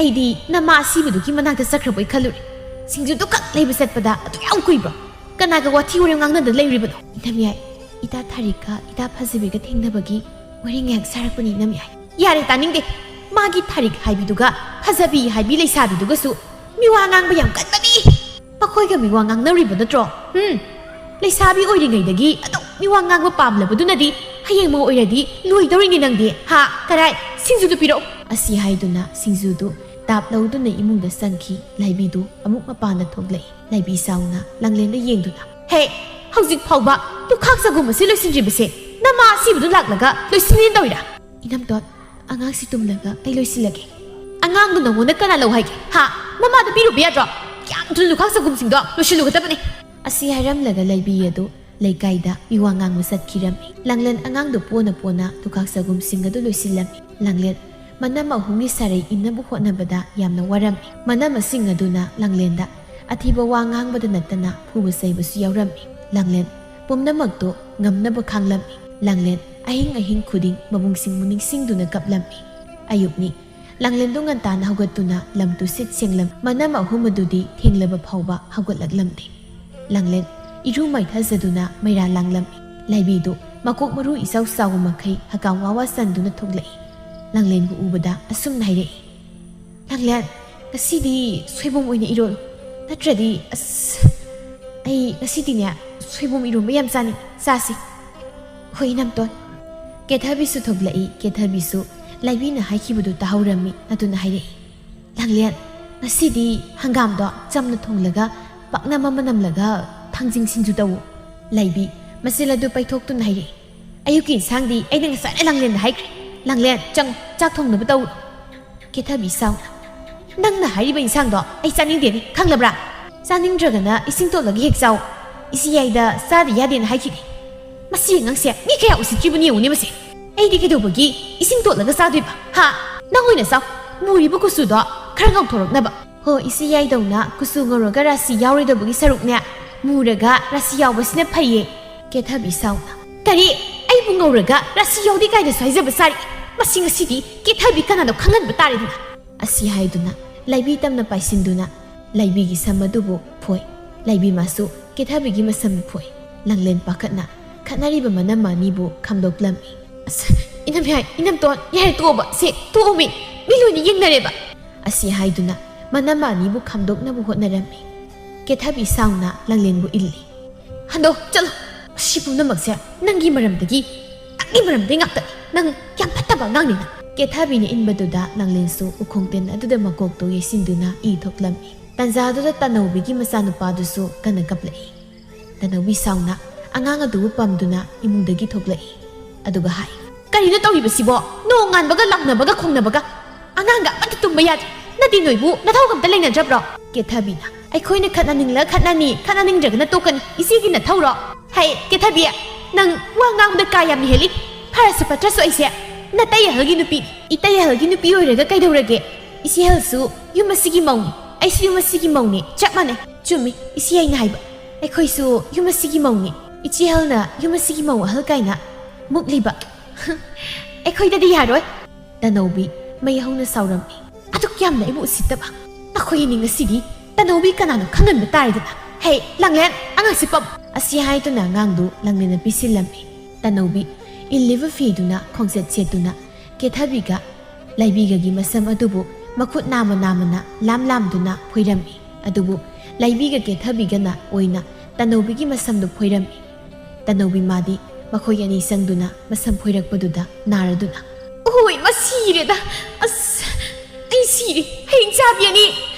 ꯑꯩꯗꯤ ꯅꯃꯥ ꯑꯁꯤꯕꯗꯨꯒꯤ ꯃꯅꯥꯛꯇ ꯆꯠꯈ꯭ꯔꯕꯣꯏ ꯈꯜꯂꯨꯔꯦ꯫ ꯁꯤꯡꯖꯨꯗꯨ ꯈꯛ ꯂꯩꯕ ꯆꯠꯄꯗ ꯑꯗꯨ ꯌꯥꯝ ꯀꯨꯏꯕ꯭ꯔꯣ? ꯀꯅꯥꯒ ꯋꯥꯊꯤ ꯋꯥꯔꯦꯝ ꯉꯥꯡꯅꯗꯅ ꯂꯩꯔꯤꯕꯅꯣ?" "ꯏꯅꯝꯌꯥꯏ, ꯏꯇꯥ ꯊꯥꯔꯤꯛꯀ ꯏꯇꯥ ꯐꯖꯕꯤꯒ ꯊꯦꯡꯅꯕꯒꯤ ꯋꯥꯔꯤ ꯉꯥꯏꯍꯥꯛ ꯁꯥꯔꯛꯄꯅꯤ ꯏꯅꯝꯌꯥꯏ꯫" "ꯌꯥꯔꯦ, ꯇꯥꯅꯤꯡꯗꯦ꯫ ꯃꯥꯒꯤ ꯊꯥꯔꯤꯛ ꯍꯥꯏꯕꯤꯗꯨꯒ ꯐꯖꯕꯤ ꯍꯥꯏꯕꯤ ꯂꯩꯁꯥꯕꯤꯗꯨꯒꯁꯨ ꯃꯤꯋꯥ ꯉꯥꯡꯕ ꯌꯥꯝ ꯀꯟꯕꯅꯤ꯫ ꯃꯈꯣꯏꯒ ꯃꯤꯋꯥ ꯉꯥꯡꯅꯔꯤꯕ ꯅꯠꯇ꯭ꯔꯣ? ꯎꯝ, ꯂꯩꯁꯥꯕꯤ ꯑꯣꯏꯔꯤꯉꯩꯗꯒꯤ ꯑꯗꯨꯝ ꯃꯤꯋꯥ ꯉꯥꯡꯕ ꯄꯥꯝꯂꯕꯗꯨꯅꯗꯤ ꯍꯌꯦꯡ ꯃꯧ ꯑꯣꯏꯔꯗꯤ ꯂꯣꯏꯗꯧꯔꯤꯅꯤ ꯅꯪꯗꯤ꯫ ꯍꯥ? ꯀꯔꯥꯏ? ꯁꯤꯡꯖꯨꯗꯨ ꯄꯤꯔꯛꯑꯣ꯫" ꯑꯁꯤ ꯍꯥꯏꯗꯨꯅ ꯁꯤꯡꯖꯨꯗꯨ ꯇꯥꯞ ꯂꯧꯗꯨꯅ ꯏꯃꯨꯡꯗ ꯆꯪꯈꯤ꯫ ꯂꯥꯏꯕꯤꯗꯨ ꯑꯃꯨꯛ ꯃꯄꯥꯟꯗ ꯊꯣꯛꯂꯛꯏ꯫ ꯂꯥꯏꯕꯤ ꯁꯥꯎꯅ ꯂꯥꯡꯂꯦꯟꯗ ꯌꯦꯡꯗꯨꯅ, "ꯍꯦ, ꯍꯧꯖꯤꯛ ꯐꯥꯎꯕ ꯂꯨꯈꯥꯛ ꯆꯒꯨꯝ ꯑꯁꯤ ꯂꯣꯏꯁꯤꯟꯗ꯭ꯔꯤꯕꯁꯦ ꯅꯃꯥ ꯑꯁꯤꯕꯗꯨ ꯂꯥꯛꯂꯒ ꯂꯣꯏꯁꯤꯟꯅꯤꯅ ꯇꯧꯔꯤꯔꯥ?" "ꯏꯅꯝꯇꯣꯟ, ꯑꯉꯥꯡꯁꯤ ꯇꯨꯝꯂꯒ ꯑꯩ ꯂꯣꯏꯁꯤꯜꯂꯒꯦ꯫" "ꯑꯉꯥꯡꯗꯨ ꯅꯉꯣꯟꯗ ꯀꯅꯥ ꯂꯧ ꯍꯥꯏꯒꯦ? ꯍꯥ? ꯃꯃꯥꯗ ꯄꯤꯔꯨꯕ ꯌꯥꯗ꯭ꯔꯣ? ꯌꯥꯝ ꯊꯨꯅ ꯂꯨꯈꯥꯛ ꯆꯒꯨꯝꯁꯤꯡꯗꯣ ꯂꯣꯏꯁꯤꯜꯂꯨꯒꯗꯕꯅꯤ꯫" ꯑꯁꯤ ꯍꯥꯏꯔꯝꯂꯒ ꯂꯩꯕꯤ ꯑꯗꯨ ꯂꯩꯀꯥꯏꯗ ꯃꯤꯋꯥ ꯉꯥꯡꯕ ꯆꯠꯈꯤꯔꯝꯃꯤ꯫ ꯂꯥꯡꯂꯦꯟ ꯑꯉꯥꯡꯗꯨ ꯄꯣꯅ ꯄꯣꯅ ꯂꯨꯈꯥꯛ ꯆꯒꯨꯝꯁꯤꯡ ꯑꯗꯨ ꯂꯣꯏꯁꯤꯜꯂꯝꯃꯤ꯫ ꯂꯥꯡꯂꯦꯟ ꯃꯅꯝ ꯑꯍꯨꯝꯒꯤ ꯁꯥꯔꯩ ꯏꯟꯅꯕ ꯍꯣꯠꯅꯕꯗ ꯌꯥꯝꯅ ꯋꯥꯔꯝꯃꯤ꯫ ꯃꯅꯝ ꯑꯁꯤꯡ ꯑꯗꯨꯅ ꯂꯥꯡꯂꯦꯟꯗ ꯑꯊꯤꯕ ꯋꯥ ꯉꯥꯡꯕꯗ ꯅꯠꯇꯅ ꯐꯨꯕ ꯆꯩꯕꯁꯨ ꯌꯥꯎꯔꯝꯃꯤ꯫ ꯂꯥꯡꯂꯦꯟ ꯄꯨꯝꯅꯃꯛꯇꯨ ꯉꯝꯅꯕ ꯈꯥꯡꯂꯝꯃꯤ꯫ ꯂꯥꯡꯂꯦꯟ ꯑꯍꯤꯡ ꯑꯍꯤꯡ ꯈꯨꯗꯤꯡ ꯃꯕꯨꯡꯁꯤꯡꯕꯨ ꯅꯤꯡꯁꯤꯡꯗꯨꯅ ꯀꯞꯂꯝꯃꯤ꯫ ꯑꯌꯨꯛꯅꯤ꯫ ꯂꯥꯡꯂꯦꯟꯗꯨ ꯉꯟꯇꯥꯅ ꯍꯧꯒꯠꯇꯨꯅ ꯂꯝꯗꯨ ꯁꯤꯠ ꯁꯦꯡꯂꯝ꯫ ꯃꯅꯝ ꯑꯍꯨꯝ ꯑꯗꯨꯗꯤ ꯊꯦꯡꯂꯕ ꯐꯥꯎꯕ ꯍꯧꯒꯠꯂꯛꯂꯝꯗꯦ꯫ ꯂꯥꯡꯂꯦꯟ ꯏꯔꯨ ꯃꯥꯏꯊꯖꯗꯨꯅ ꯃꯩꯔꯥ ꯂꯥꯡꯂꯝꯃꯤ꯫ ꯂꯥꯏꯕꯤꯗꯨ ꯃꯀꯣꯛ ꯃꯔꯨ ꯏꯆꯥꯎ ꯆꯥꯎꯕ ꯃꯈꯩ ꯍꯀꯥꯝ ꯋꯥ ꯋꯥ ꯆꯟꯗꯨꯅ ꯊꯣꯛꯂꯛꯏ꯫ ꯂꯥꯡꯂꯦꯟꯕꯨ ꯎꯕꯗ ꯑꯁꯨꯝꯅ ꯍꯥꯏꯔꯛꯏ, "ꯂꯥꯡꯂꯦꯟ, ꯉꯁꯤꯗꯤ ꯁꯣꯏꯕꯨꯝ ꯑꯣꯏꯅ ꯏꯔꯣꯜꯂꯨ꯫ ꯅꯠꯇ꯭ꯔꯗꯤ ꯑꯁ, ꯑꯩ ꯉꯁꯤꯗꯤꯅꯦ ꯁꯣꯏꯕꯨꯝ ꯏꯔꯣꯝꯕ ꯌꯥꯝ ꯆꯥꯅꯤꯡꯉꯤ꯫ ꯆꯥꯁꯤ꯫" "ꯍꯣꯏ, ꯏꯅꯝꯇꯣꯟ꯫" ꯀꯦꯊꯕꯤꯁꯨ ꯊꯣꯛꯂꯛꯏ꯫ ꯀꯦꯊꯕꯤꯁꯨ ꯂꯥꯏꯕꯤꯅ ꯍꯥꯏꯈꯤꯕꯗꯨ ꯇꯥꯍꯧꯔꯝꯃꯤ꯫ ꯑꯗꯨꯅ ꯍꯥꯏꯔꯛꯏ, "ꯂꯥꯡꯂꯦꯟ, "ꯉꯁꯤꯗꯤ ꯍꯪꯒꯥꯝꯗꯣ ꯆꯝꯅ ꯊꯣꯡꯂꯒ ꯄꯥꯛꯅꯝ ꯑꯃ ꯅꯝꯂꯒ ꯊꯥꯡꯖꯤꯡ ꯁꯤꯡꯖꯨ ꯇꯧ꯫" ꯂꯩꯕꯤ ꯃꯆꯤꯜ ꯑꯗꯨ ꯄꯩꯊꯣꯛꯇꯨꯅ ꯍꯥꯏꯔꯛꯏ꯫ "ꯑꯌꯨꯛꯀꯤ ꯏꯟꯁꯥꯡꯗꯤ ꯑꯩꯅ ꯉꯁꯥꯏꯅ ꯂꯥꯡꯂꯦꯟꯗ ꯍꯥꯏꯈ꯭ꯔꯦ꯫ ꯂꯥꯡꯂꯦꯟ, ꯆꯪ, ꯆꯥꯛ ꯊꯣꯡꯅꯕ ꯇꯧꯔꯣ꯫" ꯀꯦꯊꯕꯤ ꯁꯥꯎꯅ, "ꯅꯪꯅ ꯍꯥꯏꯔꯤꯕ ꯏꯟꯁꯥꯡꯗꯣ ꯑꯩ ꯆꯥꯅꯤꯡꯗꯦꯅꯦ, ꯈꯪꯂꯕ꯭ꯔꯥ? ꯆꯥꯅꯤꯡꯗ꯭ꯔꯒꯅ ꯏꯁꯤꯡ ꯇꯣꯠꯂꯒ ꯍꯦꯛ ꯆꯥꯎ꯫ ꯏꯆꯦ ꯌꯥꯏꯗ ꯆꯥꯗ ꯌꯥꯗꯦꯅ ꯍꯥꯏꯈꯤꯅꯦ꯫ ꯃꯁꯤ ꯑꯉꯥꯡꯁꯦ ꯃꯤ ꯀꯌꯥ ꯎꯁꯤꯠꯇ꯭ꯔꯤꯕꯅ ꯌꯦꯡꯉꯨꯅꯦ ꯃꯁꯦ꯫ ꯑꯩꯗꯤ ꯀꯩꯗꯧꯕꯒꯤ ꯏꯁꯤꯡ ꯇꯣꯠꯂꯒ ꯆꯥꯗꯣꯏꯕ? ꯍꯥ? ꯅꯪ ꯑꯣꯏꯅ ꯆꯥꯎ꯫ ꯃꯨꯔꯤꯕ ꯀꯨꯆꯨꯗꯣ ꯈꯔ ꯉꯧꯊꯣꯔꯛꯅꯕ꯫" "ꯍꯣ, ꯏꯆꯦ ꯌꯥꯏꯗꯧꯅ ꯀꯨꯆꯨ ꯉꯧꯔꯒ ꯔꯥꯁꯤ ꯌꯥꯎꯔꯣꯏꯗꯧꯕꯒꯤ ꯁꯔꯨꯛꯅꯦ, ꯃꯨꯔꯒ ꯔꯥꯁꯤ ꯌꯥꯎꯕꯁꯤꯅ ꯐꯩꯌꯦ꯫" ꯀꯦꯊꯕꯤ ꯁꯥꯎꯅ, "ꯀꯔꯤ? ꯑꯩꯕꯨ ꯉꯧꯔꯒ ꯔꯥꯁꯤ ꯌꯥꯎꯗꯦ ꯀꯥꯏꯅꯁꯨ ꯍꯥꯏꯖꯕ ꯁꯥꯔꯤ꯫ ꯃꯁꯤ ꯉꯁꯤꯗꯤ ꯀꯦꯊꯕꯤ ꯀꯅꯥꯅꯣ ꯈꯪꯍꯟꯕ ꯇꯥꯔꯦꯗꯅ꯫" ꯑꯁꯤ ꯍꯥꯏꯗꯨꯅ ꯂꯩꯕꯤ ꯇꯝꯅ ꯄꯥꯏꯁꯤꯟꯗꯨꯅ ꯂꯩꯕꯤꯒꯤ ꯁꯝ ꯑꯗꯨꯕꯨ ꯐꯣꯏ꯫ ꯂꯩꯕꯤ ꯃꯥꯁꯨ ꯀꯦꯊꯕꯤꯒꯤ ꯃꯁꯝ ꯐꯣꯏ꯫ ꯂꯥꯡꯂꯦꯟ ꯄꯥꯈꯠꯅ ꯈꯠꯅꯔꯤꯕ ꯃꯅꯝꯃ ꯑꯅꯤꯕꯨ ꯈꯥꯝꯗꯣꯛꯂꯝꯃꯤ꯫ "ꯑꯁ, ꯏꯅꯝ ꯌꯥꯏ, ꯏꯅꯝꯇꯣꯟ, ꯌꯥꯔꯦ, ꯇꯣꯛꯑꯣꯕ, ꯁꯦ, ꯇꯣꯛꯑꯣꯃꯤ, ꯃꯤ ꯂꯣꯏꯅ ꯌꯦꯡꯅꯔꯦꯕ꯫" ꯑꯁꯤ ꯍꯥꯏꯗꯨꯅ ꯃꯅꯝꯃ ꯑꯅꯤꯕꯨ ꯈꯥꯝꯗꯣꯛꯅꯕ ꯍꯣꯠꯅꯔꯝꯃꯤ꯫ ꯀꯦꯊꯕꯤ ꯁꯥꯎꯅ ꯂꯥꯡꯂꯦꯟꯕꯨ ꯏꯜꯂꯤ꯫ "ꯍꯟꯗꯣ, ꯆꯠꯂꯣ꯫ ꯁꯤ ꯄꯨꯝꯅꯃꯛꯁꯦ ꯅꯪꯒꯤ ꯃꯔꯝꯗꯒꯤ, ꯅꯪꯒꯤ ꯃꯔꯝꯗꯒꯤ ꯉꯥꯛꯇꯅꯤ꯫ ꯅꯪ ꯌꯥꯝ ꯐꯠꯇꯕ ꯑꯉꯥꯡꯅꯤ ꯅꯪ꯫" ꯀꯦꯊꯕꯤꯅ ꯏꯟꯕꯗꯨꯗ ꯂꯥꯡꯂꯦꯟꯁꯨ ꯎꯈꯣꯡ ꯇꯦꯟ ꯑꯗꯨꯗ ꯃꯀꯣꯛꯇꯣ ꯌꯩꯁꯤꯟꯗꯨꯅ ꯏ ꯊꯣꯛꯂꯝꯃꯤ꯫ ꯇꯟꯖꯥꯗꯨꯗ ꯇꯅꯧꯕꯤꯒꯤ ꯃꯆꯥꯅꯨꯄꯥꯗꯨꯁꯨ ꯀꯟꯅ ꯀꯞꯂꯛꯏ꯫ ꯇꯅꯧꯕꯤ ꯁꯥꯎꯅ ꯑꯉꯥꯡ ꯑꯗꯨꯕꯨ ꯄꯝꯗꯨꯅ ꯏꯃꯨꯡꯗꯒꯤ ꯊꯣꯛꯂꯛꯏ꯫ ꯑꯗꯨꯒ ꯍꯥꯏ, "ꯀꯔꯤꯅꯣ ꯇꯧꯔꯤꯕꯁꯤꯕꯣ? ꯅꯣꯡ ꯉꯥꯟꯕꯒ ꯂꯥꯎꯅꯕꯒ ꯈꯣꯡꯅꯕꯒ꯫ ꯑꯉꯥꯡꯒ ꯑꯃꯠꯇ ꯇꯨꯝꯕ ꯌꯥꯗꯦ꯫ ꯅꯠꯇꯦ, ꯅꯣꯏꯕꯨ ꯅꯊꯧꯒ ꯑꯝꯇ ꯂꯩꯅꯗ꯭ꯔꯕ꯭ꯔꯣ?" ꯀꯦꯊꯕꯤꯅ, "ꯑꯩꯈꯣꯏꯅ ꯈꯠꯅꯅꯤꯡꯂ ꯈꯠꯅꯅꯤ, ꯈꯠꯅꯅꯤꯡꯗ꯭ꯔꯒꯅ ꯇꯣꯛꯀꯅꯤ꯫ ꯏꯆꯦꯒꯤ ꯅꯊꯧꯔꯣ? ꯍꯩ, ꯀꯦꯊꯕꯤ, ꯅꯪ ꯋꯥ ꯉꯥꯡꯕꯗ ꯀꯥ ꯌꯥꯝꯅ ꯍꯦꯜꯂꯤ꯫ ꯐꯔꯁꯨ ꯐꯠꯇ꯭ꯔꯁꯨ ꯑꯩꯁꯦ ꯅꯇꯩ ꯑꯍꯜꯒꯤ ꯅꯨꯄꯤꯅꯤ꯫ ꯏꯇꯩ ꯑꯍꯜꯒꯤ ꯅꯨꯄꯤ ꯑꯣꯏꯔꯒ ꯀꯩꯗꯧꯔꯒꯦ? ꯏꯆꯦ ꯑꯍꯜꯁꯨ ꯌꯨꯝ ꯑꯁꯤꯒꯤ ꯃꯧꯅꯤ, ꯑꯩꯁꯨ ꯌꯨꯝ ꯑꯁꯤꯒꯤ ꯃꯧꯅꯤ, ꯆꯞ ꯃꯥꯟꯅꯩ꯫" "ꯆꯨꯝꯃꯤ, ꯏꯆꯦ ꯑꯩꯅ ꯍꯥꯏꯕ꯫ ꯑꯩꯈꯣꯏꯁꯨ ꯌꯨꯝ ꯑꯁꯤꯒꯤ ꯃꯧꯅꯤ꯫ ꯏꯆꯦ ꯑꯍꯜꯅ ꯌꯨꯝ ꯑꯁꯤꯒꯤ ꯃꯧ ꯑꯍꯜ ꯀꯥꯏꯅ ꯃꯨꯛꯂꯤꯕ꯫ ꯑꯩꯈꯣꯏꯗꯗꯤ ꯌꯥꯔꯣꯏ꯫" ꯇꯅꯧꯕꯤ ꯃꯩ ꯍꯧꯅ ꯁꯥꯎꯔꯝꯃꯤ꯫ "ꯑꯗꯨꯛ ꯌꯥꯝꯅ ꯑꯩꯕꯨ ꯎꯁꯤꯠꯇꯕ ꯅꯈꯣꯏ ꯑꯅꯤ ꯉꯁꯤꯗꯤ ꯇꯅꯧꯕꯤ ꯀꯅꯥꯅꯣ ꯈꯪꯍꯟꯕ ꯇꯥꯔꯦꯗꯅ꯫ ꯍꯦ, ꯂꯥꯡꯂꯦꯟ, ꯑꯉꯥꯡꯁꯤ ꯄꯝ!" ꯑꯁꯤ ꯍꯥꯏꯗꯨꯅ ꯑꯉꯥꯡꯗꯨ ꯂꯥꯡꯂꯦꯟꯅ ꯄꯤꯁꯤꯜꯂꯝꯃꯤ꯫ ꯇꯅꯧꯕꯤ ꯏꯜꯂꯤꯕ ꯐꯤꯗꯨꯅ ꯈꯣꯡꯆꯦꯠ ꯁꯦꯠꯇꯨꯅ ꯀꯦꯊꯕꯤꯒ ꯂꯩꯕꯤꯒꯒꯤ ꯃꯁꯝ ꯑꯗꯨꯕꯨ ꯃꯈꯨꯠ ꯅꯥꯝꯃ ꯅꯥꯝꯃꯅ ꯂꯥꯝ ꯂꯥꯝꯗꯨꯅ ꯐꯣꯏꯔꯝꯃꯤ꯫ ꯑꯗꯨꯕꯨ ꯂꯩꯕꯤꯒ ꯀꯦꯊꯕꯤꯒꯅ ꯑꯣꯏꯅ ꯇꯅꯧꯕꯤꯒꯤ ꯃꯁꯝꯗꯨ ꯐꯣꯏꯔꯝꯃꯤ꯫ ꯇꯅꯧꯕꯤ ꯃꯥꯗꯤ ꯃꯈꯣꯏ ꯑꯅꯤ ꯆꯪꯗꯨꯅ ꯃꯁꯝ ꯐꯣꯏꯔꯛꯄꯗꯨꯗ ꯅꯥꯔꯗꯨꯅ, "ꯑꯣꯏ, ꯃꯁꯤꯔꯦꯗ! ꯑꯁ, ꯑꯩ ꯁꯤꯔꯦ! ꯍꯌꯦꯡ ꯆꯥꯕꯤ ꯑꯅꯤ!"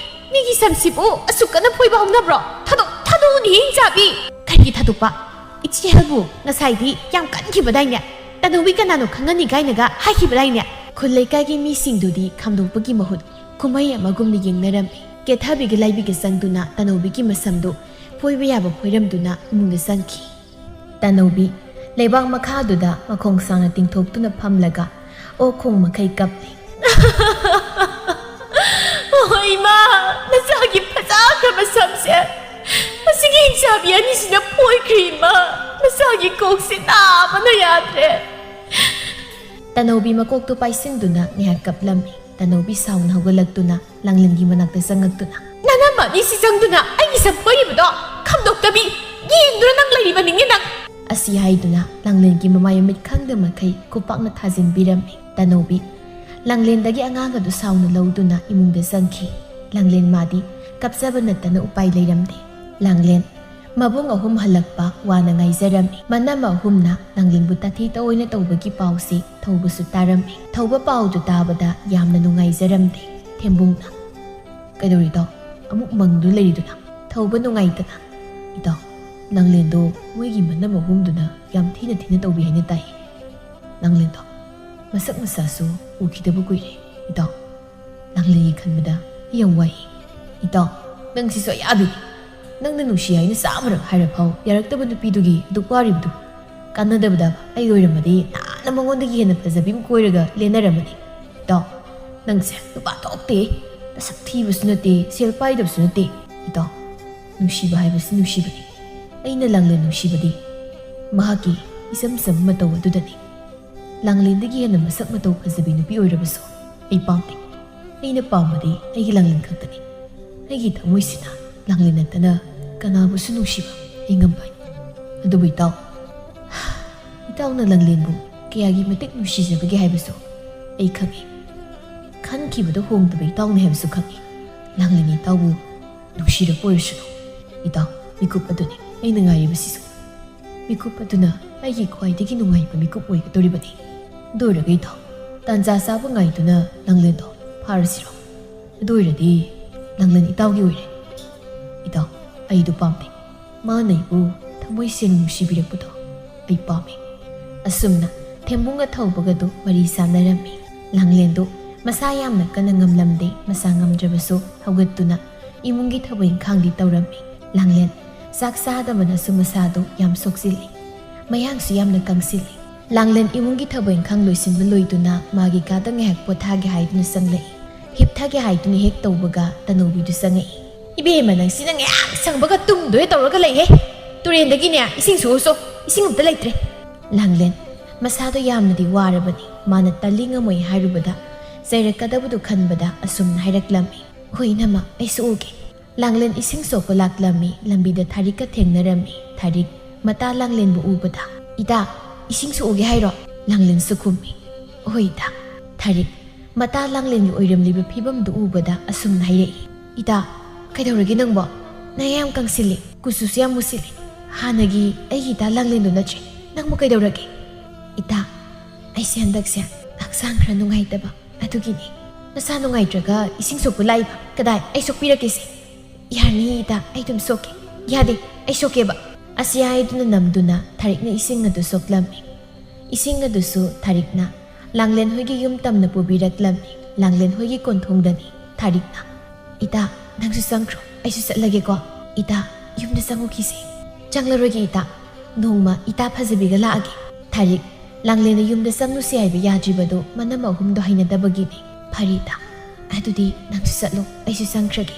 ꯃꯤꯒꯤ ꯁꯝꯁꯤꯕꯨ ꯑꯁꯨꯛ ꯀꯟꯅ ꯐꯣꯏꯕ ꯍꯧꯅꯕ꯭ꯔꯣ? ꯊꯥꯗꯣꯛ, ꯊꯥꯗꯣꯛꯎꯅꯦ, ꯏꯆꯥꯕꯤ꯫ ꯀꯔꯤꯒꯤ ꯊꯥꯗꯣꯛꯄ? ꯏꯆꯦ ꯍꯦꯜꯕꯨ ꯉꯁꯥꯏꯗꯤ ꯌꯥꯝ ꯀꯟꯈꯤꯕꯗꯥꯏꯅꯦ? ꯇꯅꯧꯕꯤ ꯀꯅꯥꯅꯣ ꯈꯪꯉꯅꯤ ꯀꯥꯏꯅꯒ ꯍꯥꯏꯈꯤꯕꯗꯥꯏꯅꯦ? ꯈꯨꯜ ꯂꯩꯀꯥꯏꯒꯤ ꯃꯤꯁꯤꯡꯗꯨꯗꯤ ꯈꯥꯝꯗꯣꯛꯄꯒꯤ ꯃꯍꯨꯠ ꯀꯨꯝꯍꯩ ꯑꯃꯒꯨꯝꯅ ꯌꯦꯡꯅꯔꯝꯃꯤ꯫ ꯀꯦꯊꯕꯤꯒ ꯂꯥꯏꯕꯤꯒ ꯆꯪꯗꯨꯅ ꯇꯅꯧꯕꯤꯒꯤ ꯃꯁꯝꯗꯨ ꯐꯣꯏꯕ ꯌꯥꯕ ꯐꯣꯏꯔꯝꯗꯨꯅ ꯏꯃꯨꯡꯗ ꯆꯪꯈꯤ꯫ ꯇꯅꯧꯕꯤ ꯂꯩꯕꯥꯛ ꯃꯈꯥꯗꯨꯗ ꯃꯈꯣꯡ ꯁꯥꯡꯅ ꯇꯤꯡꯊꯣꯛꯇꯨꯅ ꯐꯝꯂꯒ ꯑꯣꯛ ꯈꯣꯡ ꯃꯈꯩ ꯀꯞꯂꯤ꯫ ꯑꯣ ꯏꯃꯥ, ꯅꯆꯥꯒꯤ ꯐꯖꯈ꯭ꯔꯕ ꯁꯝꯁꯦ ꯑꯁꯤꯒꯤ ꯍꯤꯡꯆꯥꯕꯤ ꯑꯅꯤꯁꯤꯅ ꯐꯣꯏꯈ꯭ꯔꯦ ꯏꯃꯥ꯫ ꯅꯆꯥꯒꯤ ꯀꯣꯛꯁꯦ ꯅꯥꯕꯅ ꯌꯥꯗ꯭ꯔꯦ꯫ ꯇꯅꯧꯕꯤ ꯃꯀꯣꯛꯇꯨ ꯄꯥꯏꯁꯤꯟꯗꯨꯅ ꯉꯥꯏꯍꯥꯛ ꯀꯞꯂꯝꯃꯤ꯫ ꯇꯅꯧꯕꯤ ꯁꯥꯎꯅ ꯍꯧꯒꯠꯂꯛꯇꯨꯅ ꯂꯥꯡꯂꯦꯟꯒꯤ ꯃꯅꯥꯛꯇ ꯆꯪꯉꯛꯇꯨꯅ, "ꯅꯅꯝꯃ ꯑꯅꯤꯁꯤ ꯆꯪꯗꯨꯅ ꯑꯩꯒꯤ ꯁꯝ ꯐꯣꯏꯔꯤꯕꯗꯣ ꯈꯥꯝꯗꯣꯛꯇꯕꯤ ꯌꯦꯡꯗꯨꯅ ꯅꯪ ꯂꯩꯔꯤꯕꯅꯤꯅꯦ ꯅꯪ!" ꯑꯁꯤ ꯍꯥꯏꯗꯨꯅ ꯂꯥꯡꯂꯦꯟꯒꯤ ꯃꯃꯥꯏ ꯃꯃꯤꯠ ꯈꯪꯗ ꯃꯈꯩ ꯈꯨꯄꯥꯛꯅ ꯊꯥꯖꯤꯟꯕꯤꯔꯝꯃꯤ꯫ ꯇꯅꯧꯕꯤ ꯂꯥꯡꯂꯦꯟꯗꯒꯤ ꯑꯉꯥꯡ ꯑꯗꯨ ꯁꯥꯎꯅ ꯂꯧꯗꯨꯅ ꯏꯃꯨꯡꯗ ꯆꯪꯈꯤ꯫ ꯂꯥꯡꯂꯦꯟ ꯃꯥꯗꯤ ꯀꯞꯆꯕ ꯅꯠꯇꯅ ꯎꯄꯥꯏ ꯂꯩꯔꯝꯗꯦ꯫ ꯂꯥꯡꯂꯦꯟ ꯃꯕꯨꯡ ꯑꯍꯨꯝ ꯍꯜꯂꯛꯄ ꯋꯥꯅ ꯉꯥꯏꯖꯔꯝꯃꯤ꯫ ꯃꯅꯝꯃ ꯑꯍꯨꯝꯅ ꯂꯥꯡꯂꯦꯟꯕꯨ ꯇꯥꯊꯤ ꯇꯑꯣꯏꯅ ꯇꯧꯕꯒꯤ ꯄꯥꯎꯁꯤ ꯊꯧꯕꯁꯨ ꯇꯥꯔꯝꯃꯤ꯫ ꯊꯧꯕ ꯄꯥꯎꯗꯨ ꯇꯥꯕꯗ ꯌꯥꯝꯅ ꯅꯨꯡꯉꯥꯏꯖꯔꯝꯗꯦ꯫ ꯊꯦꯝꯕꯨꯡꯅ, "ꯀꯩꯗꯧꯔꯤ ꯏꯇꯥꯎ? ꯑꯃꯨꯛ ꯃꯪꯗꯨꯅ ꯂꯩꯔꯤꯗꯨꯅ? ꯊꯧꯕ ꯅꯨꯡꯉꯥꯏꯇꯅ?" "ꯏꯇꯥꯎ, ꯂꯥꯡꯂꯦꯟꯗꯣ ꯃꯣꯏꯒꯤ ꯃꯅꯝꯃ ꯑꯍꯨꯝꯗꯨꯅ ꯌꯥꯝ ꯊꯤꯅ ꯊꯤꯅ ꯇꯧꯕꯤ ꯍꯥꯏꯅ ꯇꯥꯏ꯫ ꯂꯥꯡꯂꯦꯟꯗꯣ ꯃꯁꯛ ꯃꯁꯥꯁꯨ ꯎꯈꯤꯗꯕ ꯀꯨꯏꯔꯦ ꯏꯇꯥꯎ꯫ ꯂꯥꯡꯂꯦꯟꯒꯤ ꯈꯟꯕꯗ ꯑꯩ ꯌꯥꯝ ꯋꯥꯏ ꯏꯇꯥꯎ꯫ ꯅꯪꯁꯤꯁꯨ ꯑꯌꯥꯕꯤꯅꯤ꯫ ꯅꯪꯅ ꯅꯨꯡꯁꯤ ꯍꯥꯏꯅ ꯆꯥꯝꯃꯔꯛ ꯍꯥꯏꯔꯐꯥꯎ ꯌꯥꯔꯛꯇꯕ ꯅꯨꯄꯤꯗꯨꯒꯤ ꯑꯗꯨꯛ ꯋꯥꯔꯤꯕꯗꯨ ꯀꯥꯟꯅꯗꯕꯗ ꯑꯩ ꯑꯣꯏꯔꯝꯃꯗꯤ ꯅꯍꯥꯟꯅ ꯃꯉꯣꯟꯗꯒꯤ ꯍꯦꯟꯅ ꯐꯖꯕꯤ ꯑꯃ ꯀꯣꯏꯔꯒ ꯂꯦꯟꯅꯔꯝꯃꯅꯤ꯫ ꯏꯇꯥꯎ, ꯅꯪꯁꯦ ꯅꯨꯄꯥ ꯊꯣꯛꯇꯦ꯫ ꯅꯁꯛ ꯊꯤꯕꯁꯨ ꯅꯠꯇꯦ, ꯁꯦꯜ ꯄꯥꯏꯗꯕꯁꯨ ꯅꯠꯇꯦ꯫ ꯏꯇꯥꯎ, ꯅꯨꯡꯁꯤꯕ ꯍꯥꯏꯕꯁꯤ ꯅꯨꯡꯁꯤꯕꯅꯤ꯫ ꯑꯩꯅ ꯂꯥꯡꯂꯦꯟ ꯅꯨꯡꯁꯤꯕꯗꯤ ꯃꯍꯥꯛꯀꯤ ꯏꯆꯝ ꯆꯝꯕ ꯃꯇꯧ ꯑꯗꯨꯗꯅꯤ꯫ ꯂꯥꯡꯂꯦꯟꯗꯒꯤ ꯍꯦꯟꯅ ꯃꯁꯛ ꯃꯇꯧ ꯐꯖꯕꯤ ꯅꯨꯄꯤ ꯑꯣꯏꯔꯕꯁꯨ ꯑꯩ ꯄꯥꯝꯗꯦ꯫ ꯑꯩꯅ ꯄꯥꯝꯕꯗꯤ ꯑꯩꯒꯤ ꯂꯥꯡꯂꯦꯟ ꯈꯛꯇꯅꯤ꯫ ꯑꯩꯒꯤ ꯊꯃꯣꯏꯁꯤꯅ ꯂꯥꯡꯂꯦꯟ ꯅꯠꯇꯅ ꯀꯅꯥꯕꯨꯁꯨ ꯅꯨꯡꯁꯤꯕ ꯑꯩ ꯉꯝꯂꯣꯏ꯫ ꯑꯗꯨꯕꯨ ꯏꯇꯥꯎ, ꯏꯇꯥꯎꯅ ꯂꯥꯡꯂꯦꯟꯕꯨ ꯀꯌꯥꯒꯤ ꯃꯇꯤꯛ ꯅꯨꯡꯁꯤꯖꯕꯒꯦ ꯍꯥꯏꯕꯁꯨ ꯑꯩ ꯈꯪꯏ꯫ ꯈꯟꯈꯤꯕꯗ ꯍꯣꯡꯗꯕ ꯏꯇꯥꯎꯅꯤ ꯍꯥꯏꯕꯁꯨ ꯈꯪꯏ꯫ ꯂꯥꯡꯂꯦꯟ ꯏꯇꯥꯎꯕꯨ ꯅꯨꯡꯁꯤꯔꯛꯄ ꯑꯣꯏꯔꯁꯅꯨ꯫ ꯏꯇꯥꯎ, ꯃꯤꯀꯨꯞ ꯑꯗꯨꯅꯤ ꯑꯩꯅ ꯉꯥꯏꯔꯤꯕꯁꯤꯁꯨ꯫ ꯃꯤꯀꯨꯞ ꯑꯗꯨꯅ ꯑꯩꯒꯤ ꯈ꯭ꯋꯥꯏꯗꯒꯤ ꯅꯨꯡꯉꯥꯏꯕ ꯃꯤꯀꯨꯞ ꯑꯣꯏꯒꯗꯧꯔꯤꯕꯅꯤ꯫ ꯑꯗꯨ ꯑꯣꯏꯔꯒ ꯏꯇꯥꯎ, ꯇꯥꯟꯖꯥ ꯆꯥꯕ ꯉꯥꯏꯗꯨꯅ ꯂꯥꯡꯂꯦꯟꯗꯣ ꯐꯥꯔꯁꯤꯔꯣ? ꯑꯗꯨ ꯑꯣꯏꯔꯗꯤ ꯂꯥꯡꯂꯦꯟ ꯏꯇꯥꯎꯒꯤ ꯑꯣꯏꯔꯦ꯫ ꯏꯇꯥꯎ, ꯑꯩꯗꯨ ꯄꯥꯝꯗꯦ꯫ ꯃꯥꯅ ꯑꯩꯕꯨ ꯊꯃꯣꯏ ꯁꯦꯡꯅ ꯅꯨꯡꯁꯤꯕꯤꯔꯛꯄꯗꯣ ꯑꯩ ꯄꯥꯝꯃꯤ꯫ ꯑꯁꯨꯝꯅ ꯊꯦꯝꯕꯨꯡ ꯑꯊꯧꯕꯒꯗꯨ ꯋꯥꯔꯤ ꯁꯥꯟꯅꯔꯝꯃꯤ꯫ ꯂꯥꯡꯂꯦꯟꯗꯨ ꯃꯁꯥ ꯌꯥꯝꯅ ꯀꯟꯅ ꯉꯝꯂꯝꯗꯦ꯫ ꯃꯁꯥ ꯉꯝꯗ꯭ꯔꯕꯁꯨ ꯍꯧꯒꯠꯇꯨꯅ ꯏꯃꯨꯡꯒꯤ ꯊꯕꯛ ꯏꯪꯈꯥꯡꯗꯤ ꯇꯧꯔꯝꯃꯤ꯫ ꯂꯥꯡꯂꯦꯟ ꯆꯥꯛ ꯆꯥꯗꯕꯅꯁꯨ ꯃꯁꯥꯗꯨ ꯌꯥꯝ ꯁꯣꯛꯆꯤꯜꯂꯤ꯫ ꯃꯌꯥꯡꯁꯨ ꯌꯥꯝꯅ ꯀꯪꯁꯤꯜꯂꯤ꯫ ꯂꯥꯡꯂꯦꯟ ꯏꯃꯨꯡꯒꯤ ꯊꯕꯛ ꯏꯪꯈꯥꯡ ꯂꯣꯏꯁꯤꯟꯕ ꯂꯣꯏꯗꯨꯅ ꯃꯥꯒꯤ ꯀꯥꯗ ꯉꯥꯏꯍꯥꯛ ꯄꯣꯊꯥꯒꯦ ꯍꯥꯏꯗꯨꯅ ꯆꯪꯂꯛꯏ꯫ ꯍꯤꯞꯊꯒꯦ ꯍꯥꯏꯗꯨꯅ ꯍꯦꯛ ꯇꯧꯕꯒ ꯇꯅꯧꯕꯤꯗꯨ ꯆꯪꯉꯛꯏ꯫ "ꯏꯕꯦꯝꯃ, ꯅꯪ ꯁꯤꯅ ꯉꯥꯏꯍꯥꯛ ꯁꯪꯕꯒ ꯇꯨꯝꯗꯣꯏ ꯇꯧꯔꯒ ꯂꯩꯍꯦ꯫ ꯇꯨꯔꯦꯟꯗꯒꯤꯅꯦ ꯏꯁꯤꯡ ꯁꯣꯛꯎꯁꯣ, ꯏꯁꯤꯡ ꯑꯝꯇ ꯂꯩꯇ꯭ꯔꯦ꯫" ꯂꯥꯡꯂꯦꯟ ꯃꯁꯥꯗꯣ ꯌꯥꯝꯅꯗꯤ ꯋꯥꯔꯕꯅꯤ꯫ ꯃꯥꯅ ꯇꯜꯂꯤ ꯉꯝꯃꯣꯏ ꯍꯥꯏꯔꯨꯕꯗ ꯆꯩꯔꯛꯀꯗꯕꯗꯨ ꯈꯟꯕꯗ ꯑꯁꯨꯝꯅ ꯍꯥꯏꯔꯛꯂꯝꯃꯤ, "ꯍꯣꯏ ꯏꯅꯝꯃ, ꯑꯩ ꯁꯣꯛꯎꯒꯦ꯫" ꯂꯥꯡꯂꯦꯟ ꯏꯁꯤꯡ ꯁꯣꯛꯄ ꯂꯥꯛꯂꯝꯃꯤ꯫ ꯂꯝꯕꯤꯗ ꯊꯥꯔꯤꯛꯀ ꯊꯦꯡꯅꯔꯝꯃꯤ꯫ ꯊꯥꯔꯤꯛ ꯃꯇꯥ ꯂꯥꯡꯂꯦꯟꯕꯨ ꯎꯕꯗ, "ꯏꯇꯥ, ꯏꯁꯤꯡ ꯁꯣꯛꯎꯒꯦ ꯍꯥꯏꯔꯣ?" ꯂꯥꯡꯂꯦꯟꯁꯨ ꯈꯨꯝꯃꯤ, "ꯍꯣꯏ ꯏꯇꯥ꯫" ꯊꯥꯔꯤꯛ ꯃꯇꯥ ꯂꯥꯡꯂꯦꯟꯒꯤ ꯑꯣꯏꯔꯝꯂꯤꯕ ꯐꯤꯕꯝꯗꯨ ꯎꯕꯗ ꯑꯁꯨꯝꯅ ꯍꯥꯏꯔꯛꯏ, "ꯏꯇꯥ, ꯀꯩꯗꯧꯔꯒꯦ ꯅꯪꯕꯣ? ꯅꯌꯥ ꯌꯥꯝ ꯀꯪꯁꯤꯜꯂꯤ, ꯀꯨꯆꯨꯁꯨ ꯌꯥꯝ ꯃꯨꯁꯤꯜꯂꯤ꯫ ꯍꯥꯟꯅꯒꯤ ꯑꯩꯒꯤ ꯏꯇꯥ ꯂꯥꯡꯂꯦꯟꯗꯨ ꯅꯠꯇ꯭ꯔꯦ꯫ ꯅꯪꯕꯨ ꯀꯩꯗꯧꯔꯒꯦ?" "ꯏꯇꯥ, ꯑꯩꯁꯦ ꯍꯟꯗꯛꯁꯦ ꯍꯛꯆꯥꯡ ꯈꯔ ꯅꯨꯡꯉꯥꯏꯇꯕ, ꯑꯗꯨꯒꯤꯅꯤ꯫" "ꯅꯁꯥ ꯅꯨꯡꯉꯥꯏꯇ꯭ꯔꯒ ꯏꯁꯤꯡ ꯁꯣꯛꯄ ꯂꯥꯛꯏꯕ? ꯀꯗꯥꯏ? ꯑꯩ ꯁꯣꯛꯄꯤꯔꯛꯀꯦꯁꯦ꯫" "ꯌꯥꯅꯤ ꯏꯇꯥ, ꯑꯩ ꯑꯗꯨꯝ ꯁꯣꯛꯀꯦ꯫" "ꯌꯥꯗꯦ, ꯑꯩ ꯁꯣꯛꯀꯦꯕ꯫" ꯑꯁꯤ ꯍꯥꯏꯗꯨꯅ ꯅꯝꯗꯨꯅ ꯊꯥꯔꯤꯛꯅ ꯏꯁꯤꯡ ꯑꯗꯨ ꯁꯣꯛꯂꯝꯃꯤ꯫ ꯏꯁꯤꯡ ꯑꯗꯨꯁꯨ ꯊꯥꯔꯤꯛꯅ ꯂꯥꯡꯂꯦꯟ ꯍꯣꯏꯒꯤ ꯌꯨꯝ ꯇꯝꯅ ꯄꯨꯕꯤꯔꯛꯂꯝꯃꯤ꯫ ꯂꯥꯡꯂꯦꯟ ꯍꯣꯏꯒꯤ ꯀꯣꯟꯊꯣꯡꯗꯅꯤ ꯊꯥꯔꯤꯛꯅ, "ꯏꯇꯥ, ꯅꯪꯁꯨ ꯆꯪꯈ꯭ꯔꯣ, ꯑꯩꯁꯨ ꯆꯠꯂꯒꯦꯀꯣ꯫" "ꯏꯇꯥ, ꯌꯨꯝꯗ ꯆꯪꯉꯨꯈꯤꯁꯦ꯫" "ꯆꯪꯂꯔꯣꯏꯒꯦ ꯏꯇꯥ, ꯅꯣꯡꯃ ꯏꯇꯥ ꯐꯖꯕꯤꯒ ꯂꯥꯛꯑꯒꯦ꯫" ꯊꯥꯔꯤꯛ ꯂꯥꯡꯂꯦꯟꯅ ꯌꯨꯝꯗ ꯆꯪꯉꯨꯁꯤ ꯍꯥꯏꯕ ꯌꯥꯗ꯭ꯔꯤꯕꯗꯨ ꯃꯅꯝ ꯑꯍꯨꯝꯗꯣ ꯍꯩꯅꯗꯕꯒꯤꯅꯤ꯫ "ꯐꯔꯦ ꯏꯇꯥ, ꯑꯗꯨꯗꯤ ꯅꯪꯁꯨ ꯆꯠꯂꯣ, ꯑꯩꯁꯨ ꯆꯪꯈ꯭ꯔꯒꯦ꯫"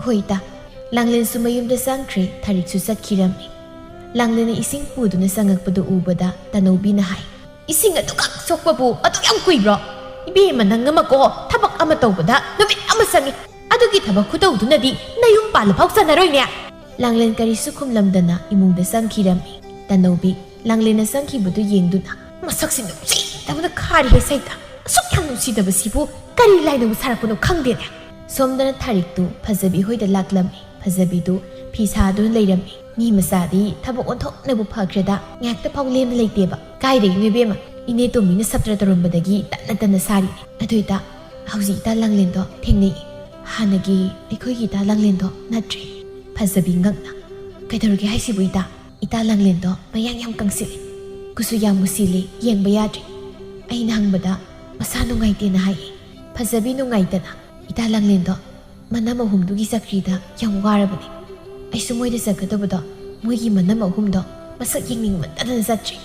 "ꯍꯣꯏ ꯏꯇꯥ꯫" ꯂꯥꯡꯂꯦꯟꯁꯨ ꯃꯌꯨꯝꯗ ꯆꯪꯈ꯭ꯔꯦ꯫ ꯊꯥꯔꯤꯛꯁꯨ ꯆꯠꯈꯤꯔꯝꯃꯤ꯫ ꯂꯥꯡꯂꯦꯟꯅ ꯏꯁꯤꯡ ꯄꯨꯗꯨꯅ ꯆꯪꯉꯛꯄꯗꯨ ꯎꯕꯗ ꯇꯅꯧꯕꯤꯅ ꯍꯥꯏ, "ꯏꯁꯤꯡ ꯑꯗꯨꯈꯛ ꯁꯣꯛꯄꯕꯨ ꯑꯗꯨꯛ ꯌꯥꯝ ꯀꯨꯏꯕ꯭ꯔꯣ? ꯏꯕꯦꯝꯃ, ꯅꯪ ꯑꯃꯀꯣ ꯊꯕꯛ ꯑꯃ ꯇꯧꯕꯗ ꯅꯨꯃꯤꯠ ꯑꯃ ꯆꯪꯉꯤ꯫ ꯑꯗꯨꯒꯤ ꯊꯕꯛ ꯈꯨꯇꯧꯗꯨꯅꯗꯤ ꯅꯌꯨꯝ ꯄꯥꯜꯂꯐꯥꯎ ꯆꯟꯅꯔꯣꯏꯅꯦ꯫" ꯂꯥꯡꯂꯦꯟ ꯀꯔꯤꯁꯨ ꯈꯨꯝꯂꯝꯗꯅ ꯏꯃꯨꯡꯗ ꯆꯪꯈꯤꯔꯝꯃꯤ꯫ ꯇꯅꯧꯕꯤ ꯂꯥꯡꯂꯦꯟꯅ ꯆꯪꯈꯤꯕꯗꯨ ꯌꯦꯡꯗꯨꯅ, "ꯃꯁꯛꯁꯤ ꯅꯨꯡꯁꯤꯗꯕꯅ ꯈꯥꯔꯦꯍꯦ ꯁꯩꯇ꯫ ꯑꯁꯨꯛ ꯌꯥꯝ ꯅꯨꯡꯁꯤꯗꯕꯁꯤꯕꯨ ꯀꯔꯤ ꯂꯥꯏꯅꯕꯨ ꯁꯥꯔꯛꯄꯅꯣ ꯈꯪꯗꯦꯅꯦ꯫" ꯁꯣꯝꯗꯅ ꯊꯥꯔꯤꯛꯇꯨ ꯐꯖꯕꯤ ꯍꯣꯏꯗ ꯂꯥꯛꯂꯝꯃꯤ꯫ ꯐꯖꯕꯤꯗꯨ ꯐꯤ ꯁꯥꯗꯨꯅ ꯂꯩꯔꯝꯃꯤ꯫ ꯃꯤ ꯃꯆꯥꯗꯤ ꯊꯕꯛ ꯑꯣꯟꯊꯣꯛꯅꯕꯨ ꯐꯈ꯭ꯔꯦꯗ, ꯉꯥꯏꯍꯥꯛꯇ ꯐꯥꯎ ꯂꯦꯝꯅ ꯂꯩꯇꯦꯕ꯫ "ꯀꯥꯏꯗꯒꯤꯅꯣ ꯏꯕꯦꯝꯃ, ꯏꯅꯦ ꯇꯣꯝꯕꯤꯅ ꯁꯞꯇ꯭ꯔ ꯇꯧꯔꯝꯕꯗꯒꯤ ꯇꯟꯅ ꯇꯟꯅ ꯁꯥꯔꯤꯅꯦ꯫ ꯑꯗꯨ ꯏꯇꯥ, ꯍꯧꯖꯤꯛ ꯏꯇꯥ ꯂꯥꯡꯂꯦꯟꯗꯣ ꯊꯦꯡꯅꯩ꯫ ꯍꯥꯟꯅꯒꯤ ꯑꯩꯈꯣꯏꯒꯤ ꯏꯇꯥ ꯂꯥꯡꯂꯦꯟꯗꯣ ꯅꯠꯇ꯭ꯔꯦ꯫ ꯐꯖꯕꯤ ꯉꯛꯅ, "ꯀꯩꯗꯧꯔꯒꯦ ꯍꯥꯏꯁꯤꯕꯨ ꯏꯇꯥ? ꯏꯇꯥ ꯂꯥꯡꯂꯦꯟꯗꯣ ꯃꯌꯥꯡ ꯌꯥꯝ ꯀꯪꯁꯤꯜꯂꯦ, ꯀꯨꯆꯨ ꯌꯥꯝ ꯃꯨꯁꯤꯜꯂꯦ, ꯌꯦꯡꯕ ꯌꯥꯗ꯭ꯔꯦ꯫ ꯑꯩꯅ ꯍꯪꯕꯗ ꯃꯁꯥ ꯅꯨꯡꯉꯥꯏꯇꯦꯅ ꯍꯥꯏꯌꯦ꯫" ꯐꯖꯕꯤ ꯅꯨꯡꯉꯥꯏꯇꯅ, "ꯏꯇꯥ ꯂꯥꯡꯂꯦꯟꯗꯣ ꯃꯅꯝ ꯑꯍꯨꯝꯗꯨꯒꯤ ꯆꯀ꯭ꯔꯤꯗ ꯌꯥꯝ ꯋꯥꯔꯕꯅꯦ꯫ ꯑꯩꯁꯨ ꯃꯣꯏꯗ ꯆꯠꯀꯗꯕꯗꯣ ꯃꯣꯏꯒꯤ ꯃꯅꯝ ꯑꯍꯨꯝꯗꯣ ꯃꯁꯛ ꯌꯦꯡꯅꯤꯡꯃꯟꯗꯗꯅ ꯆꯠꯇ꯭ꯔꯦ꯫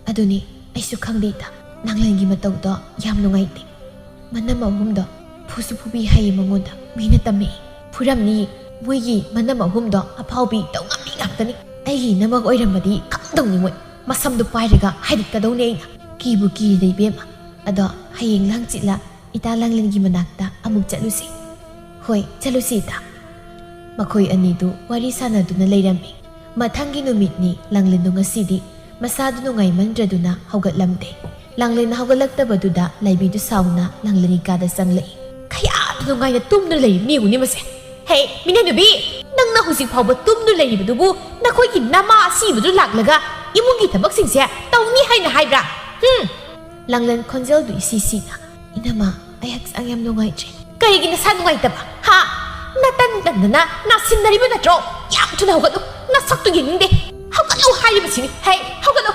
ꯑꯗꯨꯅꯤ, ꯑꯩꯁꯨ ꯈꯪꯗꯦ ꯏꯇꯥ, ꯂꯥꯡꯂꯦꯟꯒꯤ ꯃꯇꯧꯗꯣ ꯌꯥꯝ ꯅꯨꯡꯉꯥꯏꯇꯦ꯫ ꯃꯅꯝ ꯑꯍꯨꯝꯗꯣ ꯐꯨꯁꯨ ꯐꯨꯕꯤ ꯍꯥꯏꯌꯦ ꯃꯉꯣꯟꯗ, ꯃꯤꯅ ꯇꯝꯃꯛꯏ꯫ ꯐꯨꯔꯝꯅꯤ, ꯃꯣꯏꯒꯤ ꯃꯅꯝ ꯑꯍꯨꯝꯗꯣ ꯑꯐꯥꯎꯕꯤ ꯇꯧꯉꯝꯕꯤ ꯉꯥꯛꯇꯅꯤ꯫ ꯑꯩꯒꯤ ꯏꯅꯝꯃꯒ ꯑꯣꯏꯔꯝꯃꯗꯤ ꯀꯝꯗꯧꯅꯤ ꯃꯣꯏ? ꯃꯁꯝꯗꯨ ꯄꯥꯏꯔꯒ ꯍꯥꯏꯗꯠꯀꯗꯧꯅꯦ ꯑꯩꯅ꯫ ꯀꯤꯕꯨ ꯀꯤꯔꯦ ꯏꯕꯦꯝꯃ꯫ ꯑꯗꯣ ꯍꯌꯦꯡ ꯂꯥꯡꯆꯤꯠꯂ ꯏꯇꯥ ꯂꯥꯡꯂꯦꯟꯒꯤ ꯃꯅꯥꯛꯇ ꯑꯃꯨꯛ ꯆꯠꯂꯨꯁꯤ꯫ ꯍꯣꯏ, ꯆꯠꯂꯨꯁꯤ ꯏꯇꯥ꯫ ꯃꯈꯣꯏ ꯑꯅꯤꯗꯨ ꯋꯥꯔꯤ ꯁꯥꯟꯅꯗꯨꯅ ꯂꯩꯔꯝꯃꯤ꯫ ꯃꯊꯪꯒꯤ ꯅꯨꯃꯤꯠꯅꯤ꯫ ꯂꯥꯡꯂꯦꯟꯗꯨ ꯉꯁꯤꯗꯤ ꯃꯁꯥꯗꯨ ꯅꯨꯡꯉꯥꯏꯃꯟꯗ꯭ꯔꯗꯨꯅ ꯍꯧꯒꯠꯂꯝꯗꯦ꯫ ꯂꯥꯡꯂꯦꯟ ꯍꯧꯒꯠꯂꯛꯇꯕꯗꯨꯗ ꯂꯥꯏꯕꯤꯗꯨ ꯁꯥꯎꯅ ꯂꯥꯡꯂꯦꯟꯒꯤ ꯀꯥꯗ ꯆꯪꯂꯛꯏ꯫ "ꯀꯌꯥꯗ ꯅꯨꯡꯉꯥꯏꯅ ꯇꯨꯝꯗꯨꯅ ꯂꯩꯔꯤꯕꯅꯤ ꯌꯦꯡꯉꯨꯅꯦ ꯃꯁꯦ꯫ ꯍꯦ, ꯃꯤꯅꯥꯏꯅꯨꯕꯤ, ꯅꯪꯅ ꯍꯧꯖꯤꯛ ꯐꯥꯎꯕ ꯇꯨꯝꯗꯨꯅ ꯂꯩꯔꯤꯕꯗꯨꯕꯨ ꯅꯈꯣꯏꯒꯤ ꯅꯃꯥ ꯑꯁꯤꯕꯗꯨ ꯂꯥꯛꯂꯒ ꯏꯃꯨꯡꯒꯤ ꯊꯕꯛꯁꯤꯡꯁꯦ ꯇꯧꯅꯤ ꯍꯥꯏꯅ ꯍꯥꯏꯕ꯭ꯔꯥ? ꯍꯨꯝ!" ꯂꯥꯡꯂꯦꯟ ꯈꯣꯟꯖꯦꯜꯗꯨ ꯏꯁꯤ ꯁꯤꯅ, "ꯏꯅꯝꯃ, ꯑꯩ ꯍꯛꯆꯥꯡ ꯌꯥꯝ ꯅꯨꯡꯉꯥꯏꯇ꯭ꯔꯦ꯫" "ꯀꯔꯤꯒꯤ ꯅꯁꯥ ꯅꯨꯡꯉꯥꯏꯇꯕ? ꯍꯥ? ꯅꯇꯟ ꯇꯟꯗꯅ ꯅꯥꯁꯤꯟꯅꯔꯤꯕ ꯅꯠꯇ꯭ꯔꯣ? ꯌꯥꯝ ꯊꯨꯅ ꯍꯧꯒꯠꯂꯨ꯫ ꯅꯁꯛꯇꯨ ꯌꯦꯡꯅꯤꯡꯗꯦ꯫ ꯍꯧꯒꯠꯂꯨ ꯍꯥꯏꯔꯤꯕꯁꯤꯅꯤ꯫ ꯍꯦ, ꯍꯧꯒꯠꯂꯨ!"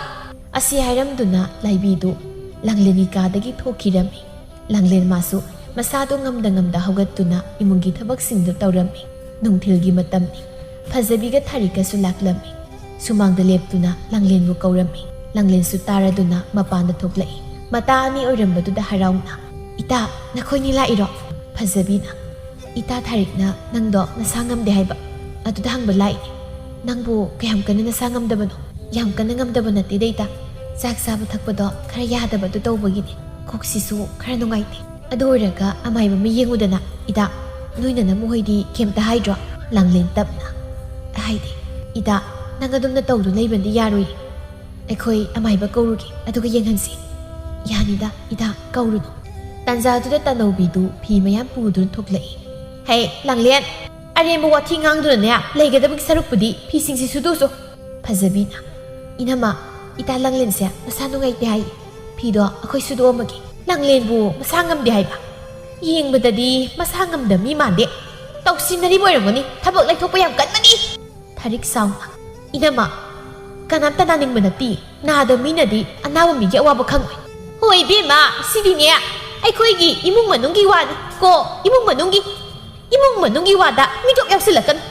ꯑꯁꯤ ꯍꯥꯏꯔꯝꯗꯨꯅ ꯂꯥꯏꯕꯤꯗꯨ ꯂꯥꯡꯂꯦꯟꯒꯤ ꯀꯥꯗꯒꯤ ꯊꯣꯛꯈꯤꯔꯝꯃꯤ꯫ ꯂꯥꯡꯂꯦꯟ ꯃꯥꯁꯨ ꯃꯁꯥꯗꯨ ꯉꯝꯗ ꯉꯝꯗ ꯍꯧꯒꯠꯇꯨꯅ ꯏꯃꯨꯡꯒꯤ ꯊꯕꯛꯁꯤꯡꯗꯨ ꯇꯧꯔꯝꯃꯤ꯫ ꯅꯨꯡꯊꯤꯜꯒꯤ ꯃꯇꯝꯅꯤ꯫ ꯐꯖꯕꯤꯒ ꯊꯥꯔꯤꯛꯀꯁꯨ ꯂꯥꯛꯂꯝꯃꯤ꯫ ꯁꯨꯃꯥꯡꯗ ꯂꯦꯞꯇꯨꯅ ꯂꯥꯡꯂꯦꯟꯕꯨ ꯀꯧꯔꯝꯃꯤ꯫ ꯂꯥꯡꯂꯦꯟꯁꯨ ꯇꯥꯔꯗꯨꯅ ꯃꯄꯥꯟꯗ ꯊꯣꯛꯂꯛꯏ꯫ ꯃꯇꯥ ꯑꯅꯤ ꯑꯣꯏꯔꯝꯕꯗꯨꯗ ꯍꯔꯥꯎꯅ, "ꯏꯇꯥ, ꯅꯈꯣꯏꯅꯤ ꯂꯥꯛꯏꯔꯣ?" ꯐꯖꯕꯤꯅ, "ꯏꯇꯥ ꯊꯥꯔꯤꯛꯅ ꯅꯪꯗꯣ ꯅꯁꯥ ꯉꯝꯗꯦ ꯍꯥꯏꯕ, ꯑꯗꯨꯗ ꯍꯪꯕ ꯂꯥꯛꯏꯅꯦ꯫ ꯅꯪꯕꯨ ꯀꯌꯥꯝ ꯀꯟꯅ ꯅꯁꯥ ꯉꯝꯗꯕꯅꯣ?" "ꯌꯥꯝ ꯀꯟꯅ ꯉꯝꯗꯕ ꯅꯠꯇꯦꯗ ꯏꯇꯥ, ꯆꯥꯛ ꯆꯥꯕ ꯊꯛꯄꯗꯣ ꯈꯔ ꯌꯥꯗꯕꯗꯨ ꯇꯧꯕꯒꯤꯅꯦ꯫ ꯀꯣꯛꯁꯤꯁꯨ ꯈꯔ ꯅꯨꯡꯉꯥꯏꯇꯦ꯫ ꯑꯗꯨ ꯑꯣꯏꯔꯒ ꯑꯃꯥꯏꯕ ꯑꯃ ꯌꯦꯡꯉꯨꯗꯅ ꯏꯇꯥ꯫ ꯅꯣꯏ ꯅꯅꯝꯃ ꯍꯣꯏꯗꯤ ꯀꯩꯝꯇ ꯍꯥꯏꯗ꯭ꯔꯣ?" ꯂꯥꯡꯂꯦꯟ ꯇꯞꯅ, "ꯍꯥꯏꯗꯦ꯫ ꯏꯇꯥ, ꯅꯪ ꯑꯗꯨꯝꯅ ꯇꯧꯗꯨꯅ ꯂꯩꯕꯅꯗꯤ ꯌꯥꯔꯣꯏꯌꯦ꯫ ꯑꯩꯈꯣꯏ ꯑꯃꯥꯏꯕ ꯀꯧꯔꯨꯒꯦ, ꯑꯗꯨꯒ ꯌꯦꯡꯍꯟꯁꯤ꯫" "ꯌꯥꯅꯤꯗ ꯏꯇꯥ, ꯀꯧꯔꯨꯅꯨ꯫" ꯇꯥꯟꯖꯥꯗꯨꯗ ꯇꯥꯅꯧꯕꯤꯗꯨ ꯐꯤ ꯃꯌꯥꯝ ꯄꯨꯗꯨꯅ ꯊꯣꯛꯂꯛꯏ꯫ "ꯍꯦ ꯂꯥꯡꯂꯦꯟ, ꯑꯔꯦꯝꯕ ꯋꯥꯊꯤ ꯉꯥꯡꯗꯨꯅꯅꯦ ꯂꯩꯒꯗꯕꯒꯤ ꯁꯔꯨꯛꯄꯨꯗꯤ ꯐꯤꯁꯤꯡꯁꯤ ꯁꯨꯗꯣꯛꯎꯆꯣ꯫" ꯐꯖꯕꯤꯅ, "ꯏꯅꯝꯃ, ꯏꯇꯥ ꯂꯥꯡꯂꯦꯟꯁꯦ ꯃꯁꯥ ꯅꯨꯡꯉꯥꯏꯇꯦ ꯍꯥꯏꯌꯦ꯫ ꯐꯤꯗꯣ ꯑꯩꯈꯣꯏ ꯁꯨꯗꯣꯛꯑꯝꯃꯒꯦ꯫" "ꯂꯥꯡꯂꯦꯟꯕꯨ ꯃꯁꯥ ꯉꯝꯗꯦ ꯍꯥꯏꯕ?" ꯌꯦꯡꯕꯗꯗꯤ ꯃꯁꯥ ꯉꯝꯗꯕ ꯃꯤ ꯃꯥꯟꯗꯦ꯫ ꯇꯧꯁꯤꯟꯅꯔꯤꯕ ꯑꯣꯏꯔꯝꯒꯅꯤ꯫ ꯊꯕꯛ ꯂꯩꯊꯣꯛꯄ ꯌꯥꯝ ꯀꯟꯕꯅꯤ꯫ ꯊꯥꯔꯤꯛ ꯁꯥꯎꯅ, "ꯏꯅꯝꯃ, ꯀꯅꯥꯝꯇ ꯅꯥꯅꯤꯡꯕ ꯅꯠꯇꯦ꯫ ꯅꯥꯗꯕ ꯃꯤꯅꯗꯤ ꯑꯅꯥꯕ ꯃꯤꯒꯤ ꯑꯋꯥꯕ ꯈꯪꯉꯣꯏ꯫" "ꯍꯣꯏ ꯏꯕꯦꯝꯃ, ꯁꯤꯗꯤꯅꯦ ꯑꯩꯈꯣꯏꯒꯤ ꯏꯃꯨꯡ ꯃꯅꯨꯡꯒꯤ ꯋꯥꯅꯤ ꯀꯣ, ꯏꯃꯨꯡ ꯃꯅꯨꯡꯒꯤ, ꯏꯃꯨꯡ ꯃꯅꯨꯡꯒꯤ ꯋꯥꯗ ꯃꯤꯇꯣꯞ ꯌꯥꯎꯁꯤꯜꯂꯛꯀꯅꯨ꯫"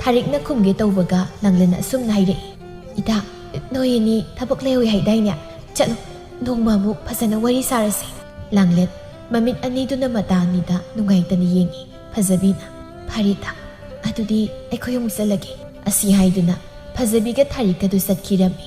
ꯊꯥꯔꯤꯛꯅ ꯈꯨꯝꯒꯦ ꯇꯧꯕꯒ ꯂꯥꯡꯂꯦꯟ ꯑꯁꯨꯝꯅ ꯍꯥꯏꯔꯛꯏ, "ꯏꯇꯥ, ꯅꯣꯏ ꯑꯅꯤ ꯊꯕꯛ ꯂꯩꯍꯧꯏ ꯍꯥꯏꯗꯥꯏꯅꯦ? ꯆꯠꯂꯣ, ꯅꯣꯡꯃ ꯑꯃꯨꯛ ꯐꯖꯅ ꯋꯥꯔꯤ ꯁꯥꯔꯁꯤ꯫" ꯂꯥꯡꯂꯦꯟ ꯃꯃꯤꯠ ꯑꯅꯤꯗꯨꯅ ꯃꯇꯥ ꯑꯅꯤꯗ ꯅꯨꯡꯉꯥꯏꯇꯅ ꯌꯦꯡꯏ꯫ ꯐꯖꯕꯤꯅ, "ꯐꯔꯦꯗ, ꯑꯗꯨꯗꯤ ꯑꯩꯈꯣꯏ ꯑꯃꯨꯛ ꯆꯠꯂꯒꯦ꯫" ꯑꯁꯤ ꯍꯥꯏꯗꯨꯅ ꯐꯖꯕꯤꯒ ꯊꯥꯔꯤꯛꯀꯗꯨ ꯆꯠꯈꯤꯔꯝꯃꯤ꯫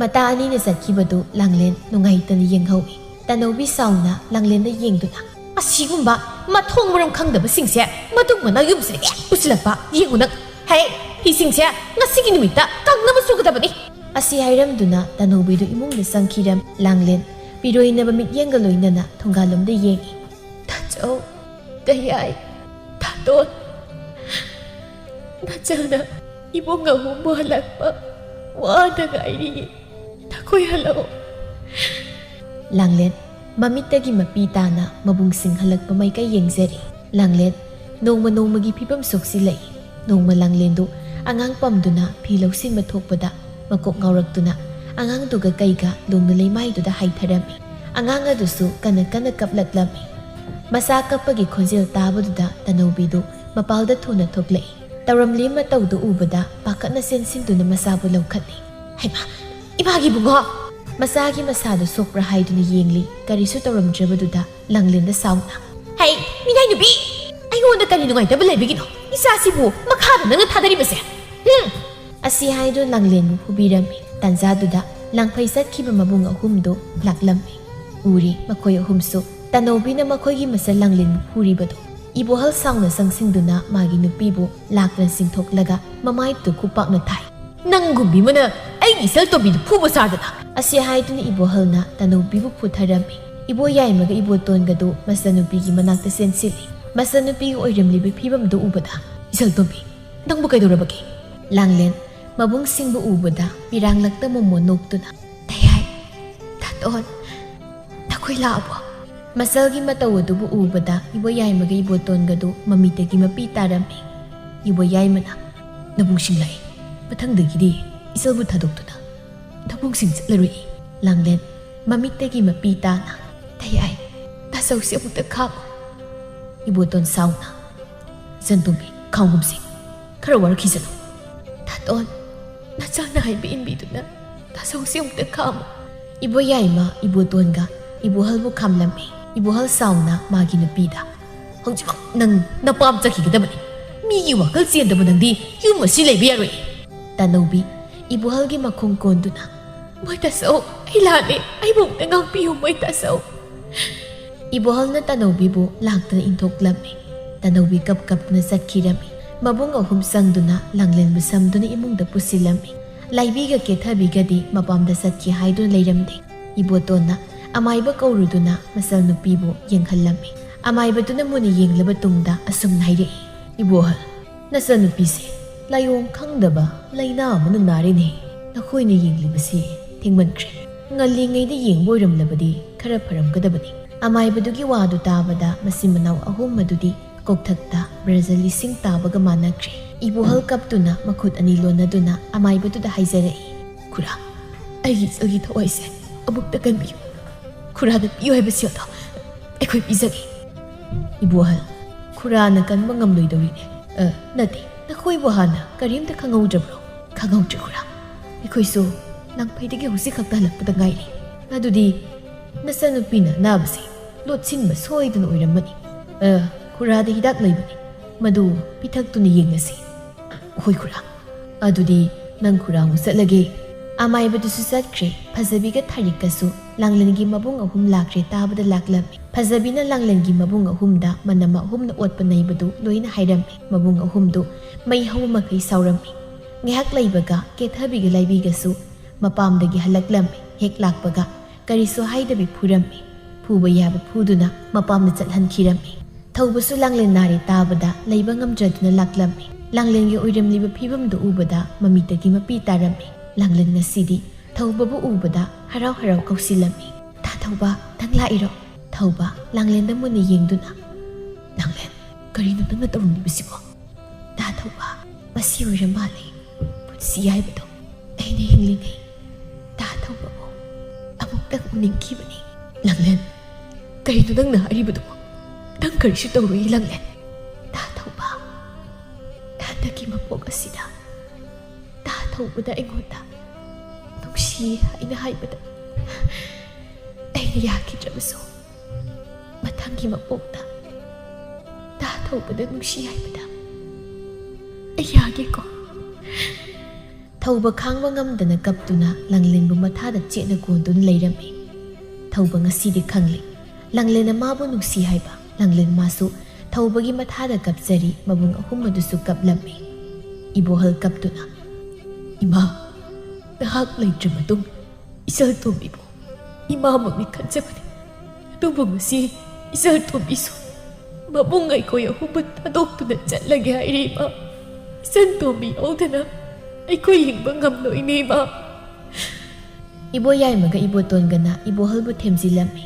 ꯃꯇꯥ ꯑꯅꯤꯅ ꯆꯠꯈꯤꯕꯗꯨ ꯂꯥꯡꯂꯦꯟ ꯅꯨꯡꯉꯥꯏꯇꯅ ꯌꯦꯡꯍꯧꯏ꯫ ꯇꯅꯧꯕꯤ ꯁꯥꯎꯅ ꯂꯥꯡꯂꯦꯟꯗ ꯌꯦꯡꯗꯨꯅ, "ꯑꯁꯤꯒꯨꯝꯕ ꯃꯊꯣꯡ ꯃꯔꯝ ꯈꯪꯗꯕꯁꯤꯡꯁꯦ ꯃꯇꯨꯡ ꯃꯅꯥꯎ ꯌꯨꯝꯁꯤꯗ ꯍꯦꯛ ꯄꯨꯁꯤꯜꯂꯛꯄ ꯌꯦꯡꯉꯨ ꯅꯪ꯫ ꯍꯦ, ꯐꯤꯁꯤꯡꯁꯦ ꯉꯁꯤꯒꯤ ꯅꯨꯃꯤꯠꯇ ꯀꯪꯅꯕ ꯁꯨꯒꯗꯕꯅꯤ꯫" ꯑꯁꯤ ꯍꯥꯏꯔꯝꯗꯨꯅ ꯇꯅꯧꯕꯤꯗꯨ ꯏꯃꯨꯡꯗ ꯆꯪꯈꯤꯔꯝ꯫ ꯂꯥꯡꯂꯦꯟ ꯄꯤꯔꯣꯏꯅꯕ ꯃꯤꯠꯌꯦꯡꯒ ꯂꯣꯏꯅꯅ ꯊꯣꯡꯒꯥꯜꯂꯣꯝꯗ ꯌꯦꯡꯏ꯫ "ꯇꯥꯆꯧ, ꯇꯌꯥꯏ, ꯇꯥꯇꯣꯟ, ꯅꯆꯜꯅ ꯏꯕꯨꯡ ꯑꯍꯨꯝꯕꯨ ꯍꯜꯂꯛꯄ ꯋꯥꯗ ꯉꯥꯏꯔꯤꯌꯦ꯫ ꯅꯈꯣꯏ ꯍꯜꯂꯛꯑꯣ꯫" ꯂꯥꯡꯂꯦꯟ ꯃꯃꯤꯠꯇꯒꯤ ꯃꯄꯤ ꯇꯥꯅ ꯃꯕꯨꯡꯁꯤꯡ ꯍꯜꯂꯛꯄ ꯃꯥꯏꯀꯩ ꯌꯦꯡꯖꯔꯤ꯫ ꯂꯥꯡꯂꯦꯟ ꯅꯣꯡꯃ ꯅꯣꯡꯃꯒꯤ ꯐꯤꯕꯝ ꯁꯣꯛꯆꯤꯜꯂꯛꯏ꯫ ꯅꯣꯡꯃ ꯂꯥꯡꯂꯦꯟꯗꯨ ꯑꯉꯥꯡ ꯄꯝꯗꯨꯅ ꯐꯤ ꯂꯧꯁꯤꯟꯕ ꯊꯣꯛꯄꯗ ꯃꯀꯣꯛ ꯉꯥꯎꯔꯛꯇꯨꯅ ꯑꯉꯥꯡꯗꯨꯒ ꯀꯩꯒ ꯂꯣꯡꯅ ꯂꯩꯃꯥꯏꯗꯨꯗ ꯍꯥꯏꯊꯔꯝꯃꯤ꯫ ꯑꯉꯥꯡ ꯑꯗꯨꯁꯨ ꯀꯟꯅ ꯀꯟꯅ ꯀꯞꯂꯛꯂꯝꯃꯤ꯫ ꯃꯆꯥ ꯀꯞꯄꯒꯤ ꯈꯣꯟꯖꯦꯜ ꯇꯥꯕꯗꯨꯗ ꯇꯅꯧꯕꯤꯗꯨ ꯃꯄꯥꯜꯗ ꯊꯨꯅ ꯊꯣꯛꯂꯛꯏ꯫ ꯇꯧꯔꯝꯂꯤ ꯃꯇꯧꯗꯨ ꯎꯕꯗ ꯄꯥꯈꯠꯅ ꯆꯦꯟꯁꯤꯟꯗꯨꯅ ꯃꯆꯥꯕꯨ ꯂꯧꯈꯠꯂꯤ꯫ "ꯍꯩꯃꯥ, ꯏꯃꯥꯒꯤ ꯏꯕꯨꯡꯉꯣ!" ꯃꯆꯥꯒꯤ ꯃꯁꯥꯗꯨ ꯁꯣꯛꯄ꯭ꯔꯥ ꯍꯥꯏꯗꯨꯅ ꯌꯦꯡꯂꯤ꯫ ꯀꯔꯤꯁꯨ ꯇꯧꯔꯝꯗ꯭ꯔꯕꯗꯨꯗ ꯂꯥꯡꯂꯦꯟꯗ ꯁꯥꯎꯅ, "ꯍꯩ, ꯃꯤꯅꯥꯏ ꯅꯨꯄꯤ! ꯑꯩꯉꯣꯟꯗ ꯀꯔꯤ ꯅꯨꯡꯉꯥꯏꯇꯕ ꯂꯩꯕꯒꯤꯅꯣ ꯏꯆꯥꯁꯤꯕꯨ ꯃꯈꯥꯗ ꯅꯪꯅ ꯊꯥꯗꯔꯤꯕꯁꯦ? ꯍꯨꯝ!" ꯑꯁꯤ ꯍꯥꯏꯗꯨꯅ ꯂꯥꯡꯂꯦꯟꯕꯨ ꯐꯨꯕꯤꯔꯝꯃꯤ꯫ ꯇꯥꯟꯖꯥꯗꯨꯗ ꯂꯥꯡꯐꯩ ꯆꯠꯈꯤꯕ ꯃꯕꯨꯡ ꯑꯍꯨꯝꯗꯨ ꯂꯥꯛꯂꯝꯃꯤ꯫ ꯎꯔꯤ ꯃꯈꯣꯏ ꯑꯍꯨꯝꯁꯨ꯫ ꯇꯅꯧꯕꯤꯅ ꯃꯈꯣꯏꯒꯤ ꯃꯆꯜ ꯂꯥꯡꯂꯦꯟꯕꯨ ꯐꯨꯔꯤꯕꯗꯨ꯫ ꯏꯕꯣꯍꯜ ꯁꯥꯎꯅ ꯆꯪꯁꯤꯟꯗꯨꯅ ꯃꯥꯒꯤ ꯅꯨꯄꯤꯕꯨ ꯂꯥꯛꯅ ꯆꯤꯡꯊꯣꯛꯂꯒ ꯃꯃꯥꯏꯗꯨ ꯈꯨꯄꯥꯛꯅ ꯊꯥꯏ꯫ "ꯅꯪꯒꯨꯝꯕꯤ ꯑꯃꯅ ꯑꯩꯒꯤ ꯏꯆꯜꯇꯣꯝꯕꯤꯗꯨ ꯐꯨꯕ ꯁꯥꯗꯅ!" ꯑꯁꯤ ꯍꯥꯏꯗꯨꯅ ꯏꯕꯣꯍꯜꯅ ꯇꯅꯧꯕꯤꯕꯨ ꯐꯨꯊꯔꯝꯃꯤ꯫ ꯏꯕꯣ ꯌꯥꯏꯃꯒ ꯏꯕꯣꯇꯣꯟꯒꯗꯨ ꯃꯆꯟꯅꯨꯄꯤꯒꯤ ꯃꯅꯥꯛꯇ ꯆꯦꯟꯁꯤꯜꯂꯤ꯫ ꯃꯆꯟꯅꯨꯄꯤꯒꯤ ꯑꯣꯏꯔꯝꯂꯤꯕ ꯐꯤꯕꯝꯗꯨ ꯎꯕꯗ, "ꯏꯆꯜꯇꯣꯝꯕꯤ, ꯅꯪꯕꯨ ꯀꯩꯗꯧꯔꯕꯒꯦ?" ꯂꯥꯡꯂꯦꯟ ꯃꯕꯨꯡꯁꯤꯡꯕꯨ ꯎꯕꯗ ꯄꯤꯔꯥꯡꯂꯛꯇ ꯃꯣꯃꯣꯟ ꯅꯣꯛꯇꯨꯅ, "ꯇꯌꯥꯏ, ꯇꯥꯇꯣꯟ, ꯅꯈꯣꯏ ꯂꯥꯛꯑꯕꯣ?" ꯃꯆꯜꯒꯤ ꯃꯇꯧ ꯑꯗꯨꯕꯨ ꯎꯕꯗ ꯏꯕꯣꯌꯥꯏꯃꯒ ꯏꯕꯣꯇꯣꯟꯒꯗꯨ ꯃꯃꯤꯠꯇꯒꯤ ꯃꯄꯤ ꯇꯥꯔꯝꯃꯤ꯫ ꯏꯕꯣꯌꯥꯏꯃꯅ, "ꯅꯕꯨꯡ ꯁꯤꯡꯂꯥꯏ, ꯃꯊꯪꯗꯒꯤꯗꯤ ꯏꯆꯜꯕꯨ ꯊꯥꯗꯣꯛꯇꯨꯅ ꯅꯕꯨꯡꯁꯤꯡ ꯆꯠꯂꯔꯣꯏ꯫" ꯂꯥꯡꯂꯦꯟ, ꯃꯃꯤꯠꯇꯒꯤ ꯃꯄꯤ ꯇꯥꯅ, "ꯇꯌꯥꯏ, ꯇꯥꯆꯧꯁꯤ ꯑꯃꯨꯛꯇ ꯈꯥꯝꯃꯨ꯫" ꯏꯕꯣꯇꯣꯟ ꯁꯥꯎꯅ, "ꯏꯆꯟꯇꯣꯝꯕꯤ, ꯈꯥꯝꯒꯨꯝꯁꯤ, ꯈꯔ ꯋꯥꯔꯛꯈꯤꯁꯅꯨ꯫" "ꯇꯥꯇꯣꯟ, ꯅꯆꯥꯅ ꯍꯥꯏꯕ ꯏꯟꯕꯤꯗꯨꯅ ꯇꯥꯆꯧꯁꯤ ꯑꯃꯨꯛꯇ ꯈꯥꯝꯃꯨ꯫" ꯏꯕꯣꯌꯥꯏꯃ ꯏꯕꯣꯇꯣꯟꯒ ꯏꯕꯣꯍꯜꯕꯨ ꯈꯥꯝꯂꯝꯃꯤ꯫ ꯏꯕꯣꯍꯜ ꯁꯥꯎꯅ ꯃꯥꯒꯤ ꯅꯨꯄꯤꯗ, "ꯍꯧꯖꯤꯛꯃꯛ ꯅꯪ ꯅꯄꯥꯝ ꯆꯠꯈꯤꯒꯗꯕꯅꯤ꯫ ꯃꯤꯒꯤ ꯋꯥꯈꯜ ꯆꯦꯟꯗꯕ ꯅꯪꯗꯤ ꯌꯨꯝ ꯑꯁꯤ ꯂꯩꯕ ꯌꯥꯔꯣꯏ꯫" ꯇꯥꯅꯧꯕꯤ ꯏꯕꯣꯍꯜꯒꯤ ꯃꯈꯣꯡ ꯀꯣꯟꯗꯨꯅ, "ꯃꯣꯏ ꯇꯥꯆꯧ, ꯑꯩ ꯂꯥꯜꯂꯦ, ꯑꯩꯕꯨ ꯑꯃꯨꯛꯇ ꯉꯥꯛꯄꯤꯌꯨ, ꯃꯣꯏ ꯇꯥꯆꯧ꯫" ꯏꯕꯣꯍꯜꯅ ꯇꯥꯅꯧꯕꯤꯕꯨ ꯂꯥꯛꯇꯨꯅ ꯏꯟꯊꯣꯛꯂꯝꯃꯤ꯫ ꯇꯥꯅꯧꯕꯤ ꯀꯞ ꯀꯞꯇꯨꯅ ꯆꯠꯈꯤꯔꯝꯃꯤ꯫ ꯃꯕꯨꯡ ꯑꯍꯨꯝ ꯆꯪꯗꯨꯅ ꯂꯥꯡꯂꯦꯟꯕꯨ ꯁꯝꯗꯨꯅ ꯏꯃꯨꯡꯗ ꯄꯨꯁꯤꯜꯂꯝꯃꯤ꯫ ꯂꯥꯏꯕꯤꯒ ꯀꯦꯊꯕꯤꯒꯗꯤ ꯃꯄꯥꯝꯗ ꯆꯠꯈꯤ ꯍꯥꯏꯗꯨꯅ ꯂꯩꯔꯝꯗꯦ꯫ ꯏꯕꯣꯇꯣꯟꯅ ꯑꯃꯥꯏꯕ ꯀꯧꯔꯨꯗꯨꯅ ꯃꯆꯜꯅꯨꯄꯤꯕꯨ ꯌꯦꯡꯍꯜꯂꯝꯃꯤ꯫ ꯑꯃꯥꯏꯕꯗꯨꯅ ꯃꯨꯟꯅ ꯌꯦꯡꯂꯕ ꯇꯨꯡꯗ ꯑꯁꯨꯝꯅ ꯍꯥꯏꯔꯛꯏ, "ꯏꯕꯣꯍꯜ, ꯅꯆꯟꯅꯨꯄꯤꯁꯦ ꯂꯥꯏꯑꯣꯡ ꯈꯪꯗꯕ ꯂꯥꯏꯅꯥ ꯑꯃꯅ ꯅꯥꯔꯦꯅꯦ꯫ ꯅꯈꯣꯏꯅ ꯌꯦꯡꯂꯤꯕꯁꯤ ꯊꯦꯡꯃꯟꯈ꯭ꯔꯦ꯫ ꯉꯜꯂꯤꯉꯩꯗ ꯌꯦꯡꯕ ꯑꯣꯏꯔꯝꯂꯕꯗꯤ ꯈꯔ ꯐꯔꯝꯒꯗꯕꯅꯤ꯫" ꯑꯃꯥꯏꯕꯗꯨꯒꯤ ꯋꯥꯗꯨ ꯇꯥꯕꯗ ꯃꯆꯤꯟ ꯃꯅꯥꯎ ꯑꯍꯨꯝ ꯑꯗꯨꯗꯤ ꯀꯣꯛꯊꯛꯇ ꯕ꯭ꯔꯖ ꯂꯤꯁꯤꯡ ꯇꯥꯕꯒ ꯃꯥꯟꯅꯈ꯭ꯔꯦ꯫ ꯏꯕꯣꯍꯜ ꯀꯞꯇꯨꯅ ꯃꯈꯨꯠ ꯑꯅꯤ ꯂꯣꯟꯅꯗꯨꯅ ꯑꯃꯥꯏꯕꯗꯨꯗ ꯍꯥꯏꯖꯔꯛꯏ, "ꯈꯨꯔꯥ, ꯑꯩꯒꯤ ꯏꯆꯜꯒꯤ ꯊꯋꯥꯏꯁꯦ ꯑꯃꯨꯛꯇ ꯀꯟꯕꯤꯌꯨ꯫ ꯈꯨꯔꯥꯗ ꯄꯤꯌꯨ ꯍꯥꯏꯕ ꯁꯦꯜꯗꯣ ꯑꯩꯈꯣꯏ ꯄꯤꯖꯒꯦ꯫" ꯏꯕꯣꯍꯜ, "ꯈꯨꯔꯥꯅ ꯀꯟꯕ ꯉꯝꯂꯣꯏꯗꯧꯔꯤꯅꯦ꯫ ꯑ, ꯅꯠꯇꯦ, ꯅꯈꯣꯏꯕꯨ ꯍꯥꯟꯅ ꯀꯔꯤꯝꯇ ꯈꯪꯍꯧꯗ꯭ꯔꯕ꯭ꯔꯣ?" "ꯈꯪꯍꯧꯗ꯭ꯔꯦ ꯈꯨꯔꯥ꯫ ꯑꯩꯈꯣꯏꯁꯨ ꯂꯥꯡꯐꯩꯗꯒꯤ ꯍꯧꯖꯤꯛ ꯈꯛꯇ ꯍꯜꯂꯛꯄꯗ ꯉꯥꯏꯔꯤ꯫" "ꯑꯗꯨꯗꯤ ꯅꯆꯟꯅꯨꯄꯤꯅ ꯑꯅꯥꯕꯁꯦ ꯂꯣꯠꯁꯤꯟꯕ ꯁꯣꯏꯗꯅ ꯑꯣꯏꯔꯝꯃꯅꯤ꯫ ꯑ, ꯈꯨꯔꯥꯗ ꯍꯤꯗꯥꯛ ꯂꯩꯕꯅꯤ, ꯃꯗꯨ ꯄꯤꯊꯛꯇꯨꯅ ꯌꯦꯡꯂꯁꯤ꯫" "ꯍꯣꯏ ꯈꯨꯔꯥ, ꯑꯗꯨꯗꯤ ꯅꯪ ꯈꯨꯔꯥ ꯑꯃꯨꯛ ꯆꯠꯂꯒꯦ꯫" ꯑꯃꯥꯏꯕꯗꯨꯁꯨ ꯆꯠꯈ꯭ꯔꯦ꯫ ꯐꯖꯕꯤꯒ ꯊꯥꯔꯤꯛꯀꯁꯨ ꯂꯥꯡꯂꯦꯟꯒꯤ ꯃꯕꯨꯡ ꯑꯍꯨꯝ ꯂꯥꯛꯈ꯭ꯔꯦ ꯇꯥꯕꯗ ꯂꯥꯛꯂꯝꯃꯤ꯫ ꯐꯖꯕꯤꯅ ꯂꯥꯡꯂꯦꯟꯒꯤ ꯃꯕꯨꯡ ꯑꯍꯨꯝꯗ ꯃꯅꯝ ꯑꯍꯨꯝꯅ ꯑꯣꯠꯄ ꯅꯩꯕꯗꯨ ꯂꯣꯏꯅ ꯍꯥꯏꯔꯝꯃꯤ꯫ ꯃꯕꯨꯡ ꯑꯍꯨꯝꯗꯨ ꯃꯩ ꯍꯧꯕ ꯃꯈꯩ ꯁꯥꯎꯔꯝꯃꯤ꯫ ꯉꯥꯏꯍꯥꯛ ꯂꯩꯕꯒ ꯀꯦꯊꯕꯤꯒ ꯂꯥꯏꯕꯤꯒꯁꯨ ꯃꯄꯥꯝꯗꯒꯤ ꯍꯜꯂꯛꯂꯝꯃꯤ꯫ ꯍꯦꯛ ꯂꯥꯛꯄꯒ ꯀꯔꯤꯁꯨ ꯍꯥꯏꯗꯕꯤ ꯐꯨꯔꯝꯃꯤ꯫ ꯐꯨꯕ ꯌꯥꯕ ꯐꯨꯗꯨꯅ ꯃꯄꯥꯝꯗ ꯆꯠꯍꯟꯈꯤꯔꯝꯃꯤ꯫ ꯊꯧꯕꯁꯨ ꯂꯥꯡꯂꯦꯟ ꯅꯥꯔꯦ ꯇꯥꯕꯗ ꯂꯩꯕ ꯉꯝꯗ꯭ꯔꯗꯨꯅ ꯂꯥꯛꯂꯝꯃꯤ꯫ ꯂꯥꯡꯂꯦꯟꯒꯤ ꯑꯣꯏꯔꯝꯂꯤꯕ ꯐꯤꯕꯝꯗꯨ ꯎꯕꯗ ꯃꯃꯤꯠꯇꯒꯤ ꯃꯄꯤ ꯇꯥꯔꯝꯃꯤ꯫ ꯂꯥꯡꯂꯦꯟ ꯉꯁꯤꯗꯤ ꯊꯧꯕꯕꯨ ꯎꯕꯗ ꯍꯔꯥꯎ ꯍꯔꯥꯎ ꯀꯧꯁꯤꯜꯂꯝꯃꯤ꯫ "ꯇꯥ ꯊꯧꯕ, ꯅꯪ ꯂꯥꯛꯏꯔꯣ? ꯊꯧꯕ ꯂꯥꯡꯂꯦꯟꯗ ꯃꯨꯟꯅ ꯌꯦꯡꯗꯨꯅ, "ꯂꯥꯡꯂꯦꯟ, ꯀꯔꯤꯅꯣ ꯅꯪꯅ ꯇꯧꯔꯝꯂꯤꯕꯁꯤꯕꯣ?" "ꯇꯥ ꯊꯧꯕ, ꯃꯁꯤ ꯑꯣꯏꯔ ꯃꯥꯜꯂꯦ ꯄꯨꯟꯁꯤ ꯍꯥꯏꯕꯗꯣ꯫ ꯑꯩꯅ ꯍꯤꯡꯂꯤꯉꯩ ꯇꯥ ꯊꯧꯕꯕꯨ ꯑꯃꯨꯛꯇꯪ ꯎꯅꯤꯡꯈꯤꯕꯅꯤ꯫" "ꯂꯥꯡꯂꯦꯟ, ꯀꯔꯤꯅꯣ ꯅꯪꯅ ꯍꯥꯏꯔꯤꯕꯗꯨꯕꯣ? ꯅꯪ ꯀꯔꯤꯁꯨ ꯇꯧꯔꯣꯏ, ꯂꯥꯡꯂꯦꯟ꯫" "ꯇꯥ ꯊꯧꯕ, ꯍꯟꯗꯛꯀꯤ ꯃꯄꯣꯛ ꯑꯁꯤꯗ ꯇꯥ ꯊꯧꯕꯗ ꯑꯩꯉꯣꯟꯗ ꯅꯨꯡꯁꯤ ꯍꯥꯏꯅ ꯍꯥꯏꯕꯗ ꯑꯩꯅ ꯌꯥꯈꯤꯗ꯭ꯔꯕꯁꯨ, ꯃꯊꯪꯒꯤ ꯃꯄꯣꯛꯇ ꯇꯥ ꯊꯧꯕꯗ ꯅꯨꯡꯁꯤ ꯍꯥꯏꯕꯗ ꯑꯩ ꯌꯥꯒꯦꯀꯣ꯫" ꯊꯧꯕ ꯈꯥꯡꯕ ꯉꯝꯗꯅ ꯀꯞꯇꯨꯅ ꯂꯥꯡꯂꯦꯟꯕꯨ ꯃꯊꯥꯗ ꯆꯦꯠꯅ ꯀꯣꯟꯗꯨꯅ ꯂꯩꯔꯝꯃꯤ꯫ ꯊꯧꯕ ꯉꯁꯤꯗꯤ ꯈꯪꯂꯦ, ꯂꯥꯡꯂꯦꯟꯅ ꯃꯥꯕꯨ ꯅꯨꯡꯁꯤ ꯍꯥꯏꯕ꯫ ꯂꯥꯡꯂꯦꯟ ꯃꯥꯁꯨ ꯊꯧꯕꯒꯤ ꯃꯊꯥꯗ ꯀꯞꯆꯔꯤ, ꯃꯕꯨꯡ ꯑꯍꯨꯝ ꯑꯗꯨꯁꯨ ꯀꯞꯂꯝꯃꯤ꯫ ꯏꯕꯣꯍꯜ ꯀꯞꯇꯨꯅ, "ꯏꯃꯥ, ꯅꯍꯥꯛ ꯂꯩꯇ꯭ꯔ ꯃꯇꯨꯡ ꯏꯆꯜ ꯇꯣꯝꯕꯤꯕꯨ ꯏꯃꯥꯃꯛꯅꯤ ꯈꯟꯖꯕꯅꯤ꯫ ꯑꯗꯨꯕꯨ ꯉꯁꯤ ꯏꯆꯜ ꯇꯣꯝꯕꯤꯁꯨ ꯃꯕꯨꯡ ꯑꯩꯈꯣꯏ ꯑꯍꯨꯝꯕꯨ ꯊꯥꯗꯣꯛꯇꯨꯅ ꯆꯠꯂꯒꯦ ꯍꯥꯏꯔꯤ, ꯏꯃꯥ꯫ ꯏꯆꯟ ꯇꯣꯝꯕꯤ ꯌꯥꯎꯗꯅ ꯑꯩꯈꯣꯏ ꯍꯤꯡꯕ ꯉꯝꯂꯣꯏꯅꯦ, ꯏꯃꯥ꯫" ꯏꯕꯣ ꯌꯥꯏꯃꯒ ꯏꯕꯣꯇꯣꯟꯒꯅ ꯏꯕꯣꯍꯜꯕꯨ ꯊꯦꯝꯖꯤꯜꯂꯝꯃꯤ꯫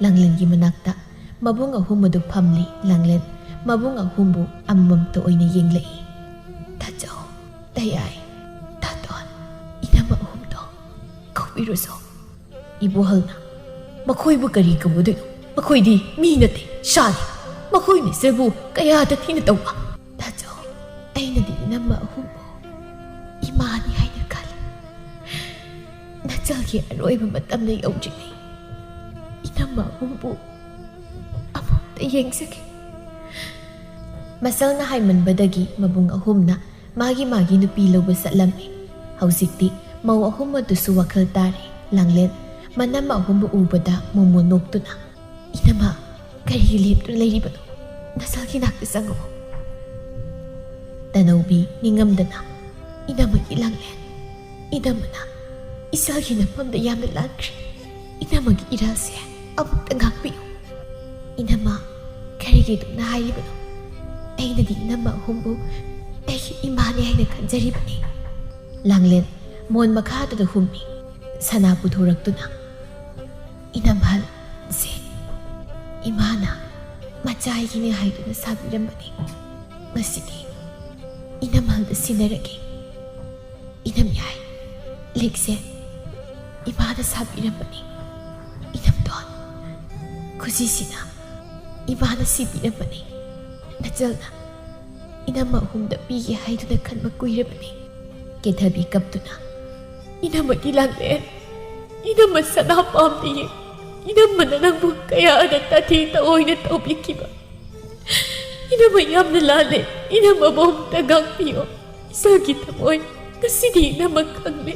ꯂꯥꯡꯂꯦꯟꯒꯤ ꯃꯅꯥꯛꯇ ꯃꯕꯨꯡ ꯑꯍꯨꯝ ꯑꯗꯨ ꯐꯝꯂꯤ꯫ ꯂꯥꯡꯂꯦꯟ ꯃꯕꯨꯡ ꯑꯍꯨꯝꯕꯨ ꯑꯃꯃꯝꯇ ꯑꯣꯏꯅ ꯌꯦꯡꯂꯛꯏ꯫ "ꯇꯥꯆꯧ, ꯇꯌꯥꯏ, ꯇꯥꯇꯣꯟ, ꯏꯅꯝꯃ ꯑꯍꯨꯝꯗꯣ ꯀꯧꯕꯤꯔꯨꯁꯣ꯫" ꯏꯕꯣꯍꯜꯅ, "ꯃꯈꯣꯏꯕꯨ ꯀꯔꯤ ꯀꯧꯒꯗꯣꯏꯅꯣ? ꯃꯈꯣꯏꯗꯤ ꯃꯤ ꯅꯠꯇꯦ, ꯁꯥꯅꯤ꯫ ꯃꯈꯣꯏꯅ ꯏꯆꯜꯕꯨ ꯀꯌꯥꯗ ꯊꯤꯅ ꯇꯧꯕ꯫" "ꯇꯥꯆꯧ, ꯑꯩꯅꯗꯤ ꯏꯅꯝꯃ ꯑꯍꯨꯝꯕꯨ ꯏꯃꯥꯅꯤ ꯍꯥꯏꯅ ꯈꯜꯂꯤ꯫ ꯅꯆꯜꯒꯤ ꯑꯔꯣꯏꯕ ꯃꯇꯝꯗ ꯌꯧꯗ꯭ꯔꯤꯉꯩ ꯏꯅꯝꯃ ꯑꯍꯨꯝꯕꯨ ꯑꯃꯨꯛꯇ ꯌꯦꯡꯖꯒꯦ꯫" ꯃꯆꯜꯅ ꯍꯥꯏꯃꯟꯕꯗꯒꯤ ꯃꯕꯨꯡ ꯑꯍꯨꯝꯅ ꯃꯥꯒꯤ ꯃꯥꯒꯤ ꯅꯨꯄꯤ ꯂꯧꯕ ꯆꯠꯂꯝꯃꯤ꯫ ꯍꯧꯖꯤꯛꯇꯤ ꯃꯧ ꯑꯍꯨꯝ ꯑꯗꯨꯁꯨ ꯋꯥꯈꯜ ꯇꯥꯔꯦ꯫ ꯂꯥꯡꯂꯦꯟ ꯃꯅꯝ ꯑꯍꯨꯝꯕꯨ ꯎꯕꯗ ꯃꯣꯃꯣꯟ ꯅꯣꯛꯇꯨꯅ, "ꯏꯅꯝꯃ, ꯀꯔꯤꯒꯤ ꯂꯦꯞꯇꯨꯅ ꯂꯩꯔꯤꯕꯅꯣ? ꯅꯆꯜꯒꯤ ꯅꯥꯛꯇ ꯆꯪꯉꯛꯑꯣ꯫" ꯇꯅꯧꯕꯤ ꯅꯤꯡꯉꯝꯗꯅ, "ꯏꯅꯝꯃꯒꯤ ꯂꯥꯡꯂꯦꯟ, ꯏꯅꯝꯃꯅ ꯏꯆꯜꯒꯤ ꯅꯐꯝꯗ ꯌꯥꯝꯅ ꯂꯥꯟꯈ꯭ꯔꯦ꯫ ꯏꯅꯝꯃꯒꯤ ꯏꯔꯥꯜꯁꯦ ꯑꯃꯨꯛꯇ ꯉꯥꯛꯄꯤꯌꯨ꯫ ꯏꯅꯝꯃ, ꯀꯔꯤꯒꯤ ꯑꯗꯨꯝꯅ ꯍꯥꯏꯔꯤꯕꯅꯣ? ꯑꯩꯅꯗꯤ ꯏꯅꯝꯃ ꯑꯍꯨꯝꯕꯨ ꯑꯩꯒꯤ ꯏꯃꯥꯅꯤ ꯍꯥꯏꯅ ꯈꯟꯖꯔꯤꯕꯅꯤ꯫" ꯂꯥꯡꯂꯦꯟ ꯃꯣꯟ ꯃꯈꯥꯗꯨꯗ ꯍꯨꯝꯃꯤ꯫ ꯁꯅꯥ ꯄꯨꯊꯣꯔꯛꯇꯨꯅ, "ꯏꯅꯝꯍꯜ, ꯁꯦ, ꯏꯃꯥꯅ ꯃꯆꯥꯒꯤꯅꯤ ꯍꯥꯏꯗꯨꯅ ꯁꯥꯕꯤꯔꯝꯕꯅꯤ꯫ ꯉꯁꯤꯗꯤ ꯏꯅꯝꯍꯜꯗ ꯁꯤꯟꯅꯔꯒꯦ꯫ ꯏꯅꯝ ꯌꯥꯏ, ꯂꯤꯛꯁꯦ ꯏꯃꯥꯅ ꯁꯥꯕꯤꯔꯝꯕꯅꯤ꯫ ꯏꯅꯝꯗꯣꯟ, ꯈꯨꯖꯤꯁꯤꯅ ꯏꯃꯥꯅ ꯁꯤꯕꯤꯔꯝꯕꯅꯤ꯫ ꯅꯆꯜꯅ ꯏꯅꯝ ꯑꯍꯨꯝꯗ ꯄꯤꯒꯦ ꯍꯥꯏꯗꯨꯅ ꯈꯟꯕ ꯀꯨꯏꯔꯕꯅꯤ꯫ ꯀꯦꯊꯕꯤ ꯀꯞꯇꯨꯅ, ꯏꯅꯝꯃꯗꯤ ꯂꯥꯡꯂꯦꯟ, ꯏꯅꯝꯃ ꯁꯅꯥ ꯄꯥꯝꯗꯤꯌꯦ꯫ ꯏꯅꯝꯃꯅ ꯅꯪꯕꯨ ꯀꯌꯥꯗ ꯇꯥꯊꯤ ꯇꯑꯣꯏꯅ ꯇꯧꯕꯤꯈꯤꯕ꯫ ꯏꯅꯝꯃ ꯌꯥꯝꯅ ꯂꯥꯜꯂꯦ꯫ ꯏꯅꯝꯃꯕꯨ ꯑꯃꯨꯛꯇ ꯉꯥꯛꯄꯤꯌꯣ꯫ ꯏꯆꯥꯒꯤ ꯊꯃꯣꯏ ꯉꯁꯤꯗꯤ ꯏꯅꯝꯃ ꯈꯪꯂꯦ꯫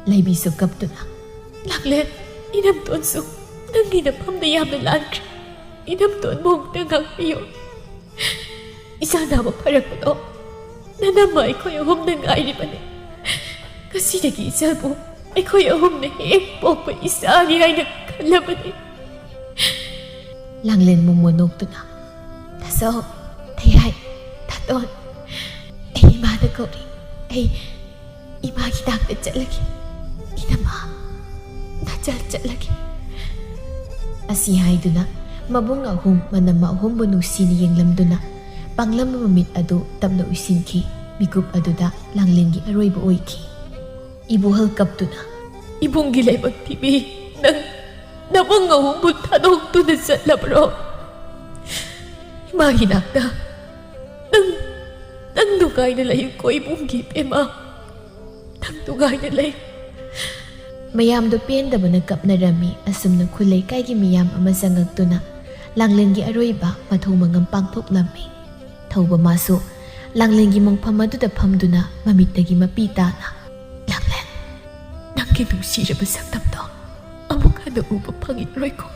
ꯂꯩꯕꯤꯁꯨ ꯀꯞꯇꯨꯅ, ꯂꯥꯡꯂꯦꯟ, ꯏꯅꯝꯇꯣꯟꯁꯨ ꯅꯪꯒꯤ ꯅꯐꯝꯗ ꯌꯥꯝꯅ ꯂꯥꯟꯈ꯭ꯔꯦ꯫ ꯏꯅꯝꯇꯣꯟꯕꯨ ꯑꯃꯨꯛꯇ ꯉꯥꯛꯄꯤꯌꯣ꯫ ꯏꯆꯥ ꯅꯥꯕ ꯐꯔꯛꯄꯗꯣ ꯅꯅꯝꯃ ꯑꯩꯈꯣꯏ ꯑꯍꯨꯝꯅ ꯉꯥꯏꯔꯤꯕꯅꯤ꯫ ꯉꯁꯤꯗꯒꯤ ꯏꯆꯥꯕꯨ ꯑꯩꯈꯣꯏ ꯑꯍꯨꯝꯅ ꯍꯦꯛ ꯄꯣꯛꯄ ꯏꯆꯥꯅꯤ ꯍꯥꯏꯅ ꯈꯜꯂꯕꯅꯤ꯫ ꯂꯥꯡꯂꯦꯟ ꯃꯣꯃꯣ ꯅꯣꯛꯇꯨꯅ, ꯇꯥꯆꯧ, ꯊꯩꯍꯥꯏ, ꯇꯥꯇꯣꯟ, ꯑꯩ ꯏꯃꯥꯅ ꯀꯧꯔꯤ꯫ ꯑꯩ ꯏꯃꯥꯒꯤ ꯅꯥꯛꯇ ꯆꯠꯂꯒꯦ꯫ ꯏꯅꯝꯃ, ꯅꯆꯜ ꯆꯠꯂꯒꯦ꯫ ꯑꯁꯤ ꯍꯥꯏꯗꯨꯅ ꯃꯕꯨꯡ ꯑꯍꯨꯝ ꯃꯅꯝꯃ ꯑꯍꯨꯝꯕꯨ ꯅꯨꯡꯁꯤꯅ ꯌꯦꯡꯂꯝꯗꯨꯅ ꯄꯥꯡꯂꯝꯕ ꯃꯃꯤꯠ ꯑꯗꯨ ꯇꯞꯅ ꯎꯏꯁꯤꯟꯈꯤ꯫ ꯃꯤꯀꯨꯞ ꯑꯗꯨꯗ ꯂꯥꯡꯂꯦꯟꯒꯤ ꯑꯔꯣꯏꯕ ꯑꯣꯏꯈꯤ꯫ ꯏꯕꯣꯍꯜ ꯀꯞꯇꯨꯅ, ꯏꯕꯨꯡꯒꯤ ꯂꯥꯏꯕꯛ ꯊꯤꯕꯤ, ꯅꯪ ꯅꯕꯨꯡ ꯑꯍꯨꯝꯕꯨ ꯊꯥꯗꯣꯛꯇꯨꯅ ꯆꯠꯂꯕ꯭ꯔꯣ? ꯏꯃꯥꯒꯤ ꯅꯥꯛꯇ ꯅꯪ, ꯅꯪ ꯅꯨꯡꯉꯥꯏꯅ ꯂꯩꯌꯨꯀꯣ ꯏꯕꯨꯡꯒꯤ ꯏꯕꯦꯝꯃ, ꯅꯪ ꯅꯨꯡꯉꯥꯏꯅ ꯂꯩ꯫ ꯃꯌꯥꯝꯗꯣ ꯄꯦꯟꯗꯕꯅ ꯀꯞꯅꯔꯝꯃꯤ꯫ ꯑꯁꯨꯝꯅ ꯈꯨꯜ ꯂꯩꯀꯥꯏꯒꯤ ꯃꯤꯌꯥꯝ ꯑꯃ ꯆꯪꯉꯛꯇꯨꯅ ꯂꯥꯡꯂꯦꯟꯒꯤ ꯑꯔꯣꯏꯕ ꯃꯊꯧ ꯃꯉꯝ ꯄꯥꯡꯊꯣꯛꯂꯝꯃꯤ꯫ ꯊꯧꯕ ꯃꯥꯁꯨ ꯂꯥꯡꯂꯦꯟꯒꯤ ꯃꯣꯡꯐꯝ ꯑꯗꯨꯗ ꯐꯝꯗꯨꯅ ꯃꯃꯤꯠꯇꯒꯤ ꯃꯄꯤ ꯇꯥꯅ, ꯂꯥꯡꯂꯦꯟ, ꯅꯪꯒꯤ ꯅꯨꯡꯁꯤꯔꯕ ꯁꯛꯇꯝꯗꯣ ꯑꯃꯨꯛ ꯍꯟꯅ ꯎꯕ ꯐꯪꯂꯔꯣꯏꯀꯣ꯫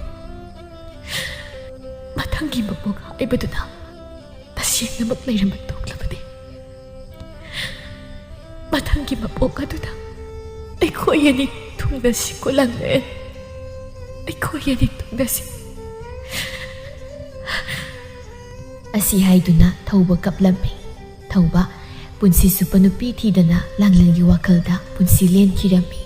ꯃꯊꯪꯒꯤ ꯃꯄꯣꯛ ꯍꯥꯏꯕꯗꯨꯅ ꯇꯁꯦꯡꯅꯃꯛ ꯂꯩꯔꯝꯕ ꯊꯣꯛꯂꯕꯅꯤ꯫ ꯃꯊꯪꯒꯤ ꯃꯄꯣꯛ ꯑꯗꯨꯗ ꯑꯩꯈꯣꯏ ꯑꯅꯤ ꯊꯨꯡꯅꯁꯤꯀꯣ ꯂꯥꯡꯂꯦꯟ꯫ ꯑꯩꯈꯣꯏ ꯑꯅꯤ ꯊꯨꯡꯅꯁꯤ꯫ ꯑꯁꯤ ꯍꯥꯏꯗꯨꯅ ꯊꯧꯕ ꯀꯞꯂꯝꯃꯤ꯫ ꯊꯧꯕ ꯄꯨꯟꯁꯤ ꯆꯨꯞꯄ ꯅꯨꯄꯤ ꯊꯤꯗꯅ ꯂꯥꯡꯂꯦꯟꯒꯤ ꯋꯥꯈꯜꯗ ꯄꯨꯟꯁꯤ ꯂꯦꯟꯈꯤꯔꯝꯃꯤ꯫